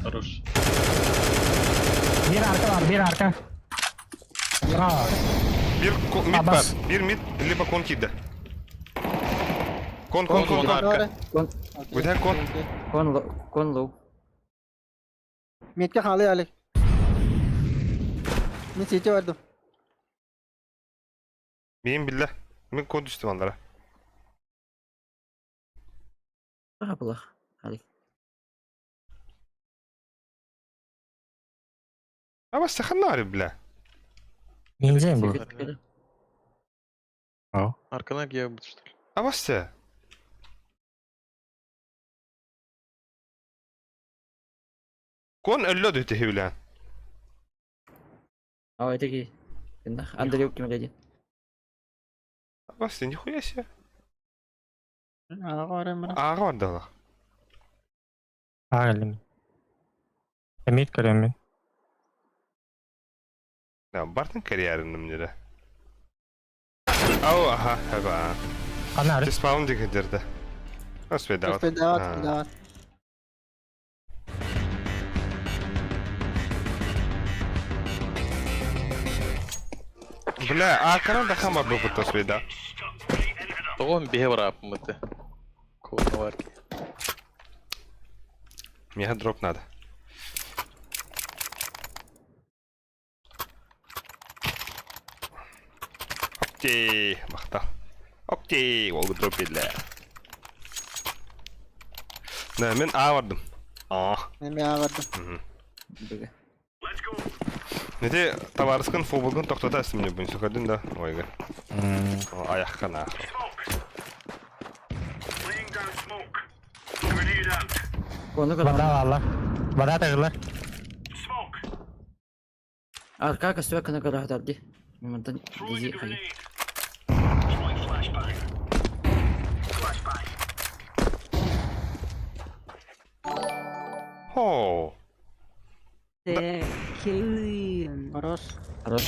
Хорош.
Биир арка бар, биир арка. Браво.
Биир мид бар.
Абас.
Биир мид, либо кон киирдэ. Кон, кон, кон,
Кон,
кон.
арка.
Кон,
Бүтэһик кон.
кон, лоу, кон лоу.
Мидкэ хаалый Алик. Мин сити бардым.
Миин биллэ. Мин кон түстүм аллара.
Браво, Алик.
Абас саханнаары бля.
Нельзя было.
Аркана я буду, что ли?
Абас Кон өллө дөтө хевлән.
А, это ки. Андрей ким один.
Абас нихуя себе.
Аҕа барым бара.
Ага бардалах.
Правильно. Мид көрөммүн.
Да, бартын карьерин мне Ау, аха, аба.
Анары.
Спаун деген жерде. Успей дават.
Успей дават.
Бля, а каран да хама был будто успей да.
Тоҕо биһи барааппын Кон бар.
Мне дроп надо. Окей, махта. Окей, ол дроп бля. Да, мен А бардым. А.
Мен аҕа бардым.
Беге.
Нете товарыскын футболгын тоқтата мне бұн сөкөдүн да. Ойга. Аяққа на.
Кону
Вода валла. Вода тагылар.
Арка кастыва кана карахтарди. Мантан дизи хай.
Хо.
Хорош.
Хорош.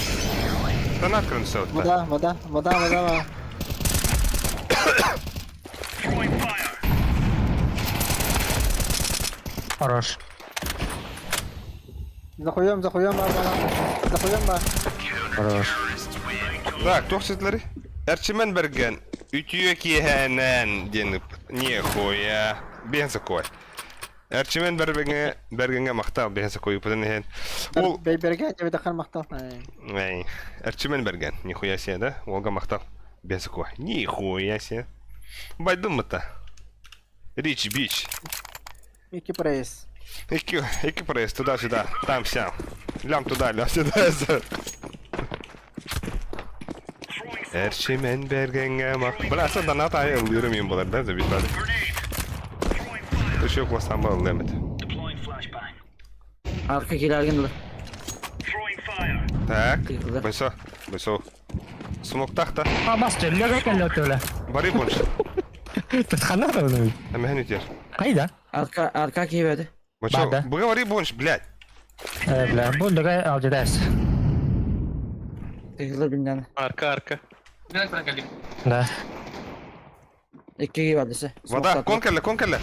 Донат крынсы.
Вода, вода, вода, вода, вода.
Хорош.
Захуем, захуем, бар, бар. Захуем, бар.
Хорош.
Так, туох сетлери? Эрчимен берген. Үтүө киэһэнэн диэн нихуя. Биэн сокой. Эрчимен бергенге бергенге мактал биэн сокой ыпытын иһин. Ол
Бейберге тебе дахар мактал.
Эй, Эрчимен берген. Нихуя себе, да? Олга мактал. Биэн сокой. Нихуя себе. Байдым мыта. Рич бич.
Микки пресс.
Ики, ики пресс, туда-сюда, там сям. Лям туда, лям сюда. Эрчимен бергенге мак... Бля, аса донат ай ылдырым им болар, да, забитады. Еще классан был лемет.
Арка килерген
Так, бойсо, бойсо. Смоктах та.
А бас төллөг келле төлө.
Бары бонш.
Tutхана да оны.
Әмәһен үтер.
Кайда?
Арка арка кибеди.
Бойсо,
Бада.
буга бары бонш, блядь.
Э, бля, бу лөгө алдыдас.
Тыгылыр билнен.
Арка, арка.
Да.
Икки кибедisi.
Вода, кон келле, кон келле.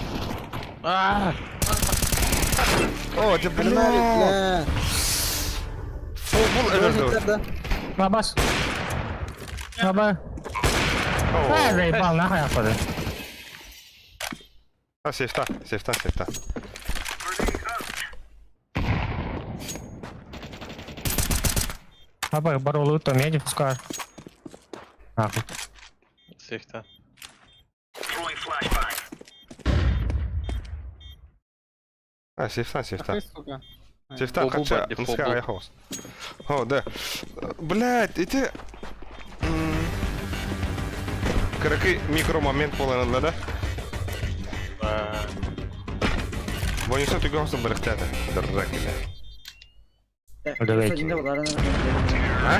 А,
О, да бля.
Бля.
Футбол өлөрдү.
А бас. Аба. Э, заебал, нахуй япады.
А, сейфта, сейфта, сейфта.
Аба, баролу то меди пускай. Нахуй.
Сейфта.
А, сейфта, сейфта.
Сука.
Сейфта,
Фобу
кача,
барды,
муска
фобу.
аяхос. О, да. Блядь, эти... Кыракый микромомент боланылар, да? Бойынша түгөмсүн бырыктады. Дыррак эле.
Давайте.
А?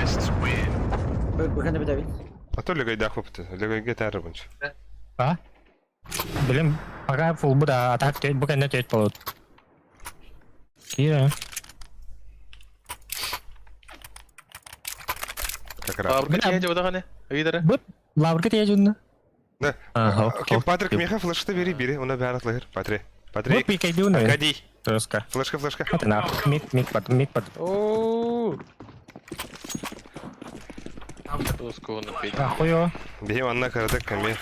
Буканы бит.
А то легай дах опыты. Легайге тәрі бұнша.
А? Билем, пока фулбу да, а так бу кэннэ төт болот. Кира.
Как раз.
Лаврга тиэжэ бодагане. Ыйдара.
Бут лаврга тиэжүннэ.
Да.
Ага,
Окей, Патрик, меха флешка бери, бери, она бәрі лыгыр. Патрик.
Вот
Патрик.
пикай дюна.
Аркадий.
Жестко.
Флешка, флешка.
Это нахуй. Мид, мид под, мид под.
Ооо. Тосконы пить.
Нахуй.
Бери, анна карадак каме.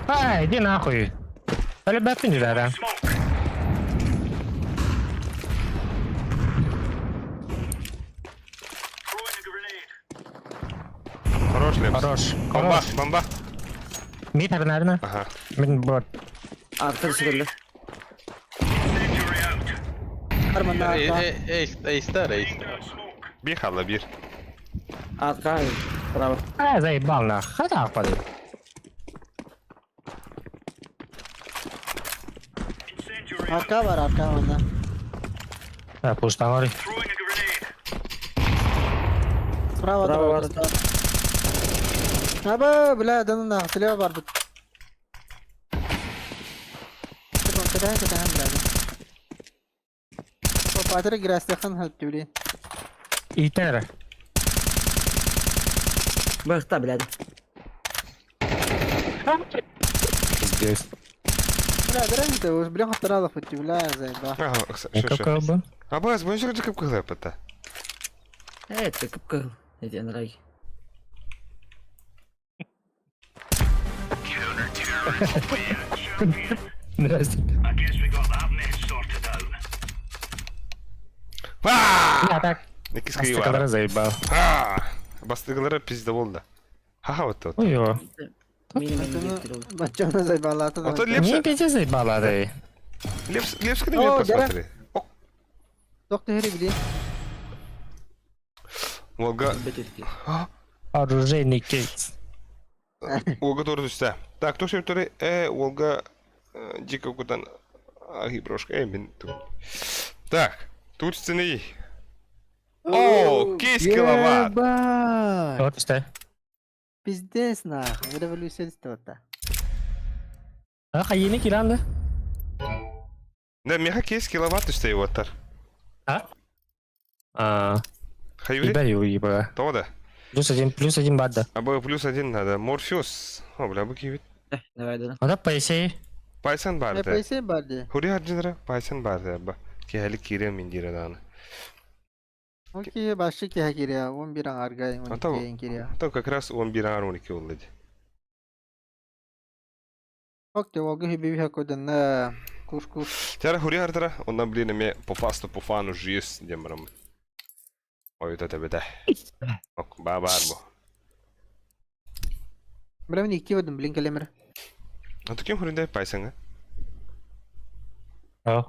Ай, иди нахуй. Ребята, не да.
Хорош, Лепс.
Хорош.
Бомба,
Хорош.
бомба.
Мид, наверное.
Ага.
Мид бот.
Арка түсірілі.
Арман
Эй,
арка.
эй, эй, эй, старый, эй, старый.
Bir хала bir.
Арка. Право.
Ай, заебал нахуй. Хотя падает.
Арка бар, арка онда.
А, пусть там
Справа
Право
дорога.
бар.
Аба, бля, да ну нахуй, слева бар бит. Кытаан, кытаан, бля. О, Патрик грастахан хәлп блин.
Итер.
Бақта, блядь.
Пиздец.
Бля, дөрән уж блин хаттыралых бит, бля, заеба.
Ага, шо, шо.
Какой бы?
Абаз, bu işe çıkıp kızlar pata.
Э, ты кып-кыл. Эти анраги.
Здрасте.
Ва!
Я так.
Икки скрива.
Астыкалары заебал.
Ха! Бастыгылары пизде болды. Ха-ха вот вот.
Ой, ё.
Бачона заебалаты.
А то
Не
Лепс,
пиздец заебала, да.
Лепс, Лепс, когда
О,
меня
да.
посмотри. О,
Доктор Хири, блин.
Волга,
Оружейный кейс.
Волга тоже түсті. Так, то что Волга, дико кудан, аги брошка, мин тут. Так, тут сцены. О, кейс киловатт.
Ебать.
Вот что.
Пиздец нахуй, революция что-то.
А, хайыны киланды.
Да, меха кейс киловатт түсті оттар.
А? А,
Хаюри?
ебали, уеба.
То да.
Плюс один бат, да.
А б плюс один надо. Морфеус. О, бля, бу кивит.
Давай, да.
А да, поясей.
Пайсан
Я
барды.
поясей барды.
Хури харджинра пайсан барды аба. Кехали кире миндира даны.
Окей, башы кеха киря, 11 аргай,
А то-
12 киря.
То как раз он бирар 12 oldu.
Окей, волга хиби хакодан на куш куш.
Тяра хури хардра, ондан блин ме по фасту по фану жиес демрам. Ой, это тебе да. Ок, ба бар бу.
Бля, мне кивадым, блин, калемер.
А то ким хуринде пайсан?
А.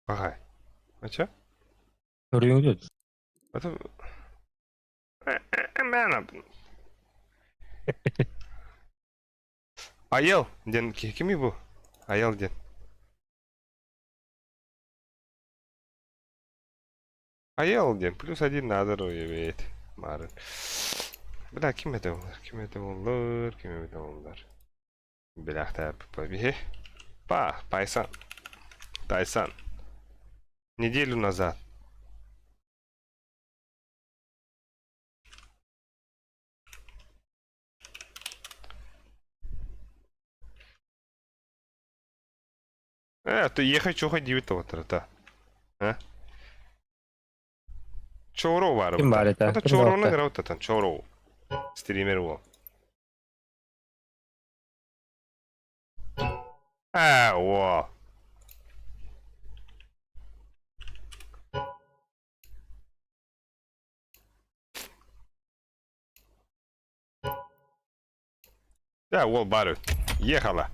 Ага. А чё?
Рюнгдет.
Это... Мена. Аял, ден кими бу? Аял ден. Аял ден, плюс один надо уебет. Марын. Бля, ким это олар? Ким это олар? Ким это олар? Бля, та Па, Пайсан. Тайсан. Неделю назад. Ты ехать чего ходить вот это. А? Чоро бар.
Ким бар это?
Это
Ким
Чоро
бар
на играл там, Чоро. Стример его. А, во. Да, уол бары. Ехала.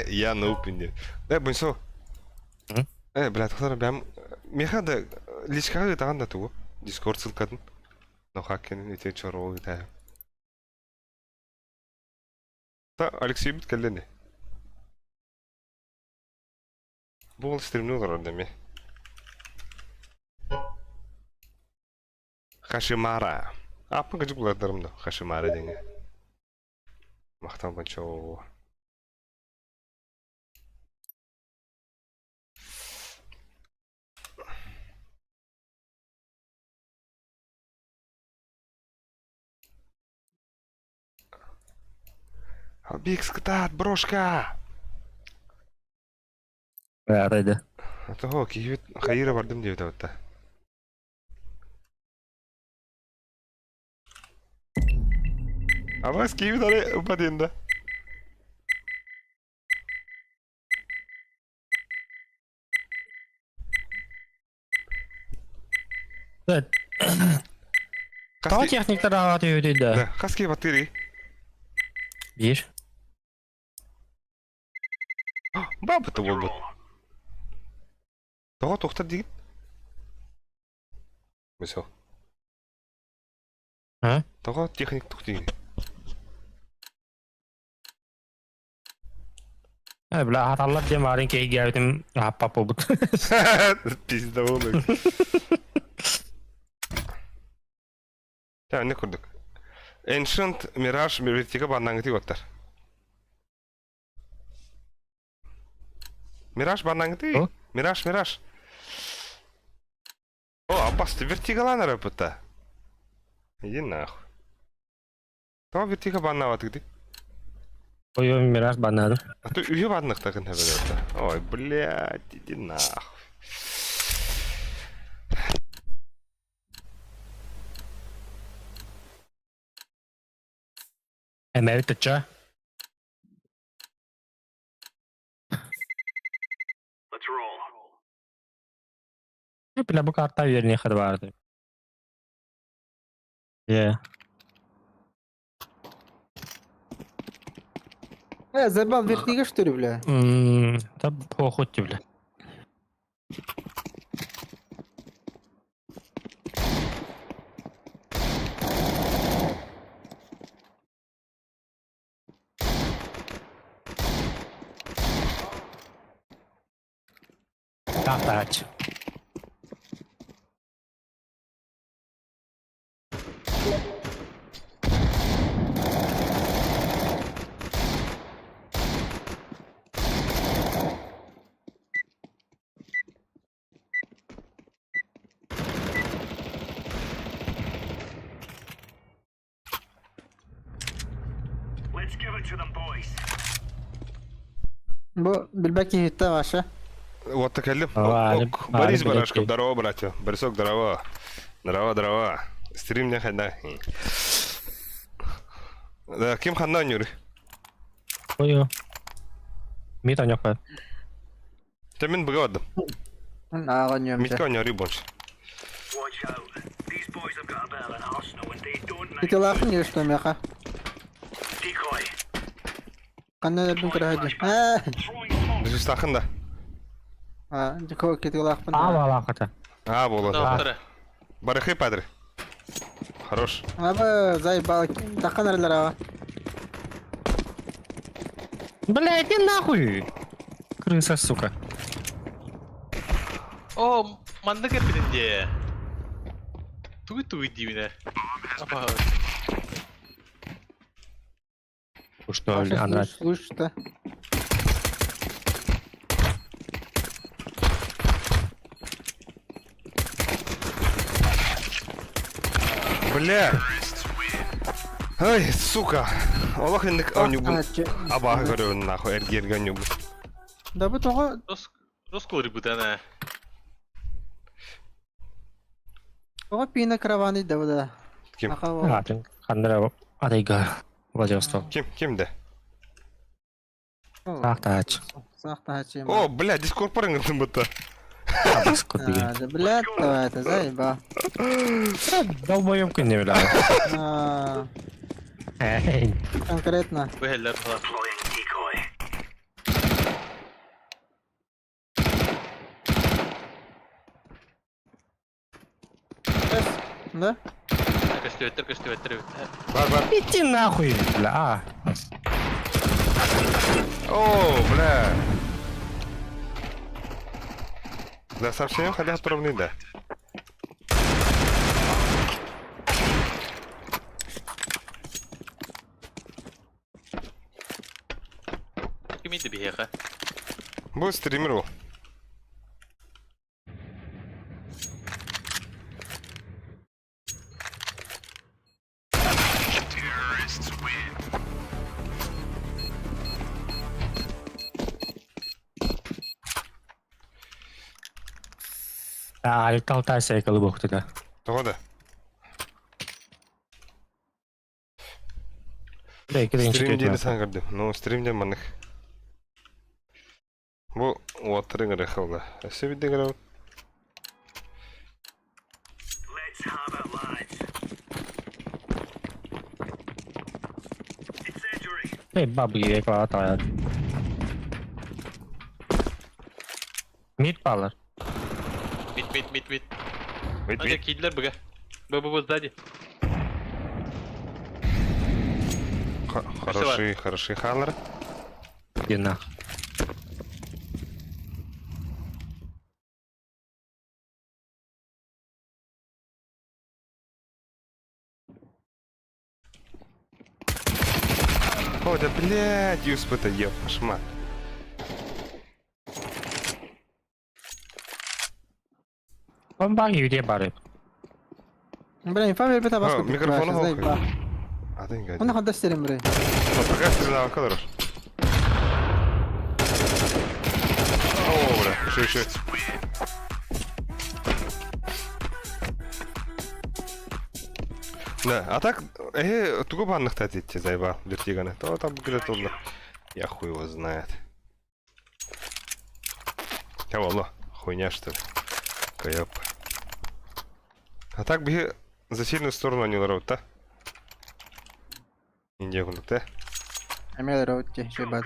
Я на упинде. Да, бунсо.
М?
Блядь, хлара бям. Меха да личка да анда ту. Дискорд ссылкатын. Но хакен эти чоро да. Та Алексей бит келлене. Бул стримнул родами. Хашимара. Апы гыжы булардарым да Хашимара деген. Махтал большого. Албикс кытаат, брошка!
Арайды.
Того, киһибит хайыра бардым диэбитэ батта. Абас киһибит ары упа диэн да.
Тоҕо техниктар аҕа түһүтүй да?
Да, хас киһи баттыырый?
Биир.
Баабыта буолбут. Тоҕо туохтар диигин? Все.
А?
Тоҕо техник тух диигин?
Э, бля, аһаталлар диэн баарын киһигээбитим аһаппат буолбут.
Пизда буолуй. Та, не курдук. Ancient Mirage Vertigo баннаңыты оттар. Мираж баннаңыты. Мираж, Мираж. О, опасты вертигалан арапыта. Иди нахуй. Тоҕо вертига баннаабатыгытый?
Ой, ой, Мираж баннадым.
А то үйе баннықтағын хабар Ой, блядь, иди нахуй.
Эмэбит тыча. Бля, бу карта үөрниэхэ да баарды. Yeah.
Забал вертига, что ли, бля?
Да похуй тебе, бля. Так, так.
Бу билбэт киһиттэ Маша.
Вот так әлі.
Aa,
Борис
әлі
Барашков,
білет.
здорово, братья. Борисок, здорово. Здорово, здорово. Стрим не ханда. Да, ким ханна нюры?
Ой, Мит анёкпа.
Та мен бігадым.
Ааҕа ньүөмчэ.
Митка нюры больше.
Итилаахын или что меха? Ханна өлбүн көрөһөдү.
Біз да.
А, дьэ китилаахпын.
Аа, балааката.
А, болады.
Доктора.
Барахы падре. Хорош.
Аба заебал. Тахан аралар аға.
Бля, иди нахуй! Крыса, сука.
О, манна кэлбитин дии. Тугу тугу диибинэ. Апа.
Что, ли, она...
Слышь, да.
Бля. Ай, сука. Олох инник онюбун. Абаға көрөбүн нахуй, эргерге онюбун.
Да бу тоҕо
Росколри бутана.
тоҕо пина караваны да бу да.
Ким?
Аха,
А, ты хандра адайга Владивосток.
Ким, ким да?
Так, тач.
Сах тач.
О, бля, дискорд парыңгын бытта.
А, да блядь, давай это заебал.
Долбоёб не бля.
А,
Эй.
Конкретно.
Бэһэллэр бала.
Да?
Көстүбэттэр, көстүбэттэр эбит.
Бар, бар.
Иди нахуй, бля.
О, бля. Да, сообщение хотя бы да.
Ким иди биһиэхэ?
Бу стример ол.
А, Алтай сайкалы буохтута.
Тоҕо да?
Бля,
Стрим диэни саҥа көрдүм. Ну, стрим диэн маннык. Бу уоттарын ырыхалла. Өссө биирдэ көрөбүт.
Эй, бабы реклама. Мид палар.
Мид, мид, мид, мид.
Мид,
А,
мид.
киирдилэр быга. Б, б, б, сзади.
Хороший, хороший халлер.
Иди нах.
О, да блядь, юсп это еб, кошмар.
Он баг үйде бар.
Бля, инфа бербет абас
О,
курдук.
микрофону
Бля,
хоққой. Атын гади.
Оны ханда стерем бре.
Пока стрелял, хорош. О, бля, еще, еще. Да, а так, тугу банных идти, заебал, вертиганы. То там где-то Я хуй его знает. Алло, хуйня что ли? Каяп. А так бы за сильную сторону не лорот, да? Индия да?
Эмел роутти, шебат.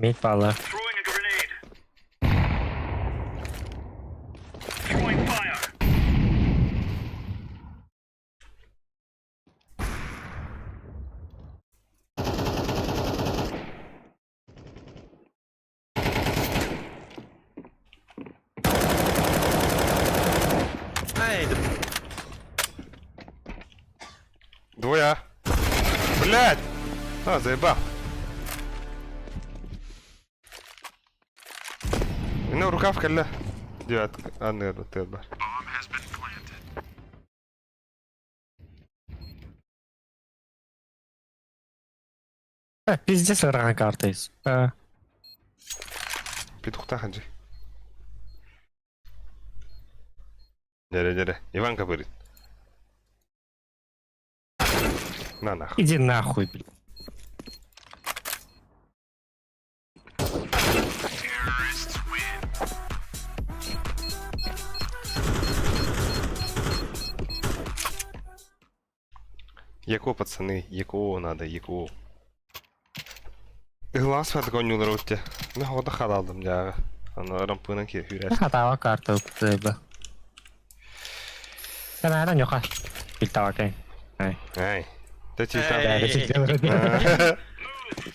Мид палар.
Ай, да
Двое. Блядь! А, заебал. Ну, рукав кэллэ. Девятка. А, нет, ты бар.
Пиздец, рана карта есть.
Петухта хаджи. Дядя, дядя. Иванка говорит. На нахуй.
Иди нахуй, блядь.
Яко, пацаны, яко надо, яко. Глаз фатгонюлар өтте. Мен хода халалдым жағы. Аны рампынан ке хүрәс.
Хатава карта заебал. Да, наверное, нюха. Билтава кай.
Ай. Тәти
Эй.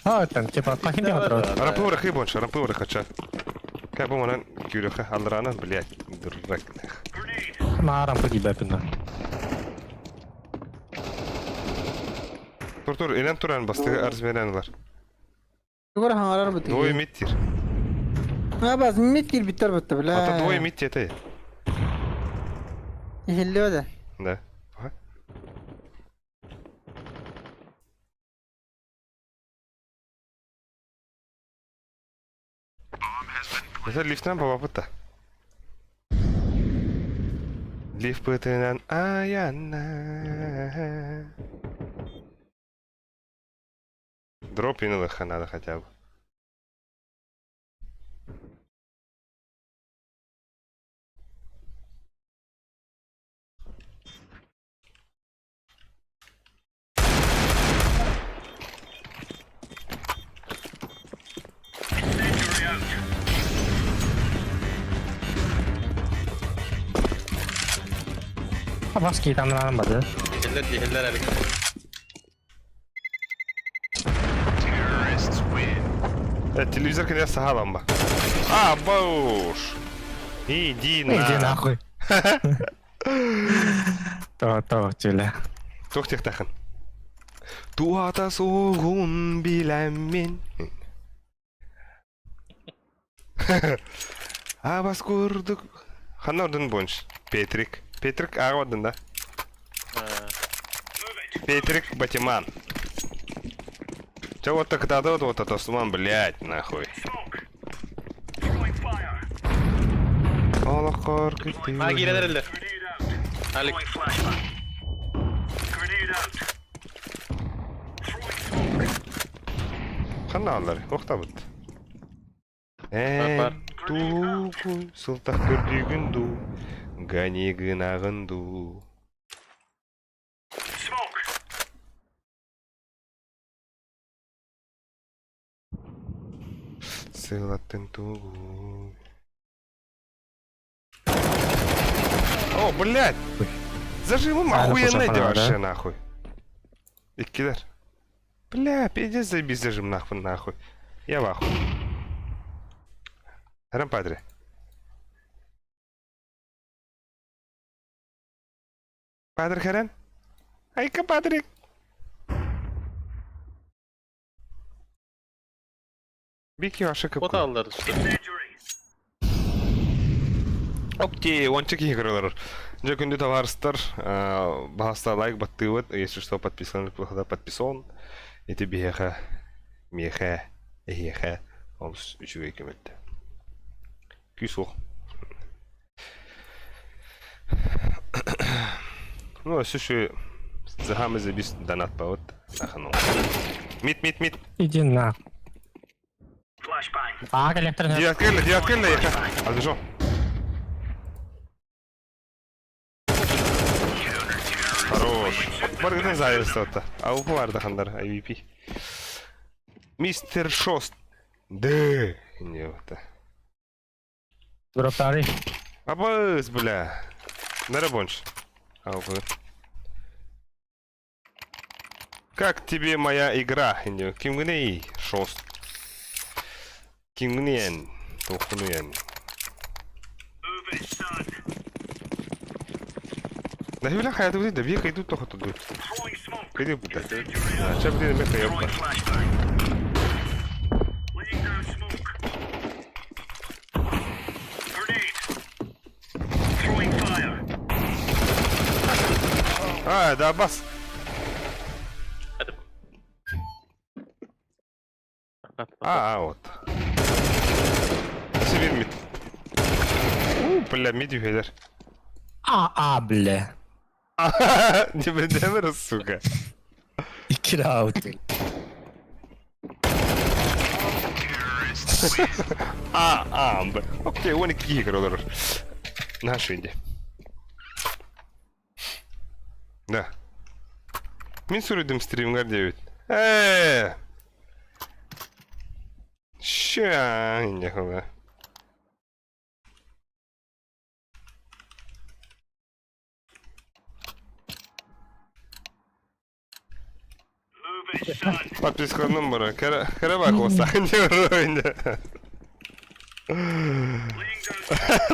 О, там типа плохим делом.
Рампы хы больше, рампы хача. Кай бу манан күрөхе алрана, блядь, дурак.
На рампы дибепина.
Тур тур, элен туран басты арзменен бар.
Тугура хаңарар бут.
Двое миттир.
А баз мит кир биттер бутты, бля.
Ата двое митти это.
Ихилле да.
Да. Ага. Это лифтен баба Лифт бытынан аяна. Дроп и надо хотя бы.
Абас киитамнаан бады.
Дихиллер, дихиллер әлик.
Телевизор кэнэ сахалан ба. А, бауш. Иди на.
Иди нахуй. То, то, тюля.
Туох тихтахын. Туата сугун билэммин. Абас курдук. Ханна ордун бонч. Петрик. Петрик аға ордун да. Петрик Батиман. Че вот так да вот вот Осман, блядь, нахуй. Олохор
А, киирэн эрэллэр. Алик.
Ханна аллар, охтабыт.
Бар, бар.
Тууку сылтах көрдүүгүн дуу, гани гынагын дуу. Сылаттын тугу. О, блядь! Зажимом
А,
охуенный
ну, да?
вообще нахуй. Иккилэр. Бля, пиздец, заебись зажим нахуй, нахуй. Я в ахуй. Харам падре. Падре Харан? Айка падре. Бики ваша
Вот
какой.
аллар işte.
Окей, ончик игралар. Дьэ күндү товарыстар, баһаста лайк баттыыбыт, если что, подписан, подписон. Ити биһиэхэ, миэхэ, эһиэхэ, олус үчүгэй көмөттө. Күүс суох. Ну, өссө захамы забис донат баут. Нахану. Мид, мид, мид.
Иди на. А, коллектор.
Девятка, девятка, яха. Отбежал. Хорош. Баргытын заверстатта. АВП барды хандар, IVP. Мистер Шост. Д. Не вот.
Дроптары.
Абыз, бля. Нарабонш. АВП. Как тебе моя игра? Кимгней Шост. Кимгнен. Тухнуен. Да бля, хайа ты да бега идут только туда. Иди буда. А, сейчас блин, меха ёпта. А, да, бас. А, вот. Сибирь мид. У, бля, мид юхелер.
А, а, бля.
Не бедемер, сука.
Икираут.
А, а, б. Окей, он и игралар. Наш инди. Да. Мин сүрүдүм стримгар 9. Ща, не хуя. Подписка номера. Карабак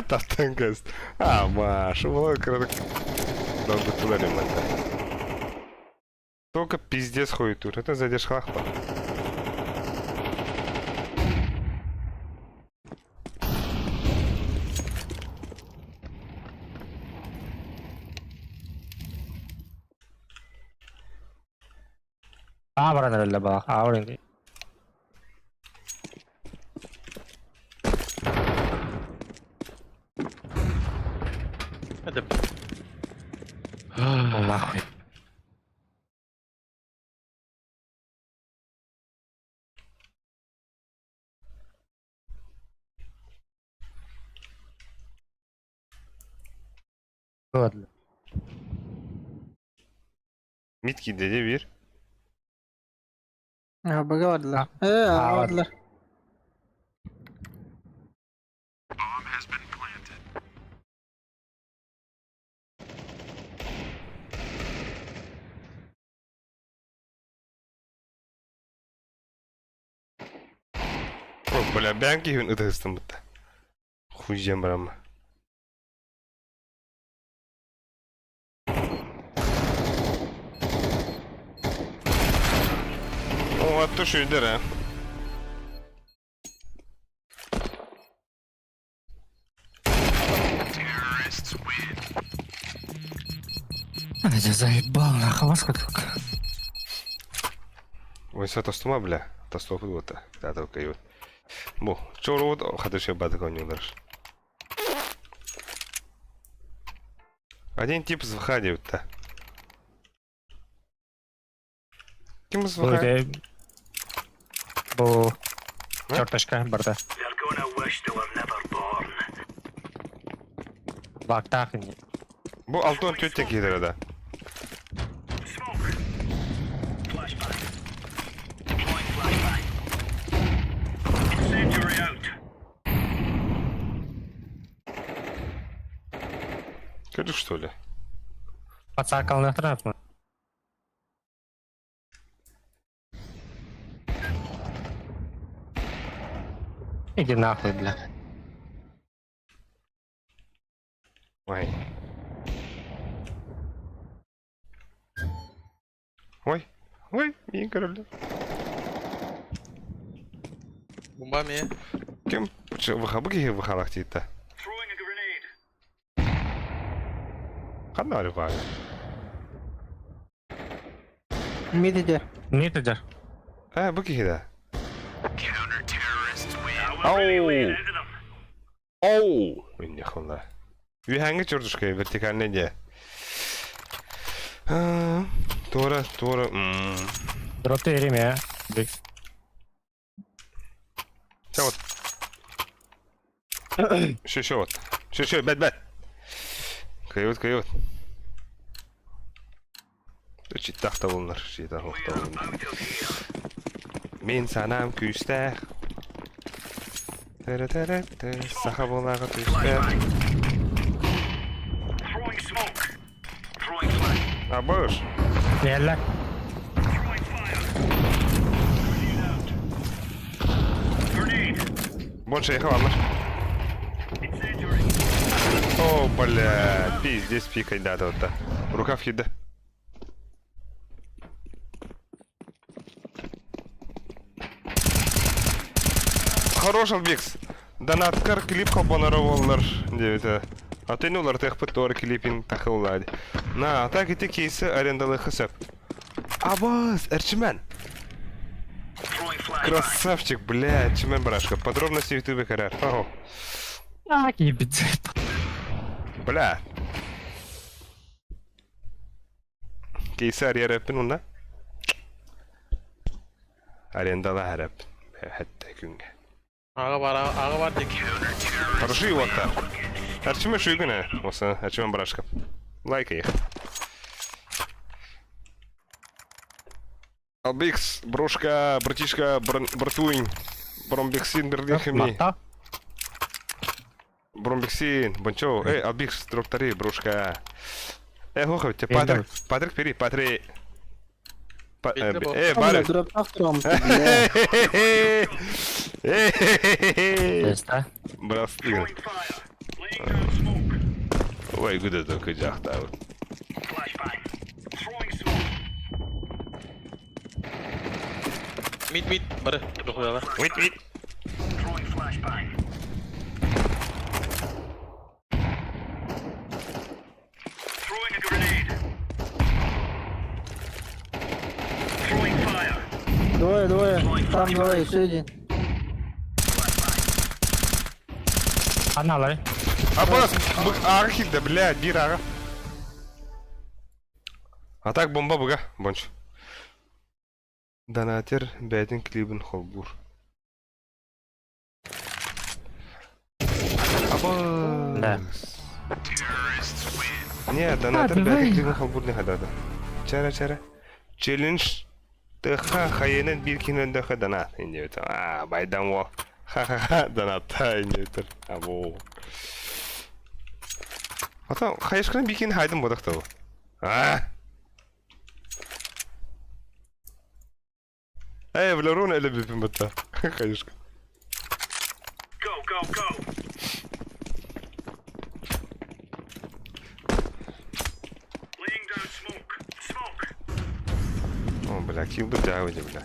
Таптан көз. А, Маша, была Долго туда Только пиздец ходит тут. Это задержка хахпа.
А, баран ба. А, баран.
Это
Нахуй. Ладно.
Митки деде bir.
Ha бага vardılar. Ee
Ha,
vardılar.
О, бля, бэйэҥ киһибин ытыһыстым бытта. Хуй диэн барамма. О, атты шүйдер, а.
Я заебал, нахуй, вас как.
Ойса тостума, бля. Тостуопут буолта. Таата кайбыт. Бу, чоруут хатышы бадык оонньуулар. Один тип с ВХ диэбит Ким с ВХ?
Бу черточка барда. Бактах ини.
Бу алтон түттен киирэр да. Көрдүк что ли?
Пацакалны Иди нахуй, бля.
Ой. Ой. Ой, миин көрөллөр.
Бумба ме.
Ким ВХ киһи ВХ-лаах тиийдэ. Ханна барыпаа?
Мидиде.
Мидиде.
Ээ, бу киһи да. Оу! Оу! Иннехула. Үһэҥҥэ чурдушка вертикальный дьэ. Туора, туора.
Дроты еремя.
Чэ вот. Еще, еще вот. Еще, еще, бэт, бэт. Кыйбыт, кыйбыт. Читтах табылынар, читтах табылынар. Мин санаам күүстээх. Тәрэ-тәрэ-тэ, саха буолааҕа түстээх. Абыш.
Нелле.
Больше ехал, Амаш. О, бля, пиздец пикай, да, да, да. Рукав еда. Хорош, Албикс. Донаткар клип хобонор диэбитэ. Атын уларытыахпыт туора клипин тахыллаа. На, а так ити кейсы арендалыахха сөп. Абас, Эрчимэн! Красавчик, бля, Эрчимэн барашка. Подробности в ютубе көрөр. Ого.
Так, ебать.
Бля. Кейсы арыйар эппин уна. Арендалаһар эппин. Хэттэ күҥҥэ.
Аҕа бар, аҕа бар диэки.
Хороши уоттар. Эрчимэ шүйгүнэ. Осы Эрчимэн барашка. Лайк их. Албикс, брошка, братишка, братуинь. Бромбексин, бердихами. Бромбексин, бончо. Эй, Албикс, дроптари, брошка. Э, хохо, те Патрик, Патрик, пери, Патрик. Э, бары. Брастын. Ой, гүдэ только жахтабыт.
Мид, мид, бары.
Wait, wait.
Двое, двое. Там двое, еще один.
Аналай.
Абас, ааҕа киирдэ, бля, биир ааҕа. А так бомба буга, бонч. Донатер бэйэтин клибин холбуур.
Да.
Абас. Не, донатер бэйэтин клибин холбуур не хадада. Чара чара. Челлендж тыха хайынан биир киһини өлдөхө донат. Инде А, байдан во. Ха-ха-ха, донатта инде Або. Ата хайышканы биир киһини хайдым бодох табы. А. Эй, бля, руна эле бипин бытта. Хайышка. О, бля, килл бы дяуди, бля.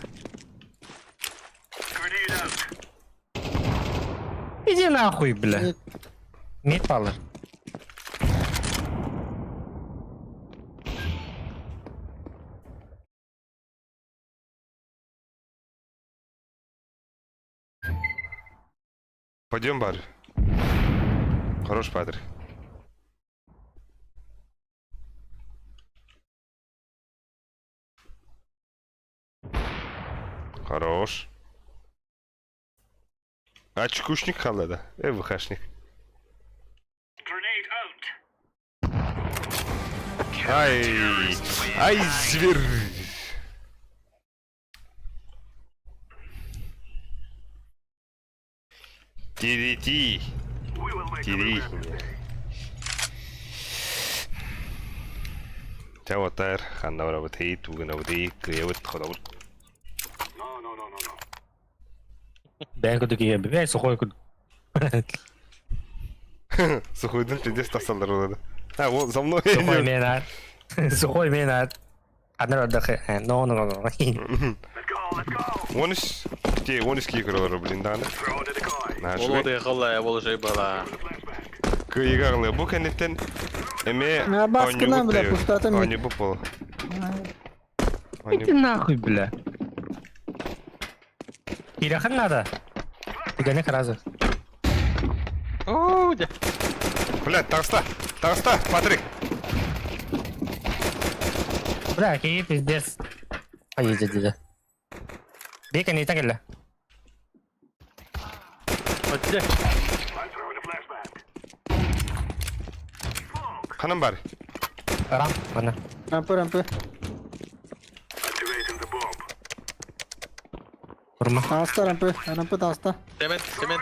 Иди нахуй, бля. Мид палыр.
Пойдем, бар. Хорош, падре. Хорош. Очкушник халада. ВХшник. Ай, ай, зверь. Тирити. Тири. Чаватар, ханнаврабати, тугнавати, кыявыт ходабыт.
Бэйн кудук ие, бэйн сухой куд.
Сухойдун пиздец тахсаллар болады. А, вот за мной.
Сухой мен ат. Сухой мен ат. Анар отдохи. Но, но, но.
Он из... Те, он из кикролар, блин, да.
Ол да қалай, ол жай бала.
Кыйгарлы. Бу кенеттен эме
На баскына, бля, пустота
Они бу пол.
Иди нахуй, бля. Перехан надо. Ты сразу.
О, да.
Бля, таста, таста, Патрик.
Бля, какие пиздец. Поедет, дядя. Бека не так или?
Отде.
Ханам бар.
Рам, ладно.
Рампы, рампы.
Урма.
Таста, рампы. Рампы таста.
Цемент, цемент.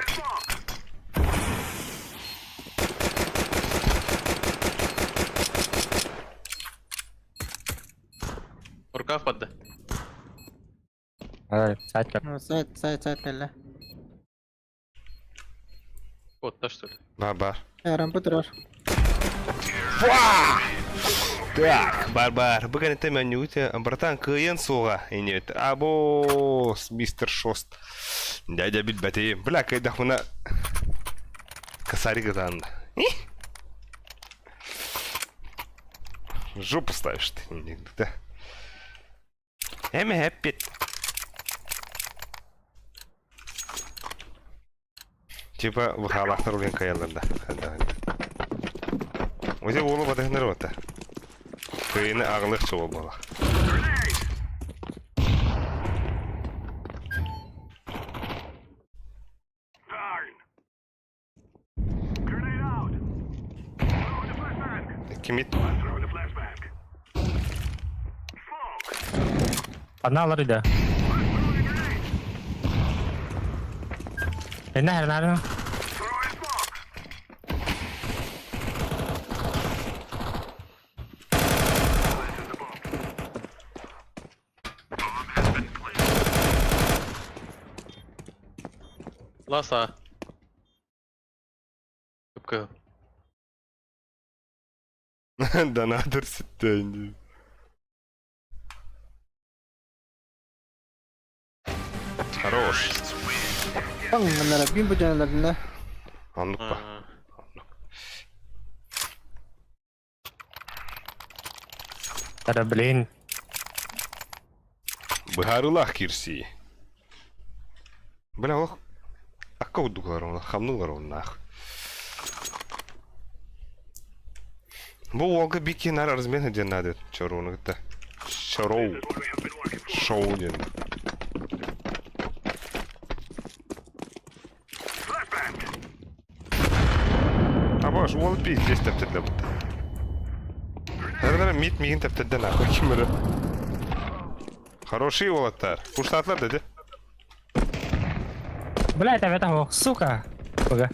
Рукав падда.
Сайт как.
Сайт, сайт, сайт кэллэ.
Вот, та что ли?
Бар, бар.
Рампы турар.
Так, бар-бар. Бүгін это меню братан кыйын суға. Инет. Абос, мистер Шост. Дядя билбәти. Бля, кайдах мына косарик гызанды. Жопу ставишь ты. Да. Эме хэппи. Типа вахалахтар улен каялында. Озе олы бадахнар бата. Кыйны ағылық чоғы бола. Кимит.
Аналар иде. Нахер, нахер.
Ласа. Көпкө.
Донатор сеттен. Хорош.
Таң мынара бин бу жаналарында.
Анлык па.
Да, блин.
Быһарылах кирси. Бля, ох. Акка удуглар оны, хамнулар оны нах. Бу олга бики нар размен ден надо. Чоруны гытта. Чороу. Шоу ден. Абаш, ол пиздец тәптедле бутта. Наверное, мид мигин тәптедле нахуй кимери. Хороший олаттар. Пуштатлар деди.
Бля, это это, сука. Ага.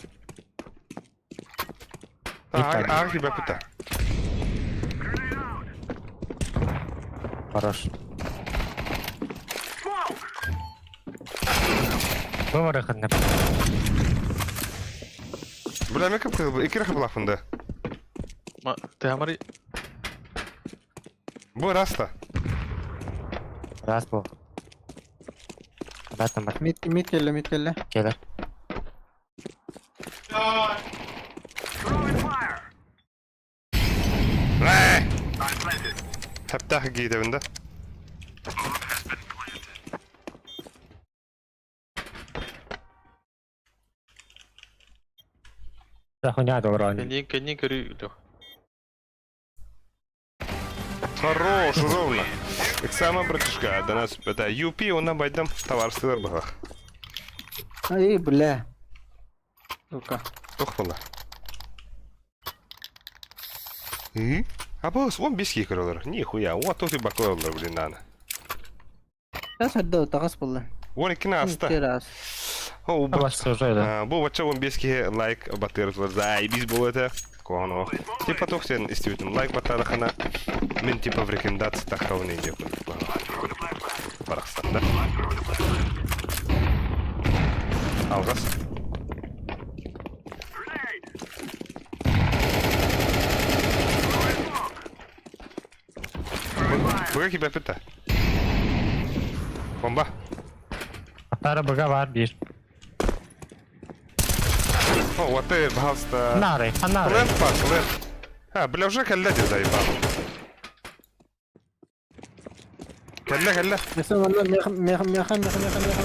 Аг тебе пыта.
Хорош. Выборы.
Бля, кып икки хыплафын да.
Ма, ты амари.
Бу раста.
Раз был. Обратно бар.
Мид мид келле, мид келле.
Келер.
Хэптэх гидэвин да.
Да хуйня добро.
Кэннин кэннин көрүү Леха.
Хорош, ровно. Эксама, братишка, до нас это UP, он нам байдам товарство было.
Ай, бля. Сука.
Тохпала. И? А бос, он без кикеролар. Нихуя, вот тут и баклолар, блин, нана.
Сейчас отдал, тагас булла.
Вон и наста.
Раз.
О,
Бас уже да.
Бу вача он без лайк батыр заебись было это. Коно. Типа тох сен истибитим лайк батадахана. Мен типа в рекомендации тахауны деп. Барахстан, да? Алгас. Быга кибепите. Бомба.
Атара быга бар бир.
О, вот ты, пожалуйста.
Нары, анары.
Лент пас, лент. А, бля, уже кэллэ дии заебал. Кэллэ, кэллэ.
Меха, меха, меха, меха, меха, меха.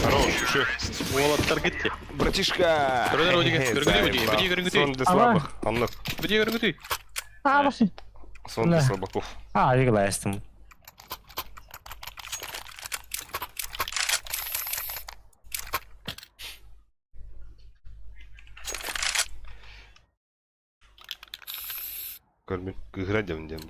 Хорош, еще.
Уолаттар гитти.
Братишка!
Көрүнөр одиге, көрүнгүтүй
Заебал.
одиге, одиге көрүнгүтүй.
Сон для слабых. Аннык.
Одиге көрүнгүтүй.
А, басы.
Сон для
Да.
слабаков.
А, игластым.
Көрмін. Кыгыра дем дем.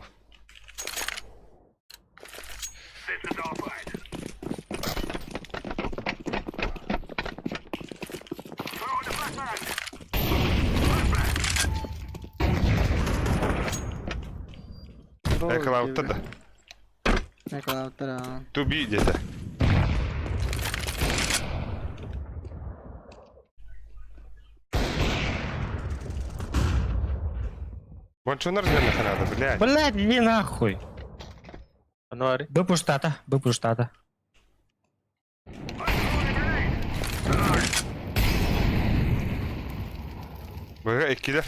Экалаутта да.
Экалаутта.
Туби где-то. Вон что разменных надо, блядь.
Блядь, иди нахуй.
Ануари.
Быпуштата, быпуштата.
Быга иккилер.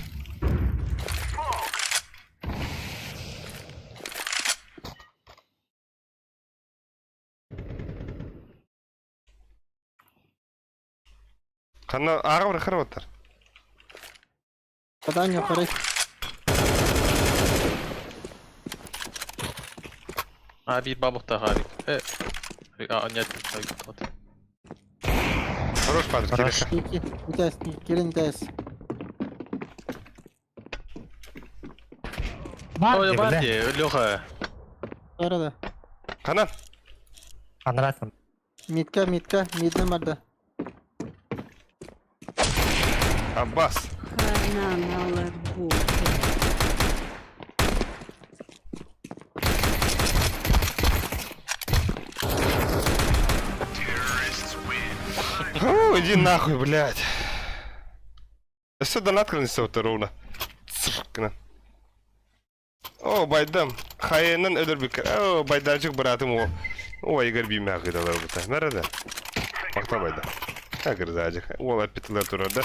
Ханна ага бір хырбаттар.
Подан yukarı.
А, бир бабухта харик. Э. А, нет, вот.
Хорош Патрик,
Хорош.
кирилл.
İki. Bir ters. Gelin ters.
Бар,
Ой,
бля.
бар дии, Леха.
Arada.
Канан.
Анратым.
Митка, митка. Midden vardı.
Аббас.
Хананалар буке.
Фу, иди нахуй, блядь. Все донат кырнысы ровно. Цыркына. О, байдам. Хайеннен өдөр бикер. О, байдарчык братым о. О, Игорь бийме агыдалар бута. Мереде. Бакта байда. Агырзажык. Ол аппетилер турар да.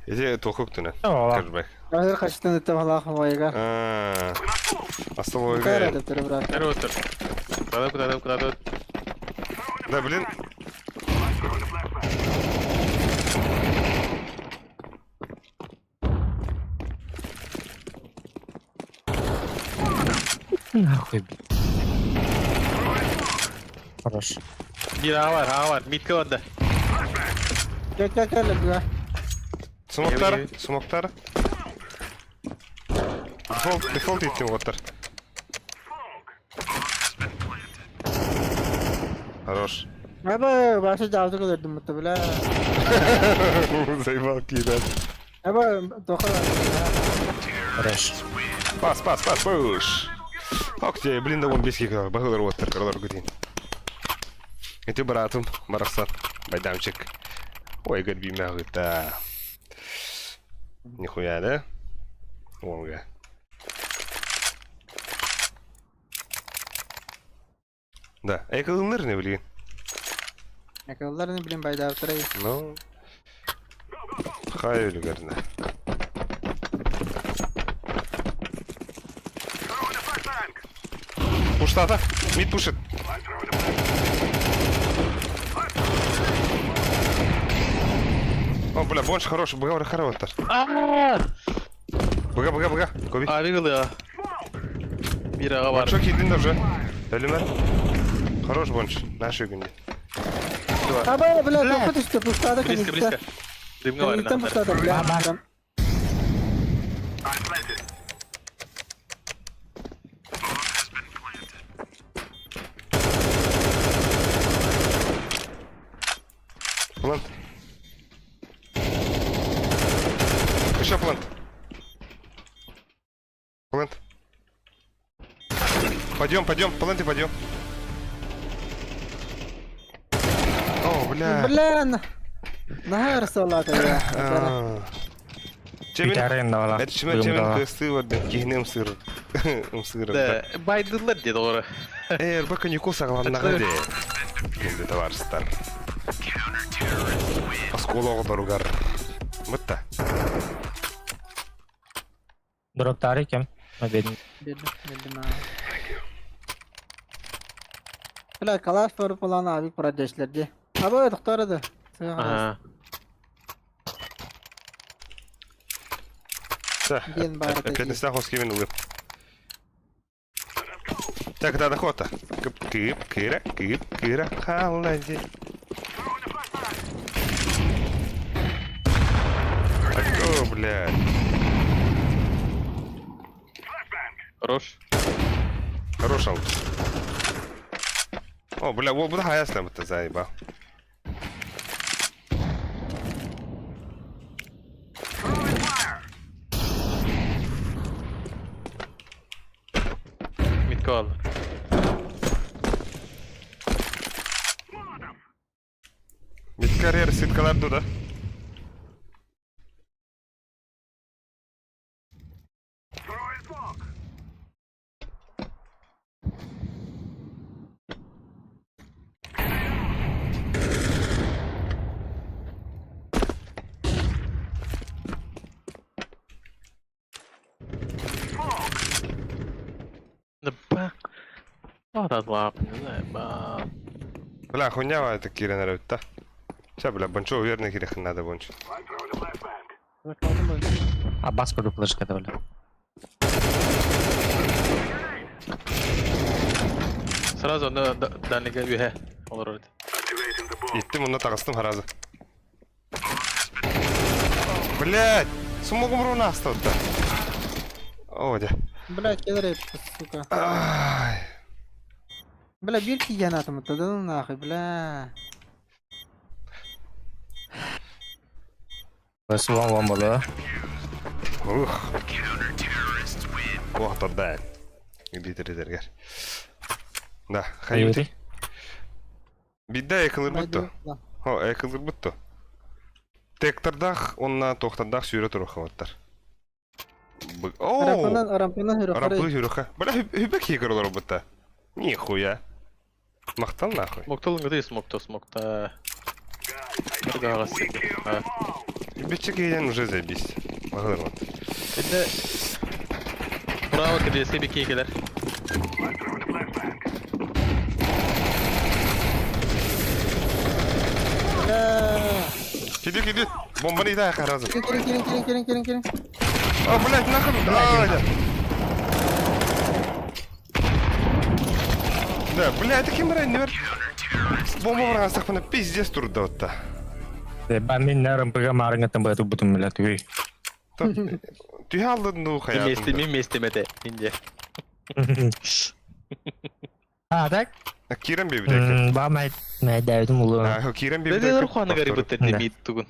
Эти тохук түнө.
О,
Кырбек.
Hazır kaçtın etti valla havaya.
А. Астоловый.
Yukarı da брат.
Көрүп отур. Куда куда куда
Да, блин.
Нахуй, блядь. Хорош.
Бир а бар, а бар. Митке бар да.
Gel gel gel бля.
Смоктар, смоктар. Дефолт, дефолт иттим оттар. Хорош.
Abi başı cavzı gördüm mutlu bля.
Заебал кидать.
Abi dokar.
Хорош.
Пас, пас, пас, пуш. Ох, тебе, блин, да вон бески, багылар оттар, карлар гудин. Ити быраатым барахсан байдамчик. Ой, көрбүүмэҕыта. Нихуя да? Уолга. Да, экылыннар не билигин.
Экыллар не билин байдаабыттара.
Ну, хай үлүгэрнэ. Пуштата, мид пушит. О, бля, больше хороший, быга хороший. Быга, быга, быга. Коби.
Abi kılıyor. Bir ağa var.
Bonчо кидин уже. Өлүмөр. Хорош бонч. Наши күнде.
Аба, бля, тоққа түсті, пустады
Близко, близко. Дымга var.
Кенеттен пустады, бля.
Бар.
Плант. Еще плант. Плант. Пойдем, пойдем, плант и пойдем. О, бля.
Бля, нахер салата я.
Чемин.
Бүтәрен дала.
Это чемин, чемин кысты бар, кихнем сыр. Сыр.
Да, байдылар деді олар.
Эр, бака не коса главного де. Енді товарищтар. Осколог доругар. Мытта.
Дроптары кем? Обеден.
Бердим, бердим. Бля, калаш бар falan abi projelerdi. Abi doktor da.
Ага.
Да.
Диэн баар этэ.
Пятнадцать хоски мен улып. Так, да, охота. Кып, кып, кыра, кып, кыра, халади. О, блядь.
Хорош.
Хорош аут. О, бля, ол бұда хаясына бітті, заебал.
Mitko aldı.
Mid карьер ситкалар дуда.
Да ба. Ладно, не знаю, ба.
Бля, хуйня это кирен рөтта. Ча, бля, бончо уверенный кирен надо бонч.
Абас көріп флешка да, бля.
Сразу на дальнего ühe olur orada.
Иттим, онна тағыстым харазы. Блядь, сумогум руна астатта. О, дя.
Бля, кедр сука.
Ай.
Бля, bir киген атым да ну нахуй, бля.
Бас ван ван бола.
Ух. Ох, тогда. Лидер, Да, хайути. Бидда экылыр бутту. О, экылыр бутту. Тектардах, онна тохтардах сүйрө туруха баттар. О!
Рампанан, рампанан хүрө
Рампы хүрөха. Бля, хүбек хигер бутта. Нихуя. Мактал нахуй.
Смоктал ngыды смокта смокта.
Хүбече кейден уже заебись. Багыр вот.
Şimdi Bravo KDS bir keykeler.
Бля.
Киди, киди. Бомбаны да харазы.
Кирин, кирин, кирин, кирин, кирин, кирин.
А, блядь, нахуй. А, да. Да, бля, это кем не вер. Бомба врага сахпана пиздец турда вот та.
Ба мен нәрім быға марыңа тым бәту бұтым, бля, түгей.
Түйе алдын ну хаятымда.
Mesle mi meslemede ince.
А, так?
Кирен бебидек.
Ба май май дәвдім улы.
А, Кирен бебидек.
Дедер хуаны гарибыттер демейді тугун.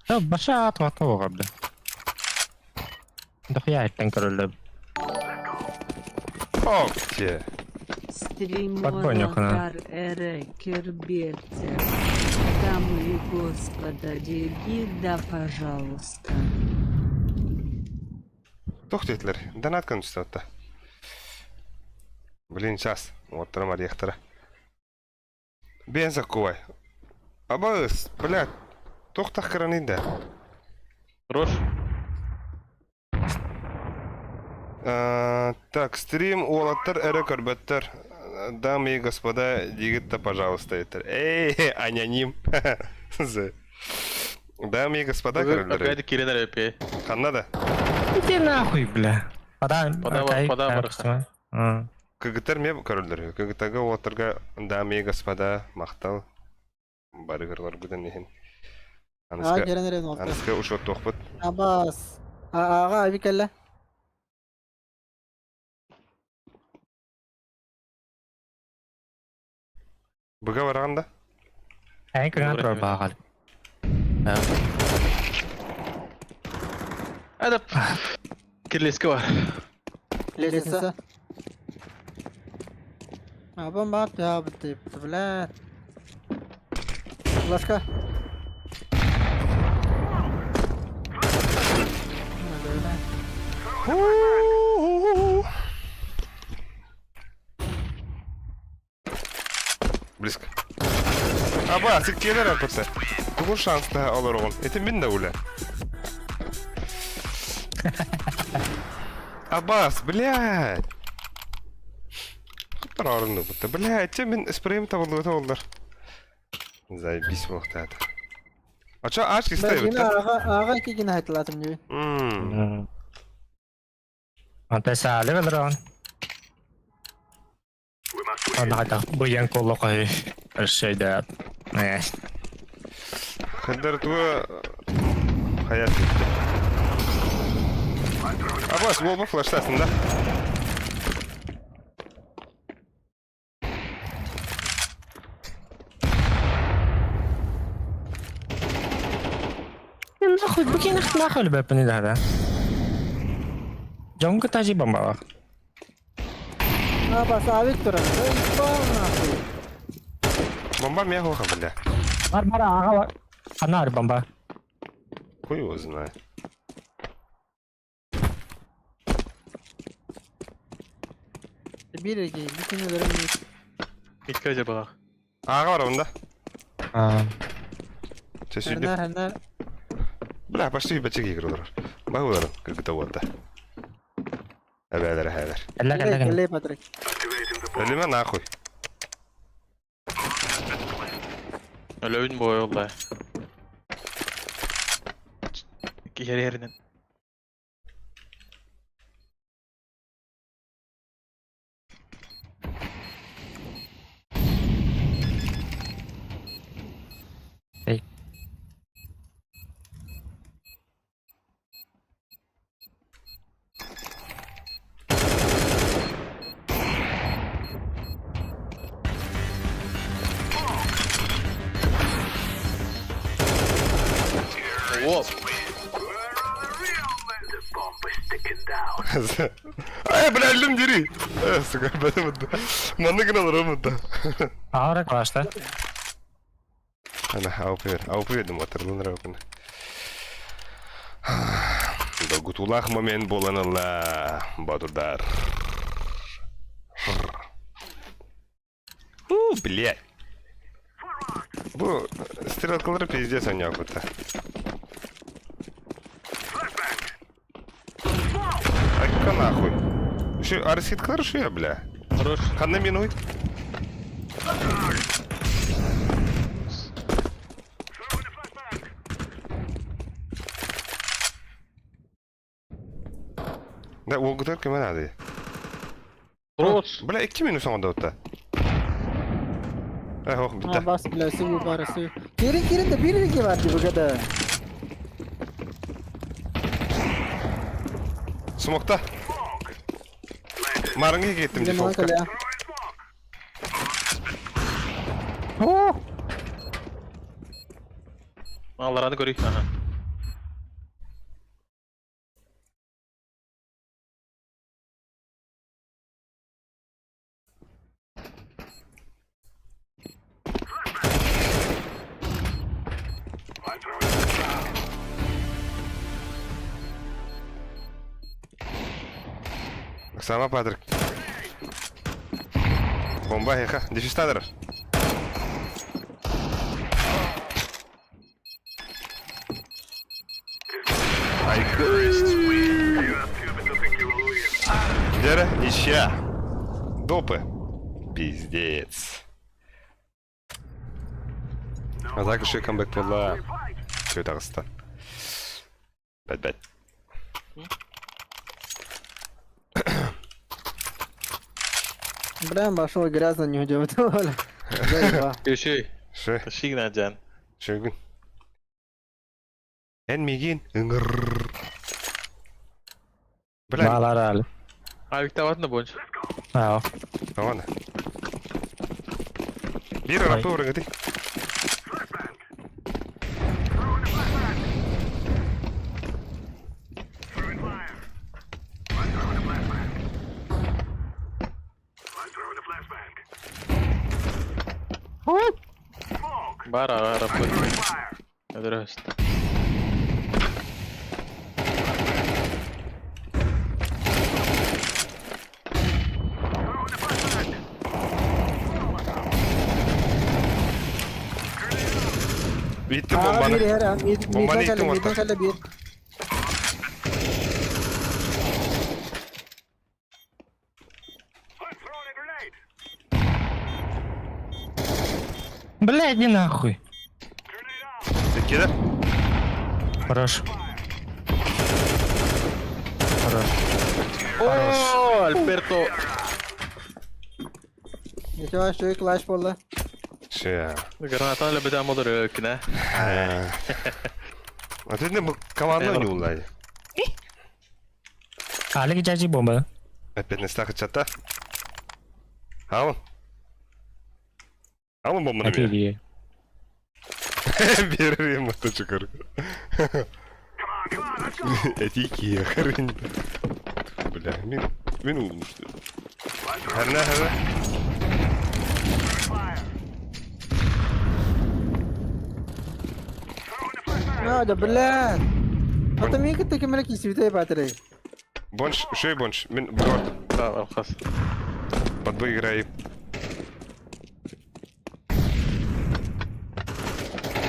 Да, баша атуата оға, бля. Дохуя айттан көрілді.
Ок, те.
Стрим
Подбойник, она.
Уолаттар эрэ көрбөттөр. Дамы и господа, деги, да пожалуйста.
Туох диэтилэр? Донат көнүстэ Блин, сейчас. Уоттарым арыйахтара. Бензокуой. Абыс, блядь. Туох тахкыраный да?
Хорош.
Так, стрим уолаттар эрэ көрбөттөр. Дамы и господа, дигит-то, пожалуйста, это. Эй, аноним. Дамы и господа, көрөллөр.
Опять кирен эрэ
Ханна да?
Иди нахуй, бля. Пода,
Пода- пода барыха.
Кыргыттар ме көрөллөр. Кыргыттарга уолаттарга дамы и господа, махтал. Бары көрөлөргүтүн иһин.
Аа
Аныска,
кирен эрэ нолта.
аныска учуоттуохпут.
Абас. Ага аби кэллэ.
Быга бараҕын да?
Эн кыҥан турар бааҕал.
Это кирлески бар.
Лестница. А бомба ты, блядь. Флешка.
Близко. Аба, сиккиэлэр арпыта. Тугу шанстаһа олороҕун? Ити мин да үлэ. Абас, блядь! Хоттороорун ылбыта. Блядь, чэ мин спрейм табыллыбыта буоллар. Заебись буолуохтаата. А чё, аж
Бля,
истэбит
ага, ага, кигин хайтылатым дии.
Антон саалы олорон. Анада буян коллокой. Өссөйдө. Э.
Хандар туга хаят кетти. Абас, уолба флештасын да?
Нахуй, бу нах нахуй бэпни да. Жонго тажи бомба.
Абас, авик турар. Нахуй.
Бомба мягоха, бля.
Бар бар ага. Анар бомба.
Хуй его знает.
Биир эргий, бүтүн өлөрөм.
Икки acaba.
Ага бар онда.
А.
Чэ сүйдү.
Хернер, хернер.
Бля, почти бачык игралар. Багылар, кыргыта уотта. Эбээлер, эбээлер.
Элле элле.
Кэллэ, Патрик.
Өлүмэ нахуй.
Өлөбүн бой oldu. Yer yerinden.
Эй.
Оп.
Ай, бля, өллүм дири. Э, сука, бля, манны гына олоромун да.
Ара клашта.
Ана, ауп бер, ауп бердим, отырдын рабын. Долгутуулаах момент буолан ылла, боотурдар. У, блядь. Бу стрелкалары пиздец оонньообута. Айка нахуй. Еще арситкалар я, бля.
Хорош.
Ханна минуй. Да, уолгутар кеме надо.
Хорош.
Бля, икки минус оҥода утта. Э, ох, бүттэ.
Абас, бля, сүй бар, сүй. Кирин, кирин да биир эргий бар дии бугада.
Смокта. Марыңы кеттим дефолтка.
О!
Алараны көрейік. Ага.
Ыксаама Патрик. Бомба эһиэхэ. Дефистадыр. Дьэрэ, ничья. Допы. Пиздец. А так еще камбэк буолла. Все таҕыста. Бэт-бэт.
Бля, пошел грязно не уйдем.
Үчүй.
Шы.
Шигна жан.
Шөгүн. Эн мигин ыҥыр. Бля.
Баларал.
Авиктаватна больше.
Аа.
Ладно. Биир ыраппы урыҥыты.
Бара араппы. Өдөрөст.
Иттим бомбаны. Бомбаны иттим уоттар.
Бля, иди нахуй.
Кида?
Хорош. Хорош.
О, Альберто.
Ничего, что и клаш буолла.
Ще.
Гранатан лебедя модер өкүнэ.
А ты не команда не улай.
Алик дяди бомба.
Опять на стах чата. Алло. Алло, бомба на меня. Бери моточкар. Эти хрень. Бля, мин мин улмушту. Херне херне.
Надо, блядь. А там миг ты кемер кисвите патрей.
Бонш, шей бонш, мин борт.
Да, алхас.
Подбыграй.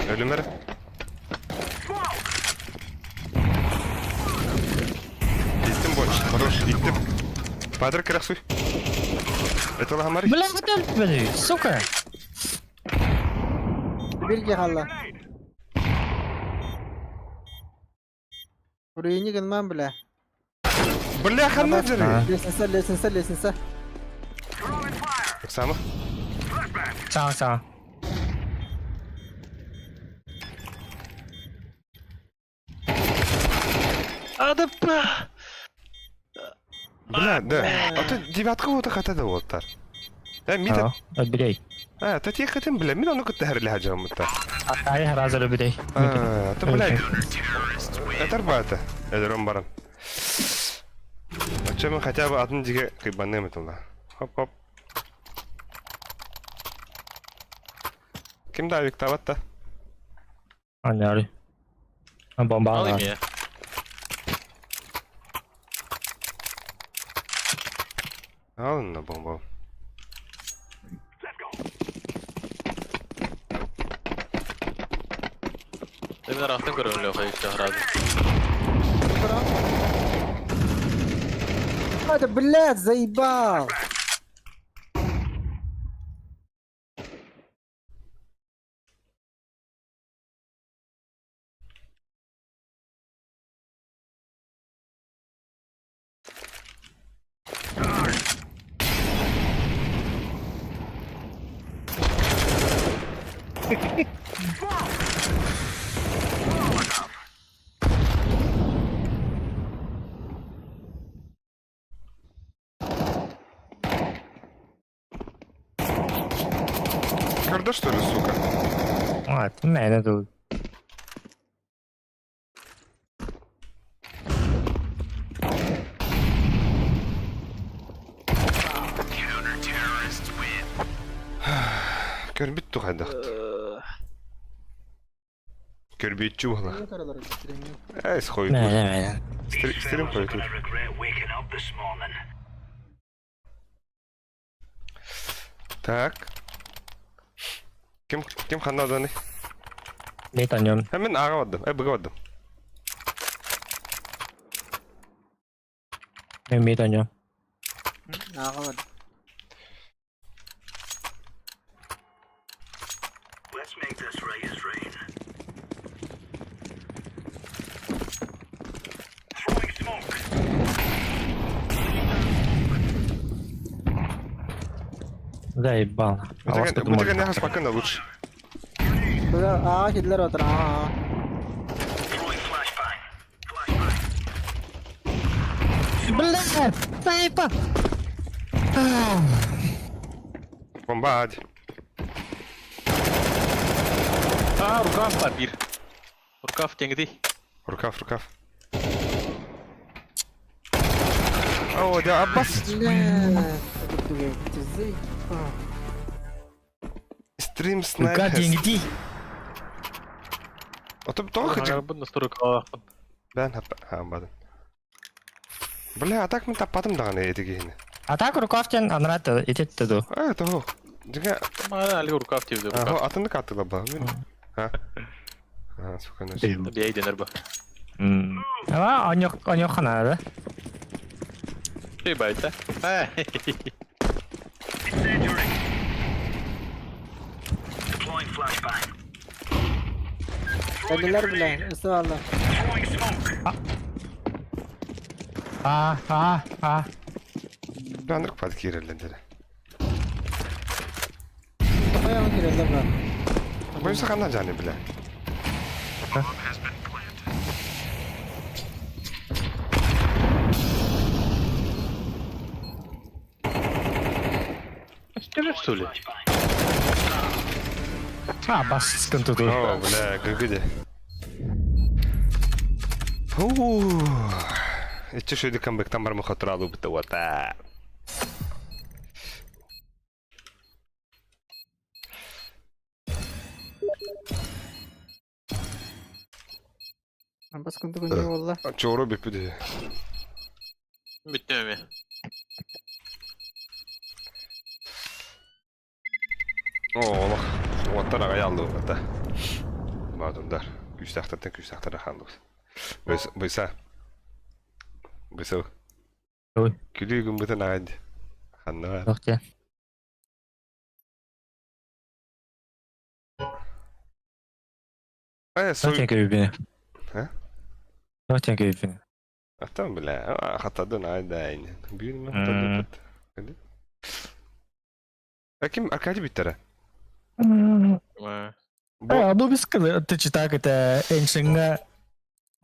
Өлүмэр. Иттим бонш, хорош, иттим. Падр красуй. Это лагамари.
Бля, вот это, блядь, сука.
Бирге халла. Уруйни гынман бля.
Бля, ханнаджери.
Лестница, лестница, лестница.
Оксана.
Саа, саа.
Адапа.
Бля, да. А ты девятка вот хата да вот тар. Э, мита.
Отберей.
А, та тех хотим, бля, мин ону кытта хәрли хаҗам та.
Ай, раза любей.
А, та бля. Это рбата. Эдером баран. А чем мы хотя бы одну диге кайбаным это Хоп-хоп. Ким да виктаватта?
Аняри. Бомба.
Алым я.
Алын бомба.
Мен арахтан көрөм леха еще разы.
Это, блядь, заебал.
Көрдө, что ли, сука?
А, это не, это
Көрбүт тухайдахт. Көрбүтчү була. Эй, схой.
Не, не, не.
Стрим хой тут. Так. Ким ким ханна оданы?
Нет, о нем.
Ә мин ага бардым. Э быга бардым.
Мен мид о нем.
Ага бардым.
Заебал. А вас
Бу деген не спокойно лучше.
Бля, а, Гитлер отыр, а.
Бля, заебал.
Бомба ади.
А, рукав бар бир. Рукав теңди.
Рукав, рукав. О, да, Аббас.
Бля, заебал.
Стрим
Рука
снайпер.
деньги.
Ото тоҕо кыдьык
Бу настройка алаахпын.
Бэн хааммадым. Бля, а так мин таппатым даҕаны эти киһини.
А так рукав тен анрата итет ду.
Э, того. Дьиҥэ,
Мана али рукав тиевде
аһо,
рукав.
атыннык атыылабаа. Мин. А? А, сука,
Бейденер ба.
А, оньох хана, да?
Ты байта.
Кэллилэр бля, ысыалла.
А, а, а.
Бля, анырык баар киирэллэр эрэ.
Тоҕо кирэллэр бар.
Бойса ханна дьааны бля.
Что ли?
А, бас тут.
О, бля, гыгыде. Фу. Иччи шөйдү камбэктан бармы хотуралуу бутта уота.
Бас күнді күнде болла.
Чоро бүппүдү.
Бүттү эми.
О, олох. Уоттар аҕай аллыбыта. Баатырдар. Күүстээхтэртэн күүстээхтэр хааллыбыт. Быйса. Быйса.
Ой.
Күлүү гыммытын аҕай дии. Ханна баар.
Ох, те.
Э,
Что
суй.
тебе күйбүнэ?
А?
Что тебе күйбүнэ?
Аттан бля, хатадын ай да ини. Бүүн хатадын. А ким Аркадий бүттэрэ?
А, ну без ты читак это эншинга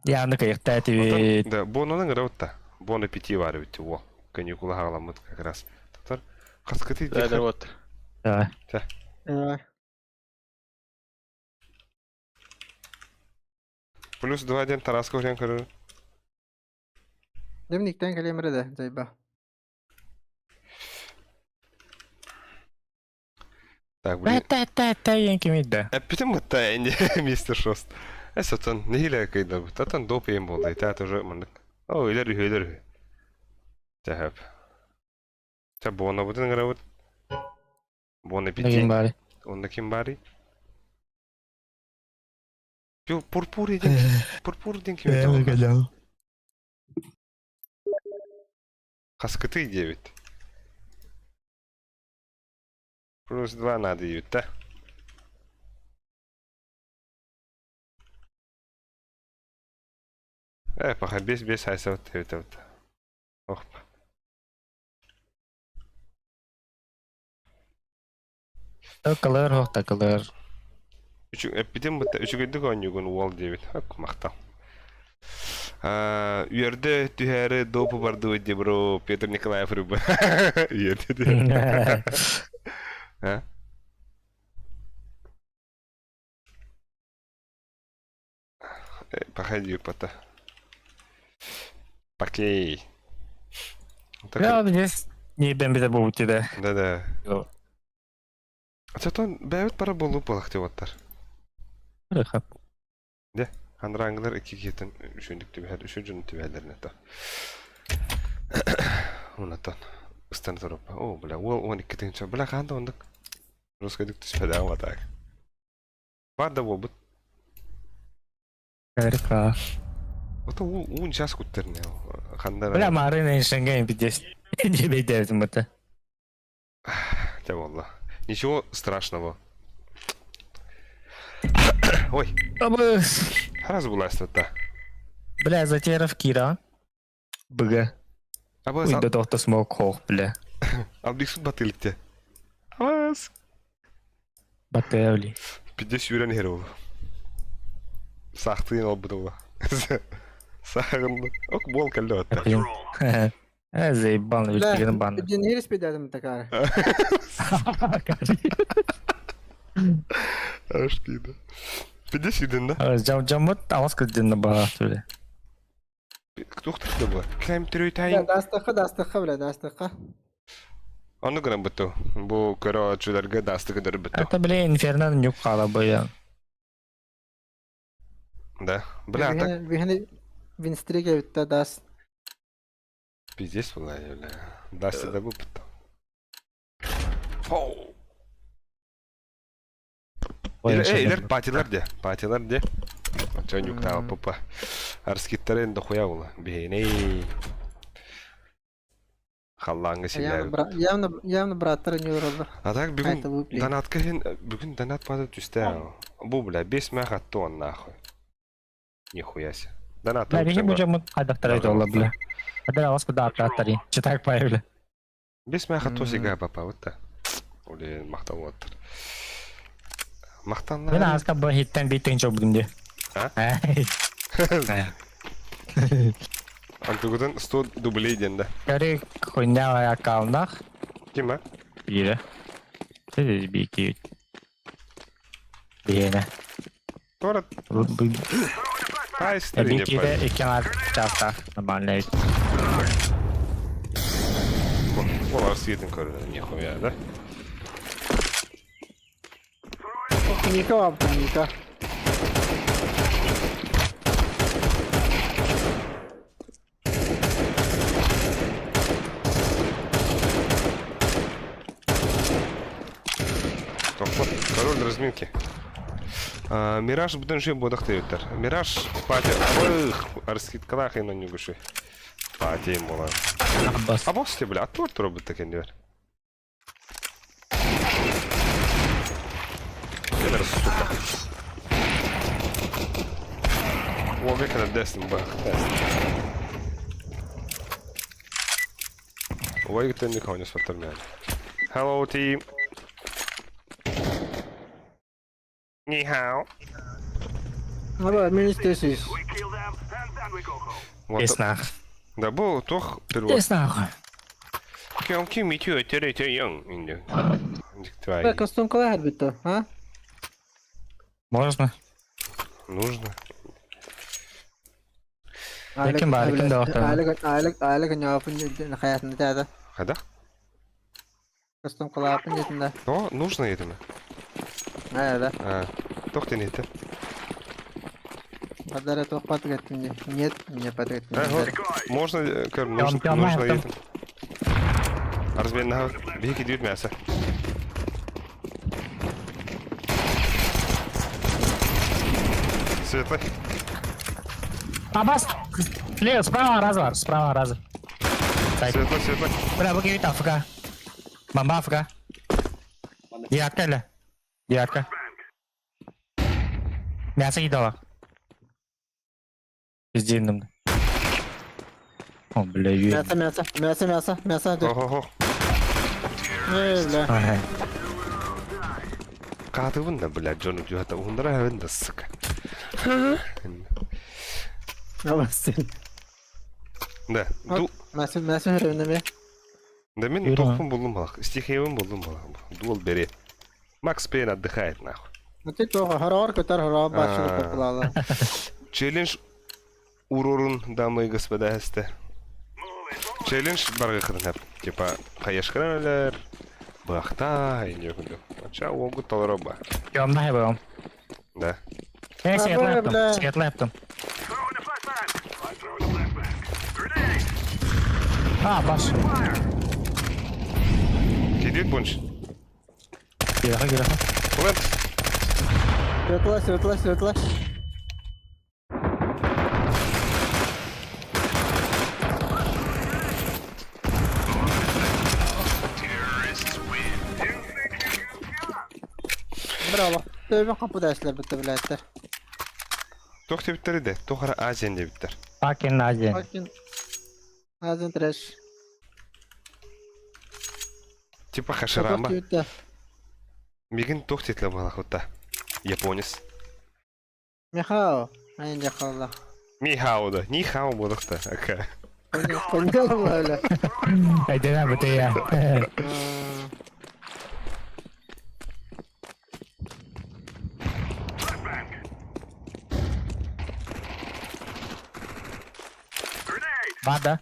яны кайыкта тиби.
Да, бонунан гыраутта. Бон аппетит бар бит о. Каникула халамыт как раз. Токтор хаскаты
Да, вот.
Да.
Плюс 2 ден Тараска хүрен көрөр.
Дневниктен кэлиэмэрэ да, заебал.
Так, блин.
Та та та енкимидда.
Эппитим бытта энди мистер Шост. Эс отон нехиле кыйда бу. Татан доп ем болду. Та тоже мындык. О, илер үһү, илер үһү. Тэхэп. Та бона бутын гырабыт. Бон
Ким
аппетит.
бары?
Онда ким барый? Пю пурпур ден пурпур ден ким это? Хаскыты 9. Плюс 2 надо да? Э, пока без без айса вот это вот. Ох.
Кылыр хохта кылыр.
Эпидем бытта үчүгөйдүк оонньуугун уол диэбит. Ак махтал. Үөрдэ түһээри допу бардыбыт дии бро Петр Николаев рыба. Үөрдэ түһээри. А? Походи, пота. Окей.
Я здесь не бен бите бу тиде.
Да-да. Ачатон бэбит бара болу балах деп аттар.
Рахат.
Де, андраңгылар iki киһитин үшүндүк түбэһэр, үшүн дьону түбэһэллэрин это. Унатан. Ыстан торопа. О, бля, уол 12 тыһыынча. Бля, хаанда ондук. Русскайдык түспэтэҕим а так. Бар да буолбут.
РК.
Ото уун час куттэрне. Ханна
Бля, марын иншенген пиздец. Не бейдебитим бата.
Те буолла. Ничего страшного. Ой,
Абыс.
раз булаастатта.
Бля, затеров Кира. БГ.
Абас,
Уй, да доктор смог хох, бля.
Албиксут батылыкте. Абас.
Батевли.
Пиздец сүүрэн иһэр ол. Саахтыын олбут ула. Сааҕын ок буол кэллэ отта.
Э, заебал,
Бля,
ведь бан.
Дин спидадым такая.
Аш дейді. Пиздец сүүрдэн да.
Жаммыт алас кырдын баа бля.
Туохтар да була. Кэм
Бля,
төрөй
дастыққа, дастыққа, бля, дастыққа.
Ону гынан буту. Бу көрөөчүлэргэ дастыгы дөрбүттү.
Это, бля, инферно нюк хала бля.
Да. Бля, так
Бихени винстрик эбитте дас.
пиздец была, бля. Дасты да бу буту. Хоу. Эй, илер патилар де. Патилар де. Чо нюктаа папа. Арскиттарен дохуя була. Бихеней. Халлаңы
Явно,
силер.
бра... явно, явно браттар не уралар.
А так
Это
бүгүн
выпли.
донатка хин бүгүн донат пады түстэ. Бу бля бес мэх аттон нахуй. Нихуя себе. Донат.
Бля, бихи бу жаммыт хайдахтар олла, бля. Адара алас куда аттари. Читак пай, бля.
Бес мэх аттон сига папа вот та. Оле мактан оттыр. Мактанлар.
Мен аска бу хиттен биттен чо будум де.
А? Антугудан 100 дублей ден да.
Кәрі хуйня аккаунтах.
Ким а?
Бире. Ты бики. Биене.
Тора тай не
Бикиде иккен частах нормально.
Олар сиетін көрді, нихуя, да?
Ника вам, Ника.
Тоқпа, король разминки. А, Мираж бұдан жем бодақ тейттер. Мираж пати... Эх, арскиткалах и на нюгуши. Пати мола.
Аббас.
А босс бля, а тур робит такен дивер. Кедер, сука. О, векана десен бах, десен. Ой, ты никого не смотрел. Hello, team. 你好.
Аба, министр
Еснах.
Да бу тох перевод.
Еснах.
Кем ким итю тере те ян инде.
Бля, костюм калай битте, а?
Можно.
Нужно.
Ким бар, ким да вакыт.
Айлык, айлык, айлык ньофун хаятында тәді.
Хада?
Костюм калапын детінде.
То нужно это.
Да, да.
А, тох ты не это.
Бадара тоқ патык еттім Нет, не патык
А, вот, можно, көр, нужно,
Пьян,
нужно
пьян.
это. Арзбен на беги дают мясо. Светлый.
Аббас. Слева, справа раза, справа раза.
Светлый, светлый.
Бля, бу АФК. Бомба АФК. Ярко ли? Ярко. Мясо едала. Пиздейным. О, бля, ю.
Мясо, мясо, мясо, мясо, мясо.
Хо-хо-хо.
Эй, бля.
Ага.
Катыбын да, бля, Джон убьет, ундара да, сука.
Абас.
Да, ду,
Мясо, мясо хөрөнөме.
да мен
Юра.
тохпун булдум балах, стихиевин булдум балах. Дуал берет. Макс Пейн отдыхает, нахуй.
Ты тоға харар көтөр харар башын копылалы.
Челлендж урорун, дамы и господа, эсте. Челлендж баргы хып. Типа, хаешкалар, бахта, и не күндү. Ача огу толроба.
Ём на его.
Да.
Э,
А,
светлый
бля.
яптым. Светлый яптым. А, баш.
Кидит бунш.
Кирэхэ, кирэхэ.
Плент.
Светла, светла, светла. Браво. Төбөн хаппыт эслер битте билээттер.
Туох диэбиттэр идэ? Туох эрэ Азиян диэбиттэр.
Fucking Азия.
Fucking Азиан трэш.
Типа
Туох
Хаширама.
диэбиттэ?
Мигин туох диэтилэр буолахпыта? Японец.
Михао. Айн дьахалла.
Михао да. Нихао буолахта. Ака.
Понял, бля.
Айдена бытыя. Бада.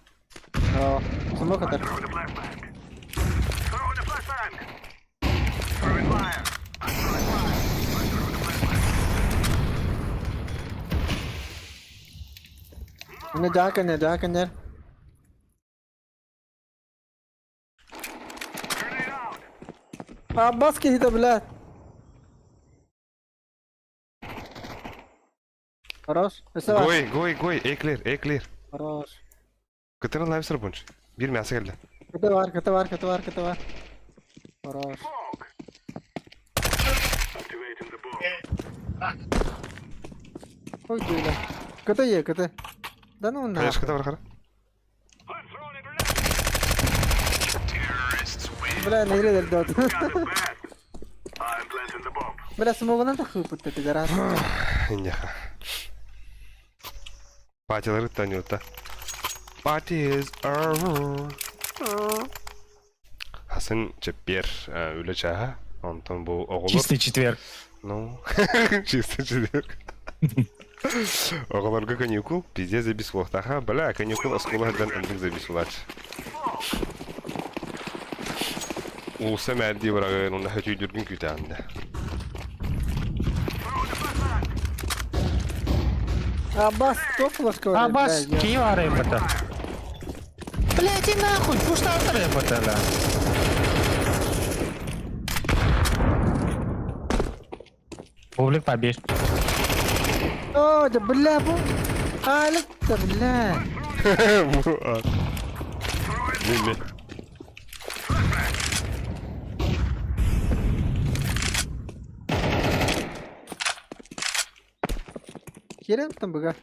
Оо, смок атар. Мне дьааканер, дьааканер. Аббас киһитэ, блядь. Хорош. Өссө бар.
Гой, гой, гой, эклер, эклер.
Хорош.
Кытырын лайвсыр бунч. Бир мясо келді.
Кыты бар, кыты бар, кыты бар, кыты бар. Хорош. Ой, дүйля. Кыты е, кыты. Да ну на.
Конечно, кыты бар қара.
Бля, наиграли дот. Бля, самого надо хыпать, пидорас.
Иньяха. Патилары танюта. Party is over. Хасан чеппер үлэ чааһа. Онтон бу оҕолор...
Чистый четверг.
Ну, чистый четверг. Оҕолорго каникул, пиздец забис буолтаха. Бля, каникул оскуола сылдьан ынтык забис булааччы. Уулусса мээрдии быраҕын, уонна хөтүйдүргүн күүтэҕин да.
Аббас, кто флешка?
Аббас, Киев арыйбыта. Блять, и нахуй, пушта арыйбыта, да. Публик побежь.
О, да бля, бу. Алик, да бля.
Мин
Кирен там быга.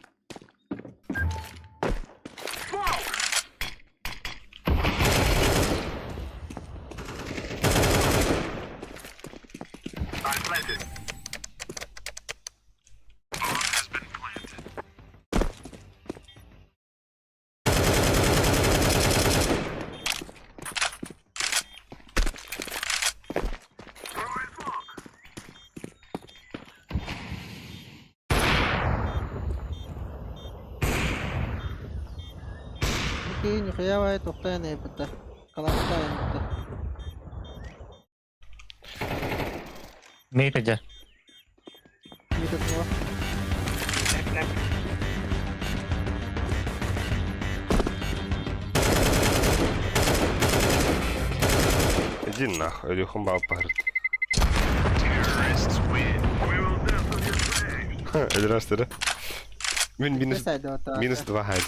Окей, нихуя вай, тухтайын эйбитте. Калаштайын битте.
Мейпеде.
Микрофон.
Иди нахуй, Илюхум бал пахрт. Здравствуйте, да? Мин минус, минус два хайд.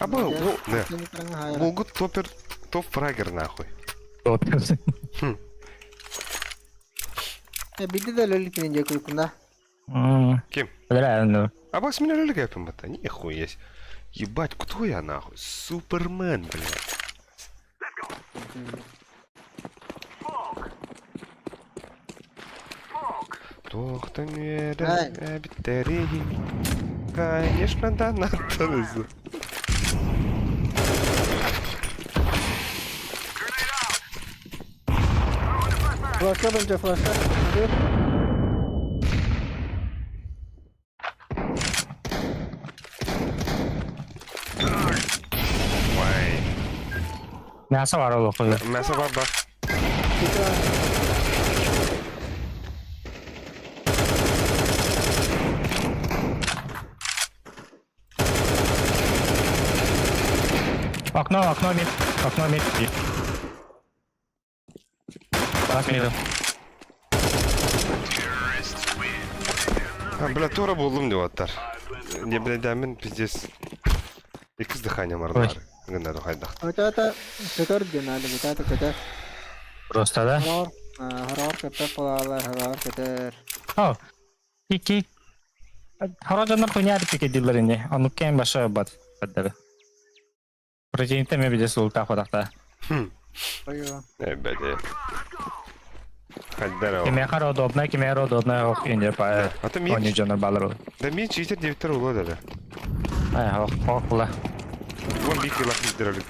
А был, ну, да. Булгут топер, топ фрагер нахуй.
Топер.
Биди да лөлүк мен жекуйкун да.
Ким?
Реально.
А бас меня лөлүк япым бата. Нихуя есть. Ебать, кто я нахуй? Супермен, блядь. Тохтан биттерей. Конечно, да, надо.
Флешка бенче флешка.
Вай.
Мясо бар ол оқы.
Мясо бар бар.
Окно, окно, мид. Окно, мид. Last middle.
А, бля, тура буллум деп аттар. Не, бля, да, мен пиздец. Иккис дыхание марлар. Гына хайдах.
Это көтөр диэн аады бутаата көтөр.
Просто да?
Хороор хороор көппөт буолалар, хороор көтөр.
О, ики. Хорожонор хуйня пике дилер ини. Ону кем баша бат. Баддары. Противникте ме биде султа ходакта.
Ой,
Э, бля. Хайдара.
Кеме хара удобно, кеме хара удобно, ох, инде па.
А то
Они
мен
жонор балар.
Да мен читер девтер ула да.
Ай, ох, ох, ла.
Вон бики лах дирали.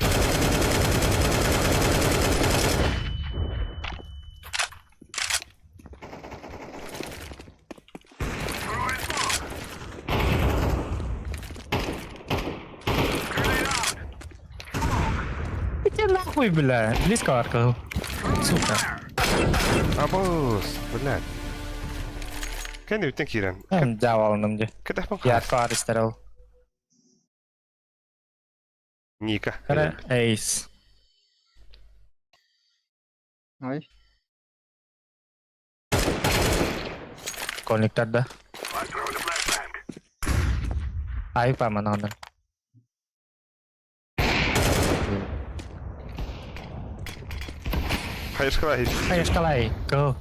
Иди нахуй, бля. Близко арка. Сука.
Абос, бля. Кәне үтен кирән.
Эм дьяволным ди.
Кәдәх бан
Я аристерал.
Ника.
Кара эйс.
Ой.
Коннектор да. Ай, па манан.
Хайышкалай.
Ай, шкалай. Go.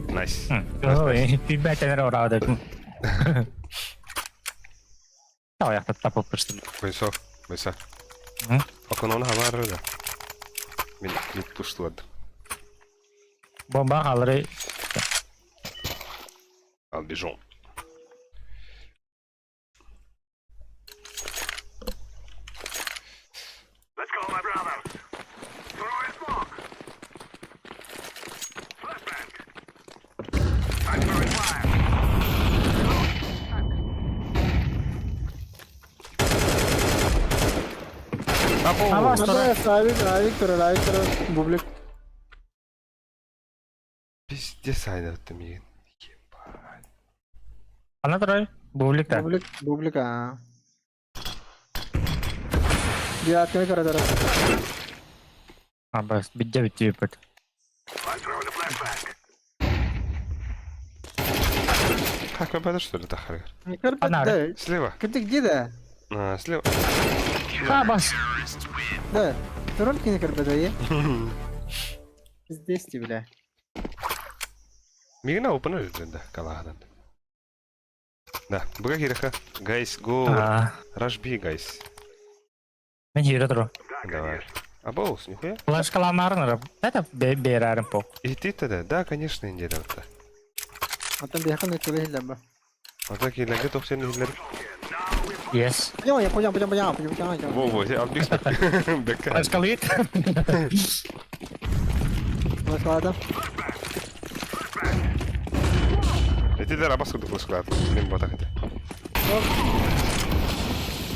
Найс.
Go. Пибәт әнер орады. Тау яқта тапып пышты.
Бойсо, бойсо.
М?
Оконон хабар да. Мин мид пуштуад.
Бомба қалыры.
Ал бежон. Або!
Авик, авик турар, авик турар. Бублик.
Пиздец айнатты миген. Ебать.
Ана тұрай. Бублик та.
Бублик, бублик, а. Девятканы көрө
А, бас, бидде битти бит.
Как вы что ли, тахаргар?
Ана.
Да,
Слева.
ты где да?
А, слева.
А, бас.
Да. Турон кини көрбөдө, Здесь ты, бля.
Миген open öldü калагадан. Да, буга киреха. Guys, go.
А,
Rush B, guys.
мен хире тұру.
Давай. Абоус, нихуя.
Флешкаламарын Это берәрім пок.
И ты тогда? Да, конечно, инде да.
Атын бияхан өтөлө хиллер
А так и ләгә токсен хиллер.
Yes.
Пойдем, пойдем, пойдем, пойдем, пойдем, пойдем.
Во, во, албик. Бека.
Флешкалыт.
Флешкалады.
Эти да рабас куды флешкалат. Мен батак это.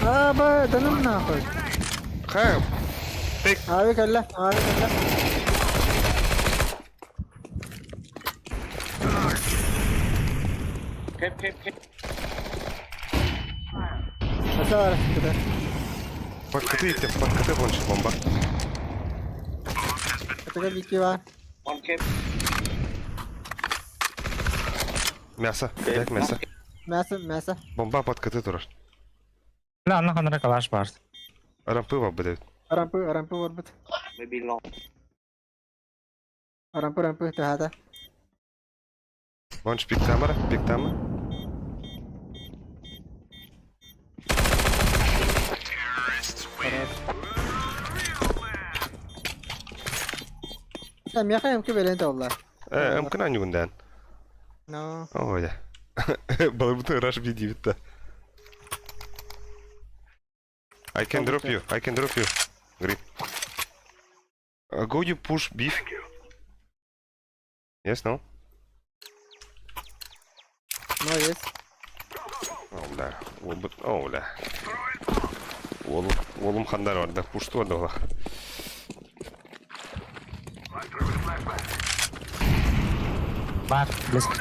А, ба, да ну нахуй.
Ха.
Авик алла, авик алла. Асар, куда?
Под КТ иттем, под КТ больше бомба.
Это бики бар.
Мясо, дай мясо.
Мясо, мясо.
Бомба под КТ турар.
Ла, ана ханра калаш бар.
Рампы бар будет.
Рампы, рампы бар бит. Рампы, рампы, тахата.
Вонч пик тамара, пик тама.
Sen мяха эмки берен олла.
Э, ымкына нюндан.
No.
Ой. Балыбыты раш би дивитта. I can drop you. I can drop you. Green. Go you push beef. Yes, no?
No, yes.
О, бля. О, бля. Олым, олым хандар бар да, пушту бар да олар.
Бар, близко.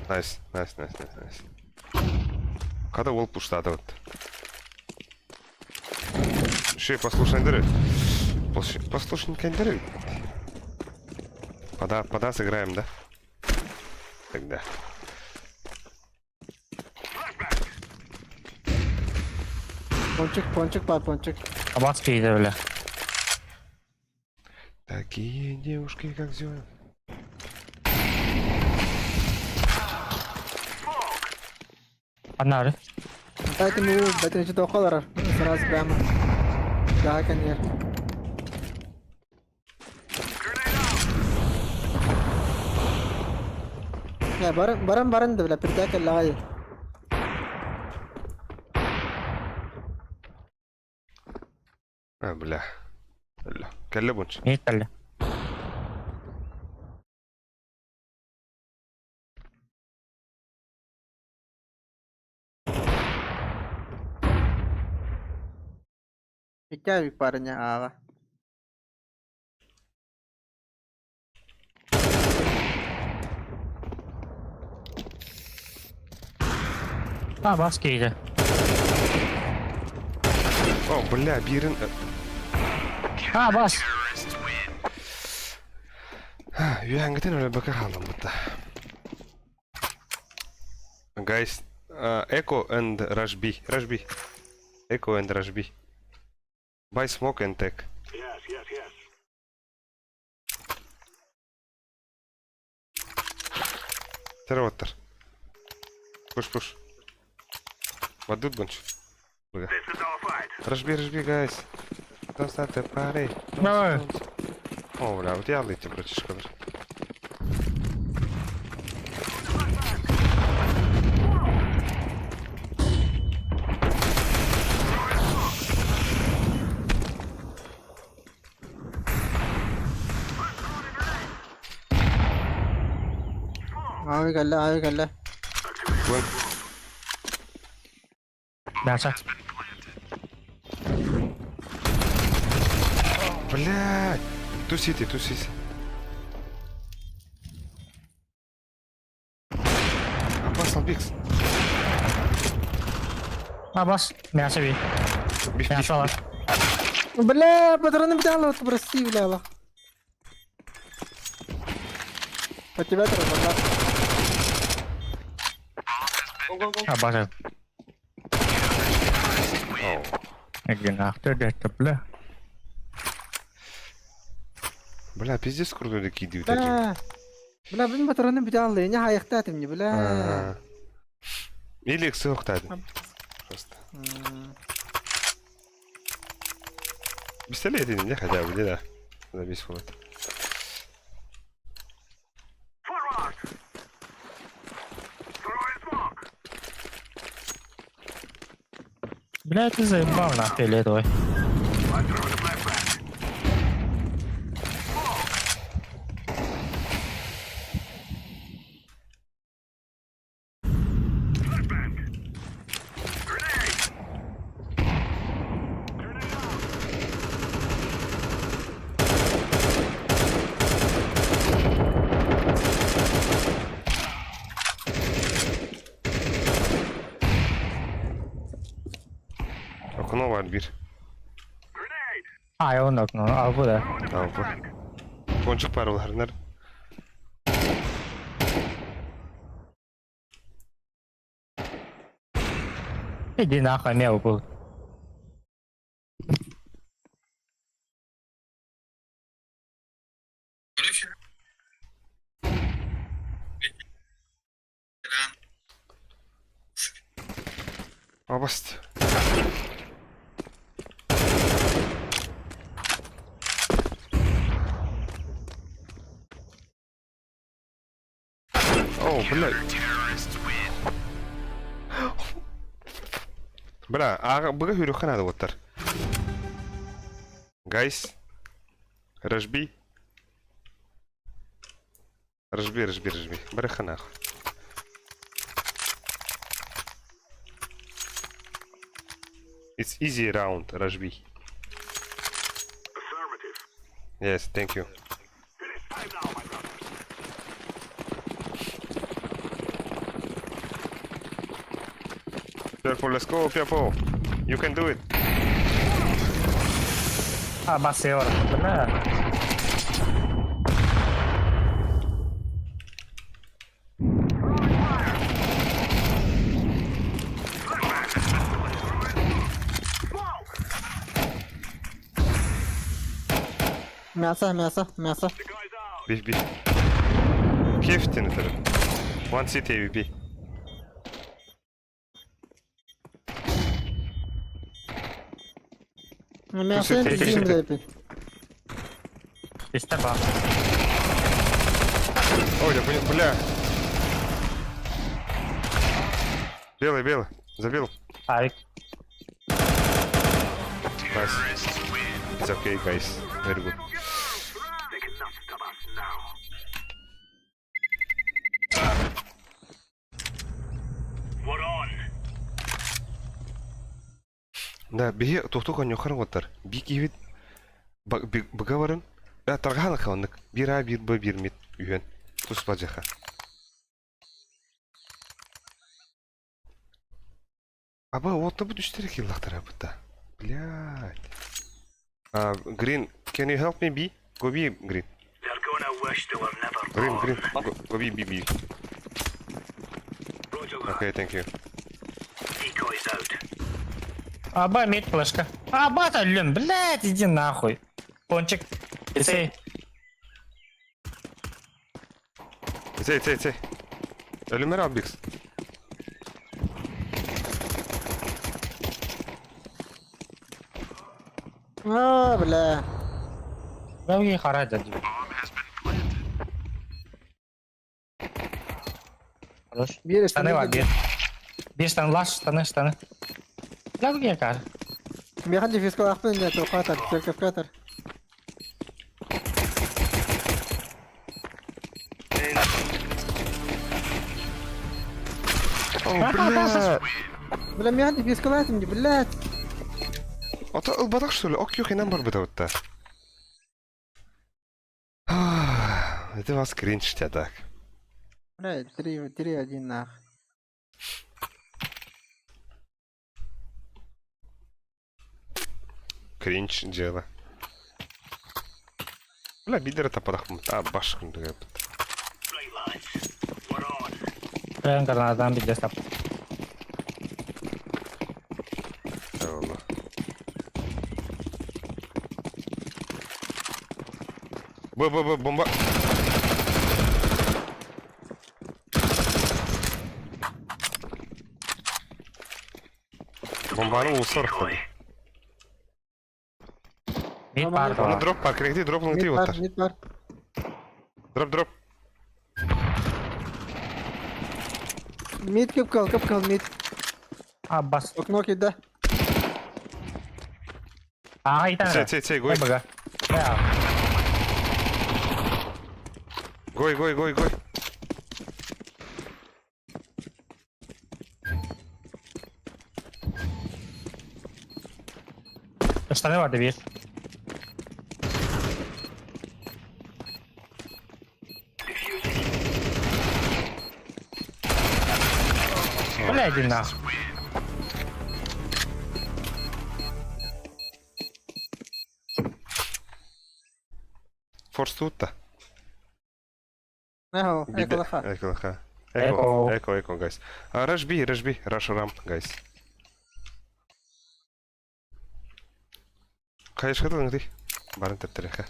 Найс, найс, найс, найс, найс. Когда ол пуштады вот. Еще и послушный дыры. Послушненький дыры. Пода, пода сыграем, да? Тогда.
Пончик, пончик, бар, пончик.
Абас киһитэ бля.
Такие девушки, как Зоя.
Анары.
Дайте мне, дайте мне что холлера. Сразу прямо. Да, конечно. Я баран баран баран да бля, пердак лагай.
А, бля. Бля. Кэллэ бунч.
Иитэллэ.
Икки парня ааҕа.
Абас киһитэ.
О, бля, бирин.
Абас.
Үөһэҥҥитин өлөрбөккө хааллым бытта. Guys, Echo and Rush B. Rush B. Echo and Rush B. Buy smoke and tech. Терваттар. Push, push. Бадут бунч. Rush B, rush B, guys. Don't start the party. Don't
Давай.
don't. О, бля, вот я летим, братишка.
Аҕа кэллэ, аҕа кэллэ.
Вон.
Мясо.
Блядь. Тусите, тусите. Опасно, Бикс.
Абас. Мясо би.
Биф, биф,
Мясо.
биф.
Бля, патроны бдало, прости, бля. По тебя треба, да?
Абас.
Оу.
Гинахты бля.
Бля, пиздец крутой такие
Бля. Бля, блин, патроны бдало, я не хаяхтат мне, бля.
Или ксохтад. Просто. Пистолет не хотя бы, да. Забись вот.
Бля, ты заебал нахуй фиолетовый.
Окно var bir.
А, он окно, а куда?
Tamam bu. Boncuk var olarlar.
Иди нахуй, мел был.
Абаст. О, блядь. Бля, а быга хүрүххэ надо буттар. Guys. Rush B. Rush B, rush B, rush B. Барыха нахуй. It's easy round, rush B. Yes, thank you. Purple, let's go, Purple. You can do it.
А, бас бар. Бля.
Мясо, мясо, мясо.
Бих бих. Кефтин это. One city AVP.
Мясо
Слушай,
блядь.
Исте ба.
Ой, я понял, бля. Белый, белый. Забил.
Авик.
Nice. It's okay, guys. Very good. Да, биһи тохту коньохар оттар. Би киһибит быга баран. Таргахан ханнык. Бир А, бир Б, бир мид. Үйен. Туспа жаха. Аба, вот бу түштер киллахтар абыта. Блядь. Green, can you help me B? Go B, Green. Green, Green. Go, go B, B, B. Okay, thank you.
Аба, мид флешка. Аба, блин, блядь, иди нахуй. Пончик. Сей.
Сей, сей, сей. Өлүмөр Албикс.
А, бля.
Бәуге қара деді. Хорош.
Бир
Штаны бар, бир. Бир штаны, лаш, штаны, штаны. Бәуге қара.
Механ дефиско ахпын не тоқатар, церковкатар.
О, бля.
Бля, механ дефиско латым, блядь.
Ата ылбатах что ли? Ок, юх, инан бар бытабытта. Это вас кринж так.
Бля, 3, 3, 1, нах.
Кринж дело. Бля, бидер тападах. А, баш күндүгө.
Прям гранадан бир жасап.
Eyvallah. Б, Б, Б, бомба. Бомбаны улсар.
Мид бар.
Оны дроп бар, керекти дроп
Мид бар,
оттар.
мид бар.
Дроп, дроп.
Мид кеп кал, кеп кал, мид.
Аббас.
Окно кида.
А, итан.
Сей, сей, сей, гой.
Бага. Я.
Гой, гой, гой, гой.
Штаны бар бир. Бля, иди нахуй.
Форс тут-то.
Эхо, эхо,
Эко, эко. Эко, эко, эко, guys. Rush B, rush B, rush ramp, guys. Кайышкы ты? Барын тептереха.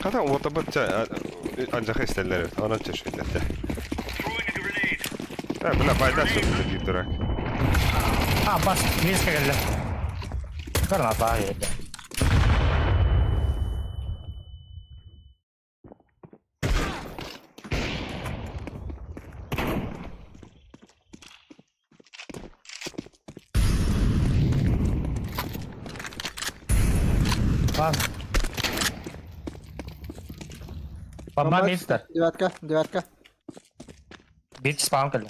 Хата отобот анжаха истеллер. Онон чешвейлер. А, бля, байда сөйтті дейді дурак.
Аббас, близко келді. Граната еді. Ладно. Бомба мистер.
Девятка, девятка.
Бит спаун келді.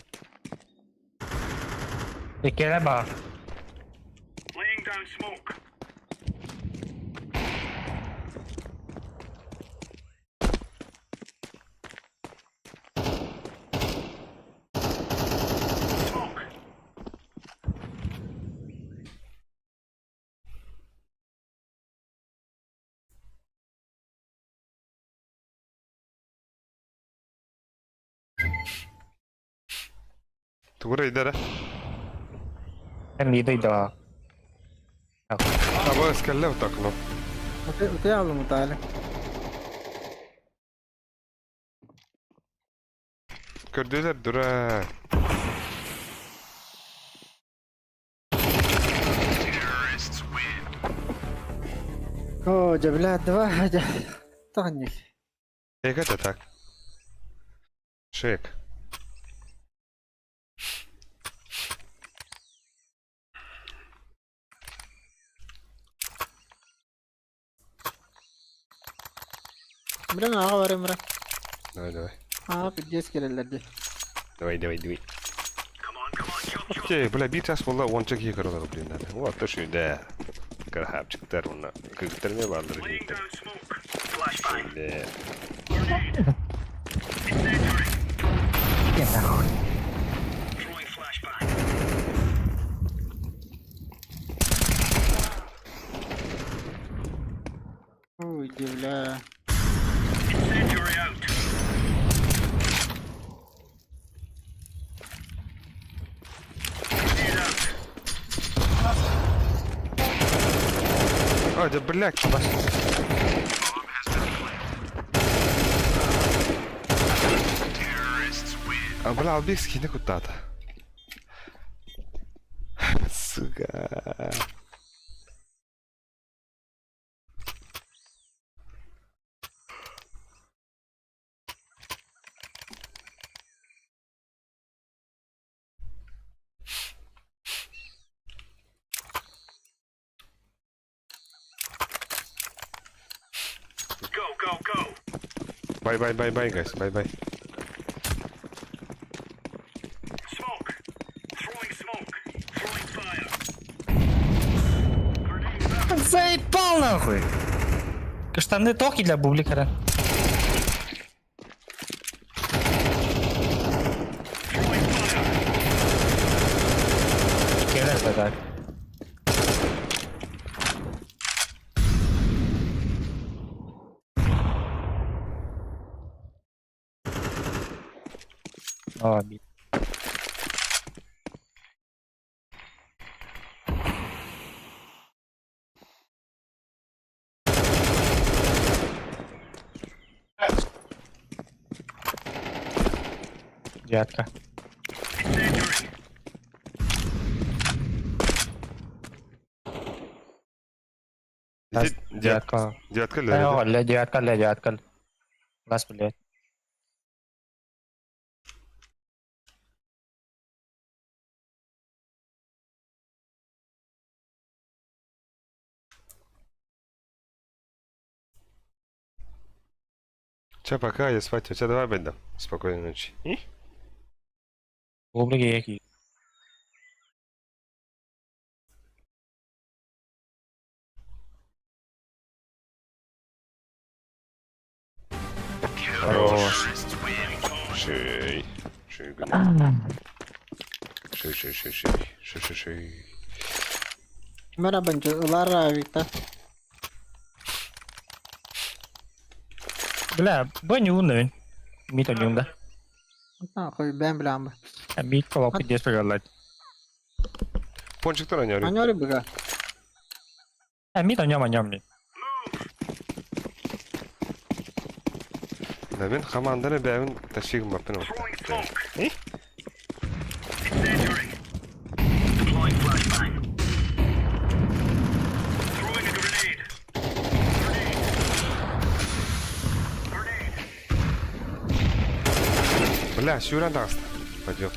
Екене бар.
Тугура идара.
Эн да.
Абы скаллев так ну.
Утуйа мутаали.
Көрдүлэр дура.
О, дьэ, блядь, давай, дьэ. Таханник.
Эк это так. Шек.
Мирен аға бар мира.
Давай, давай.
Аа, пиздец келелер ди.
Давай, давай, давай. Окей, бля, бир час болла онча кие көрөлөр, блин, надо. Вот, то шүйдэ. Крахапчиктар уна. Кыргыттар бардыр жигиттер. Шүйдэ.
нахуй.
Ой, бля.
А, да, блядь. А, бля, албекский не куда-то. Сука. Bye bye bye bye guys. Bye bye.
Заебал нахуй! Штаны токи для бублика. Келер так. О, би- Девятка. Девятка.
Девятка
Э,
ли?
ля, девятка, ля, девятка. Лас, блядь.
Че, пока, я спать. У тебя давай беда. Спокойной ночи. И?
Бублики яки.
Хорош. Шей. Шей, гна. Шей, шей, шей, шей. Шей, шей, шей.
Мира банчы ылар Виктор.
Бля, бо не умный. Мито не умда.
Нахуй, бэм блям.
А мит колопы здесь приголать.
Пончик тоже не
Анёры быга.
А мито нема нем.
Да мен команданы бәвин ташигым бапын отта. И? Бля, сюран даст. Пойдем.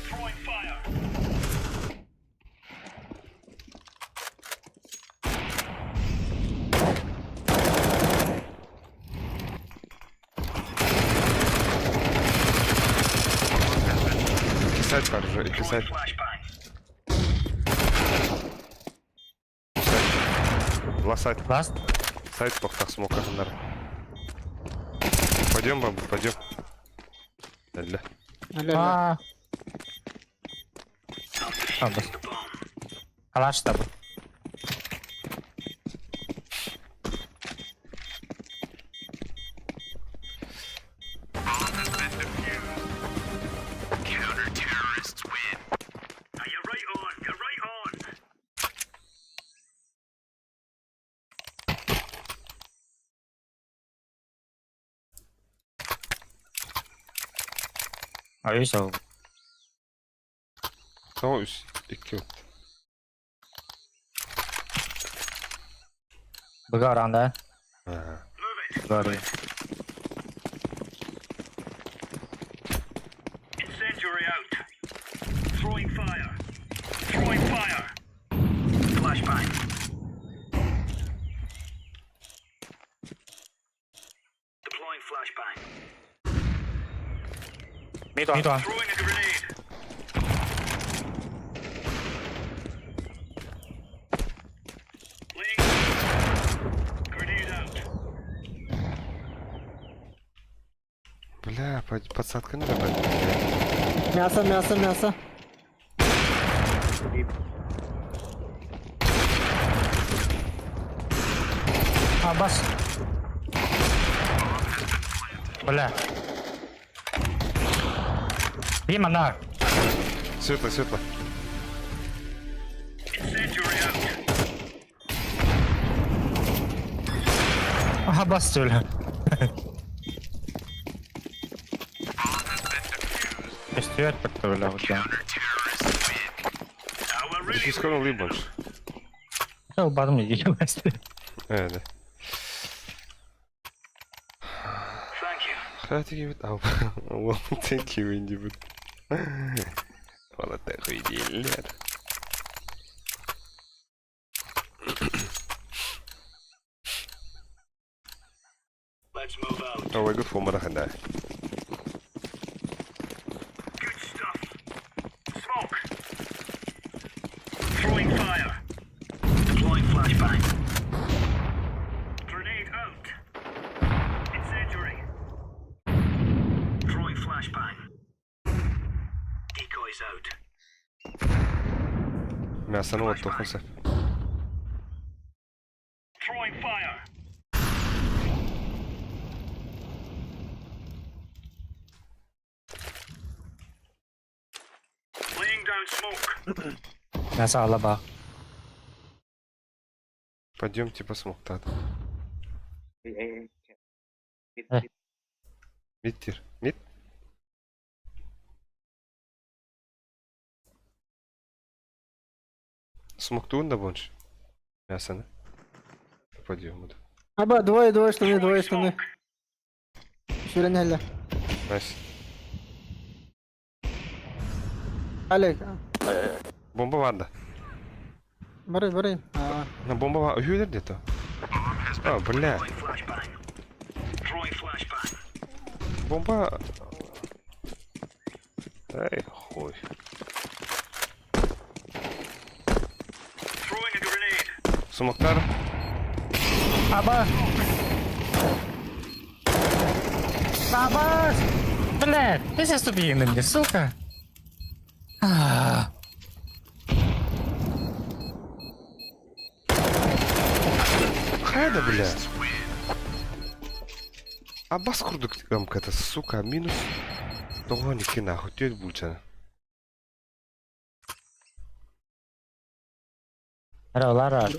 Писать пора, писать. Ласать.
Ласт.
Сайт похтах смока. Пойдем, бабу, пойдем. Ля.
А.
А, бас. Калаш табы. Ай сол.
Тоҕо үс, икки вот.
Быга аранда.
Ага.
Бары. Мид one.
Бля, подсадка не добавить.
Мясо, мясо, мясо.
Абас. Бля. Дима, на.
Светло, светло.
Абас, что ли? Костер подставлял, да.
Дефискон ли больше?
Я убадым не делать.
Да. Хватит give it up. Well, thank you, Инди. Вот такой дилер. Oh, we're good for Marahanda. Мясо, ну вот, тухнется.
Мясо алаба.
Пойдемте посмотрим. Тата.
Эй, эй,
Э.
Мид тир. Мид? Смоктуун да больше. Мясо, да? Пойдем.
Аба, двое, двое штаны, двое штаны. Ширин хелле.
Найс.
Олег,
Бомба ванда.
бары, бары. А,
На бомба ванда. Юлер где-то. А, бля. Бомба. Эй, хуй. Смоктар.
Аба! Абас! Блядь, ты сейчас убей на мне, сука! А.
Хайда, бля. Абас курдук это, сука, минус. Того не нахуй, тёть бульчана.
Лара, Лара.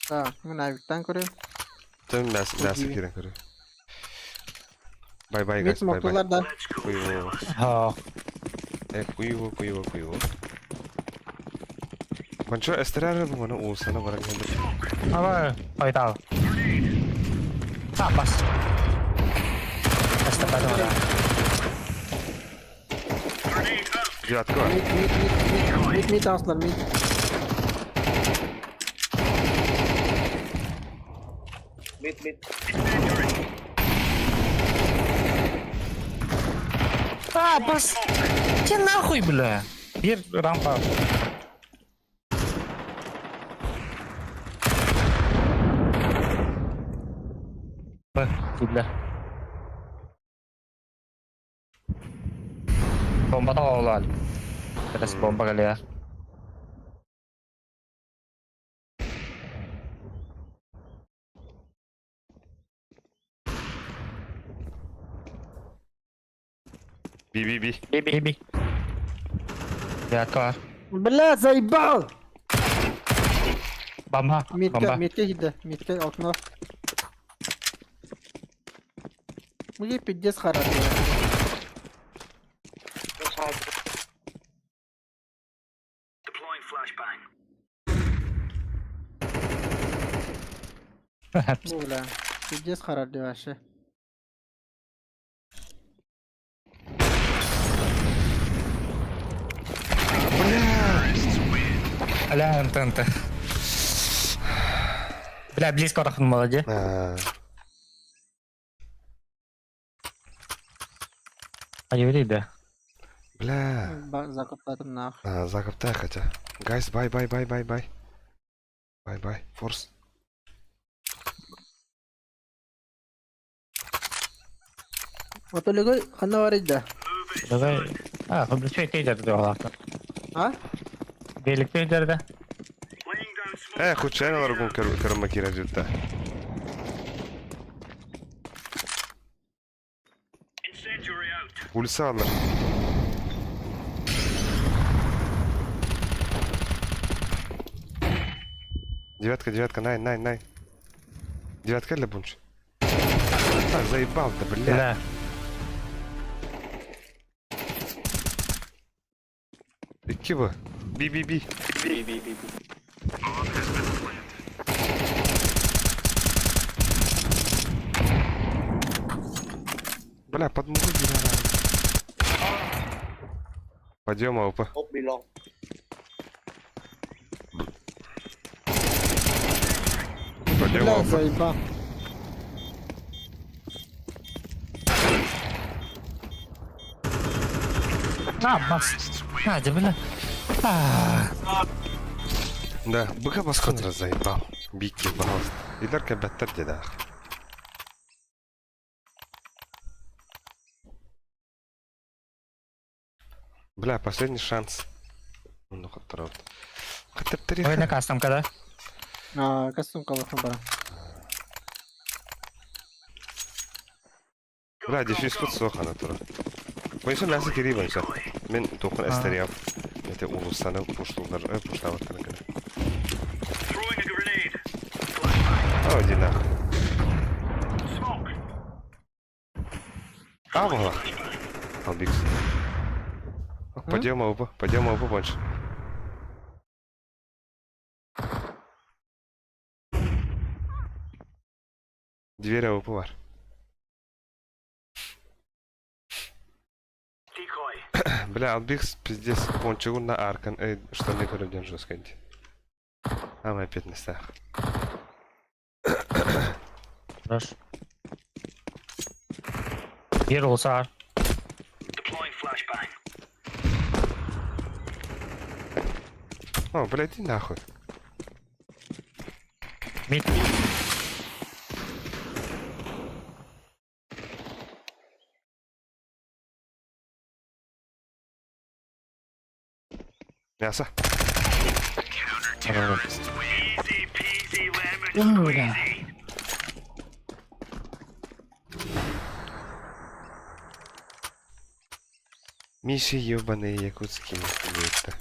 да, мы на Виктан көрем.
Там мясо, мясо кирен көрө. Бай бай,
Мид
guys, бай бай.
смоктулар да.
Куйво.
О,
Куйво, куйво, куйво. Манчо эстерар бу уусана баран хэнде.
аба, қайтал. Абас. Астабадора.
Девятка.
Мид, мид, мид, мид, мид, мид аслар, мид.
Мид, мид.
Абас! Те нахуй, бля! Бир рампа. Б, бля. Бомба да олар. Terus bomba kali ya.
Би би би.
Би би би. Ya kor.
Бля, заебал!
Бомба.
Мидке,
Бомба.
мидке киирдэ, мидке окно. Мне пиздец хорошо. Бу бля. Пиздец харар вообще.
Аля, НТНТ. Бля, близко рахын молодец.
А,
А еврей, да.
Бля.
Закуплатым нахуй.
А, закуптай хотя. Guys, bye, bye, bye, bye, bye. Bye, bye. Force.
Вот олегой ханна бар иде.
Давай. А, фабричный тейдер деп алақты.
А?
Белик тейдерді.
Э, хучайна ларгун карма кира жутта. Улица алар. Девятка, девятка, най, най, най. Девятка или бунч? А, заебал, да, бля.
Бля.
Икки бы. Би, би, би.
Би би би би.
Бля, под музыку Пойдем, АВП.
Ốp bi long.
Пойдем,
Бля,
АВП.
заебал.
А, бас. Надя, бля. А,
Да, быка баскан заебал. Бики, пожалуйста. Идарка бәттер деді. Бля, последний шанс. Ну, хоть Хотя
Ой, на кастом когда?
А, костюм калахын бара.
Бля, дефис тут соха натура. Бойынша мәсі керек бойынша. Мен тоқын әстериям. Это улустаны пуштулар, пуштаваттар кene. О, иди нахуй. А, была. Албикс. Пойдем, АВП, пойдем, АВП больше. Дверь АВП бар. Бля, Албикс пиздец пончигу на аркан, эй, что не көріп жестко. А мы опять на местах.
Хорош. Ер болса.
О, блядь, иди нахуй.
Мид.
Мясо.
Бля.
Миши ебаные якутские. Это.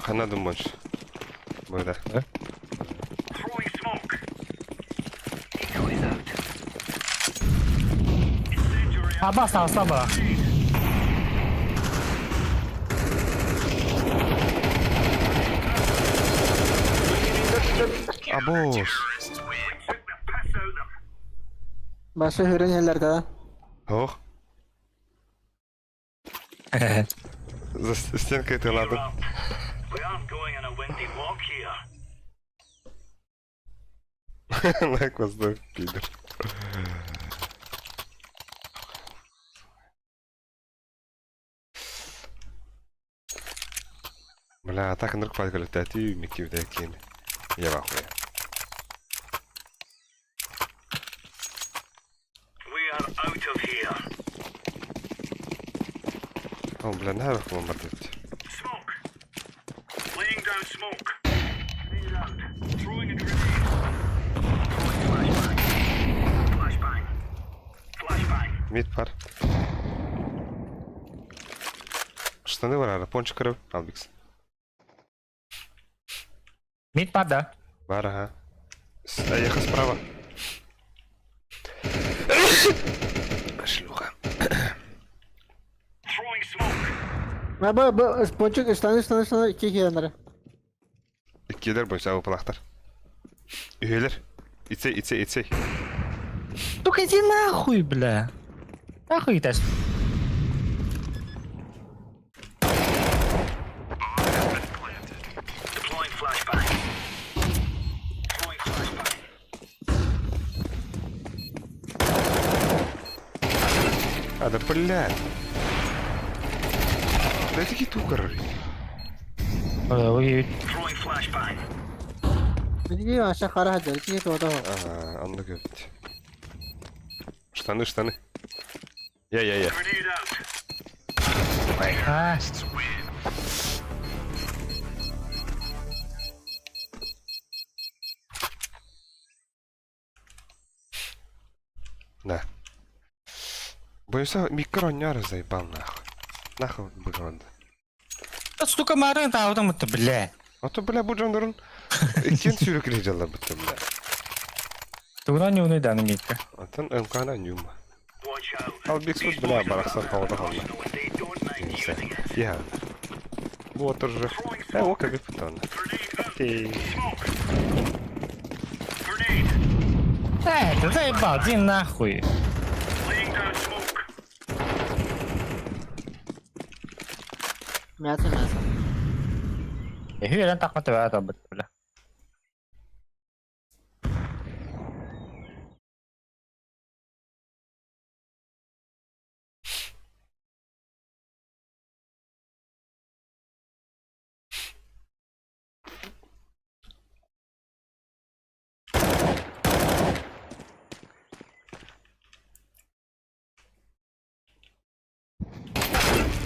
Хана думаешь? Бля.
Да? А, бас, слабо.
Абош.
Башы хүрен еллерде да.
Ох. За стенкой ты ладно. Лайк воздух, пидор. Бля, а так нырк падгалетати микивдекин. Я в ахуе. О, бля, наверх бомбардируйте. Мид бар. Штаны бар ара, пончик көрөбүн, Албикс.
Мид бар да.
Бар, ага. Эйиэхэ справа. Шлюха.
Бу, бу, пончик, штаны, штаны, штаны, икки киэннэрэ.
Иккиэлэр бойса ылпалаахтар. Үһүөлэр. Ицей, ицей, ицей.
Сука, иди нахуй, бля. Нахуй ты.
А, да блядь. Да это тукар.
Ой,
Билги аша хара хаджар, ичиге туота хо.
Ага, онно көбүт. Штаны, штаны. Я, я, я.
А,
Да. Боюсь, микронер заебал нахуй. Нахуй быгонда.
Да, сука, марын таудым это, бля.
А то, бля, бу дьоннорун иккиэн сүүрүк дьаллар бытта, бля.
Тугунан ньууну даны микка.
Атын МКна ньюма. Албиксус, бля, барахсан хаода халла. Я. Вот уже. Э, о, как бутон. Ты.
Эй, ты заебал, иди нахуй.
Мясо, мясо.
Үһүөлэн тахма төбөҕө талбыт, бля.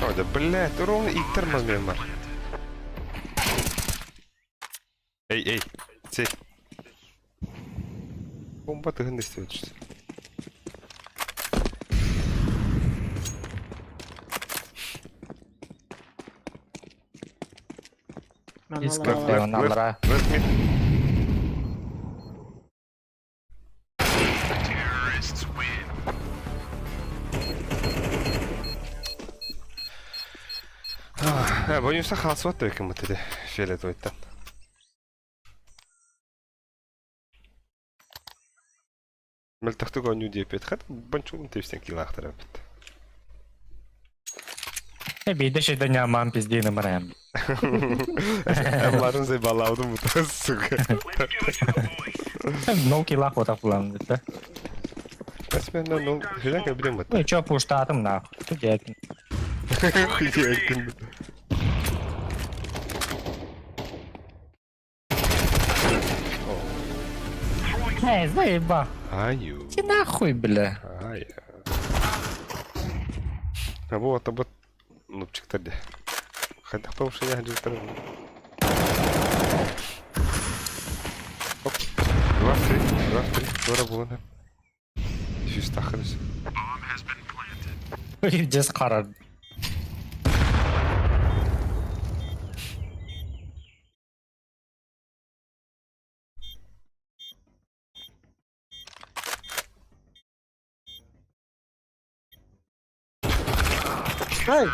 Ой, да, блядь, ровно иттер мазмен бар. Эй, эй, сей. Бомба тыгын истеп.
Left,
Left,
left,
left mid. Э, боюнса халсуат да экен бу фиолетовыйтан. Мөлтөхтүк оонньуу диэппит хат бончугун тэпсэн килаахтара эбит.
Э, биирдэ шейден ньамаан пиздиини барайм.
Эмларын заебалаудым бу сука.
Ноу килаах отак булан да.
Осменно, ну, хүлэк билем бу.
Ну чё пуштатым нахуй. Хуякин.
Хуякин.
Эй, заебал.
Аю.
Иди нахуй, бля.
Ай. А вот, а вот, нупчиктар де. Хайдах повышение хаджиттар. Оп. Два в три, два в три. Дора булана. Жүз тахырыз.
Дес карар.
Ай!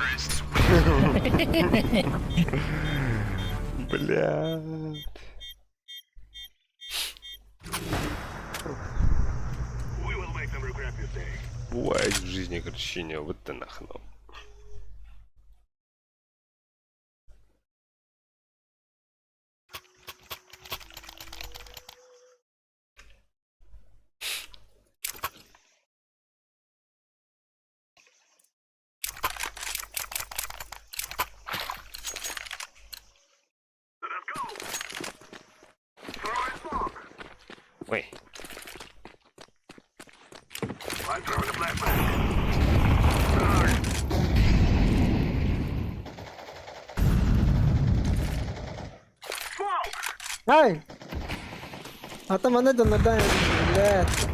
Блядь. Бывает в жизни огорчение, вот ты нахнул. Ой.
Ай! Ата манна дьоннордон блядь.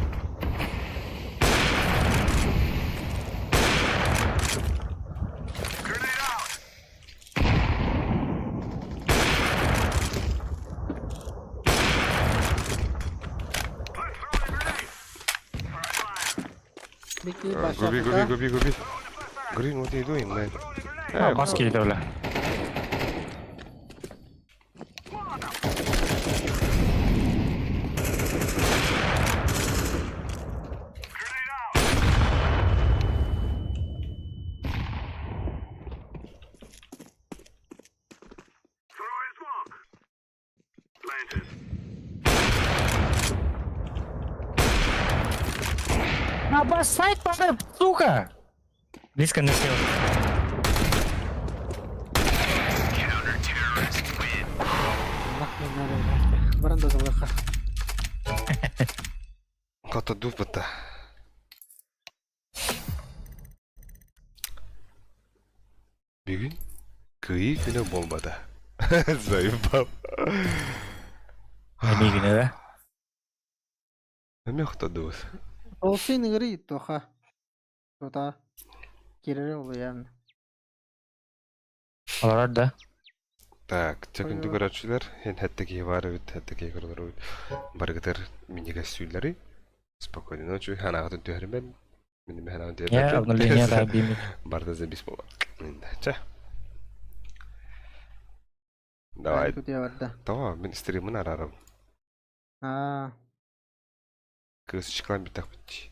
Губи, губи, губи, губи. Green, what are you doing, man?
Бас киирдэ бля. Обоссать пора, сука! Близко не сел.
Баран да залыха.
Хата дупата. Бүгүн кыайыы күнэ буолбата. Заебал.
Эмиэ күнэ да?
Эмиэ хотодубут.
Ол син ыҥырый тоха. Тута. Кирири улуйан.
Олорор да?
Так, чэ күндү көрөөччүлэр, эн хэттэ киһи баар эбит, хэттэ киһи көрөлөр эбит. Барыгытыр минньигэс сүүллэри. Спокойной ночи, ханаҕытын түһэримэн. Мин ханаҕын
Я
түһэрбэппин.
обновление да бимит.
Барда забис буолар. Чэ. Давай.
Кутуйа барда.
Тоҕо мин стримын араарым.
Аа.
Кыысычкалан бүттэхпит.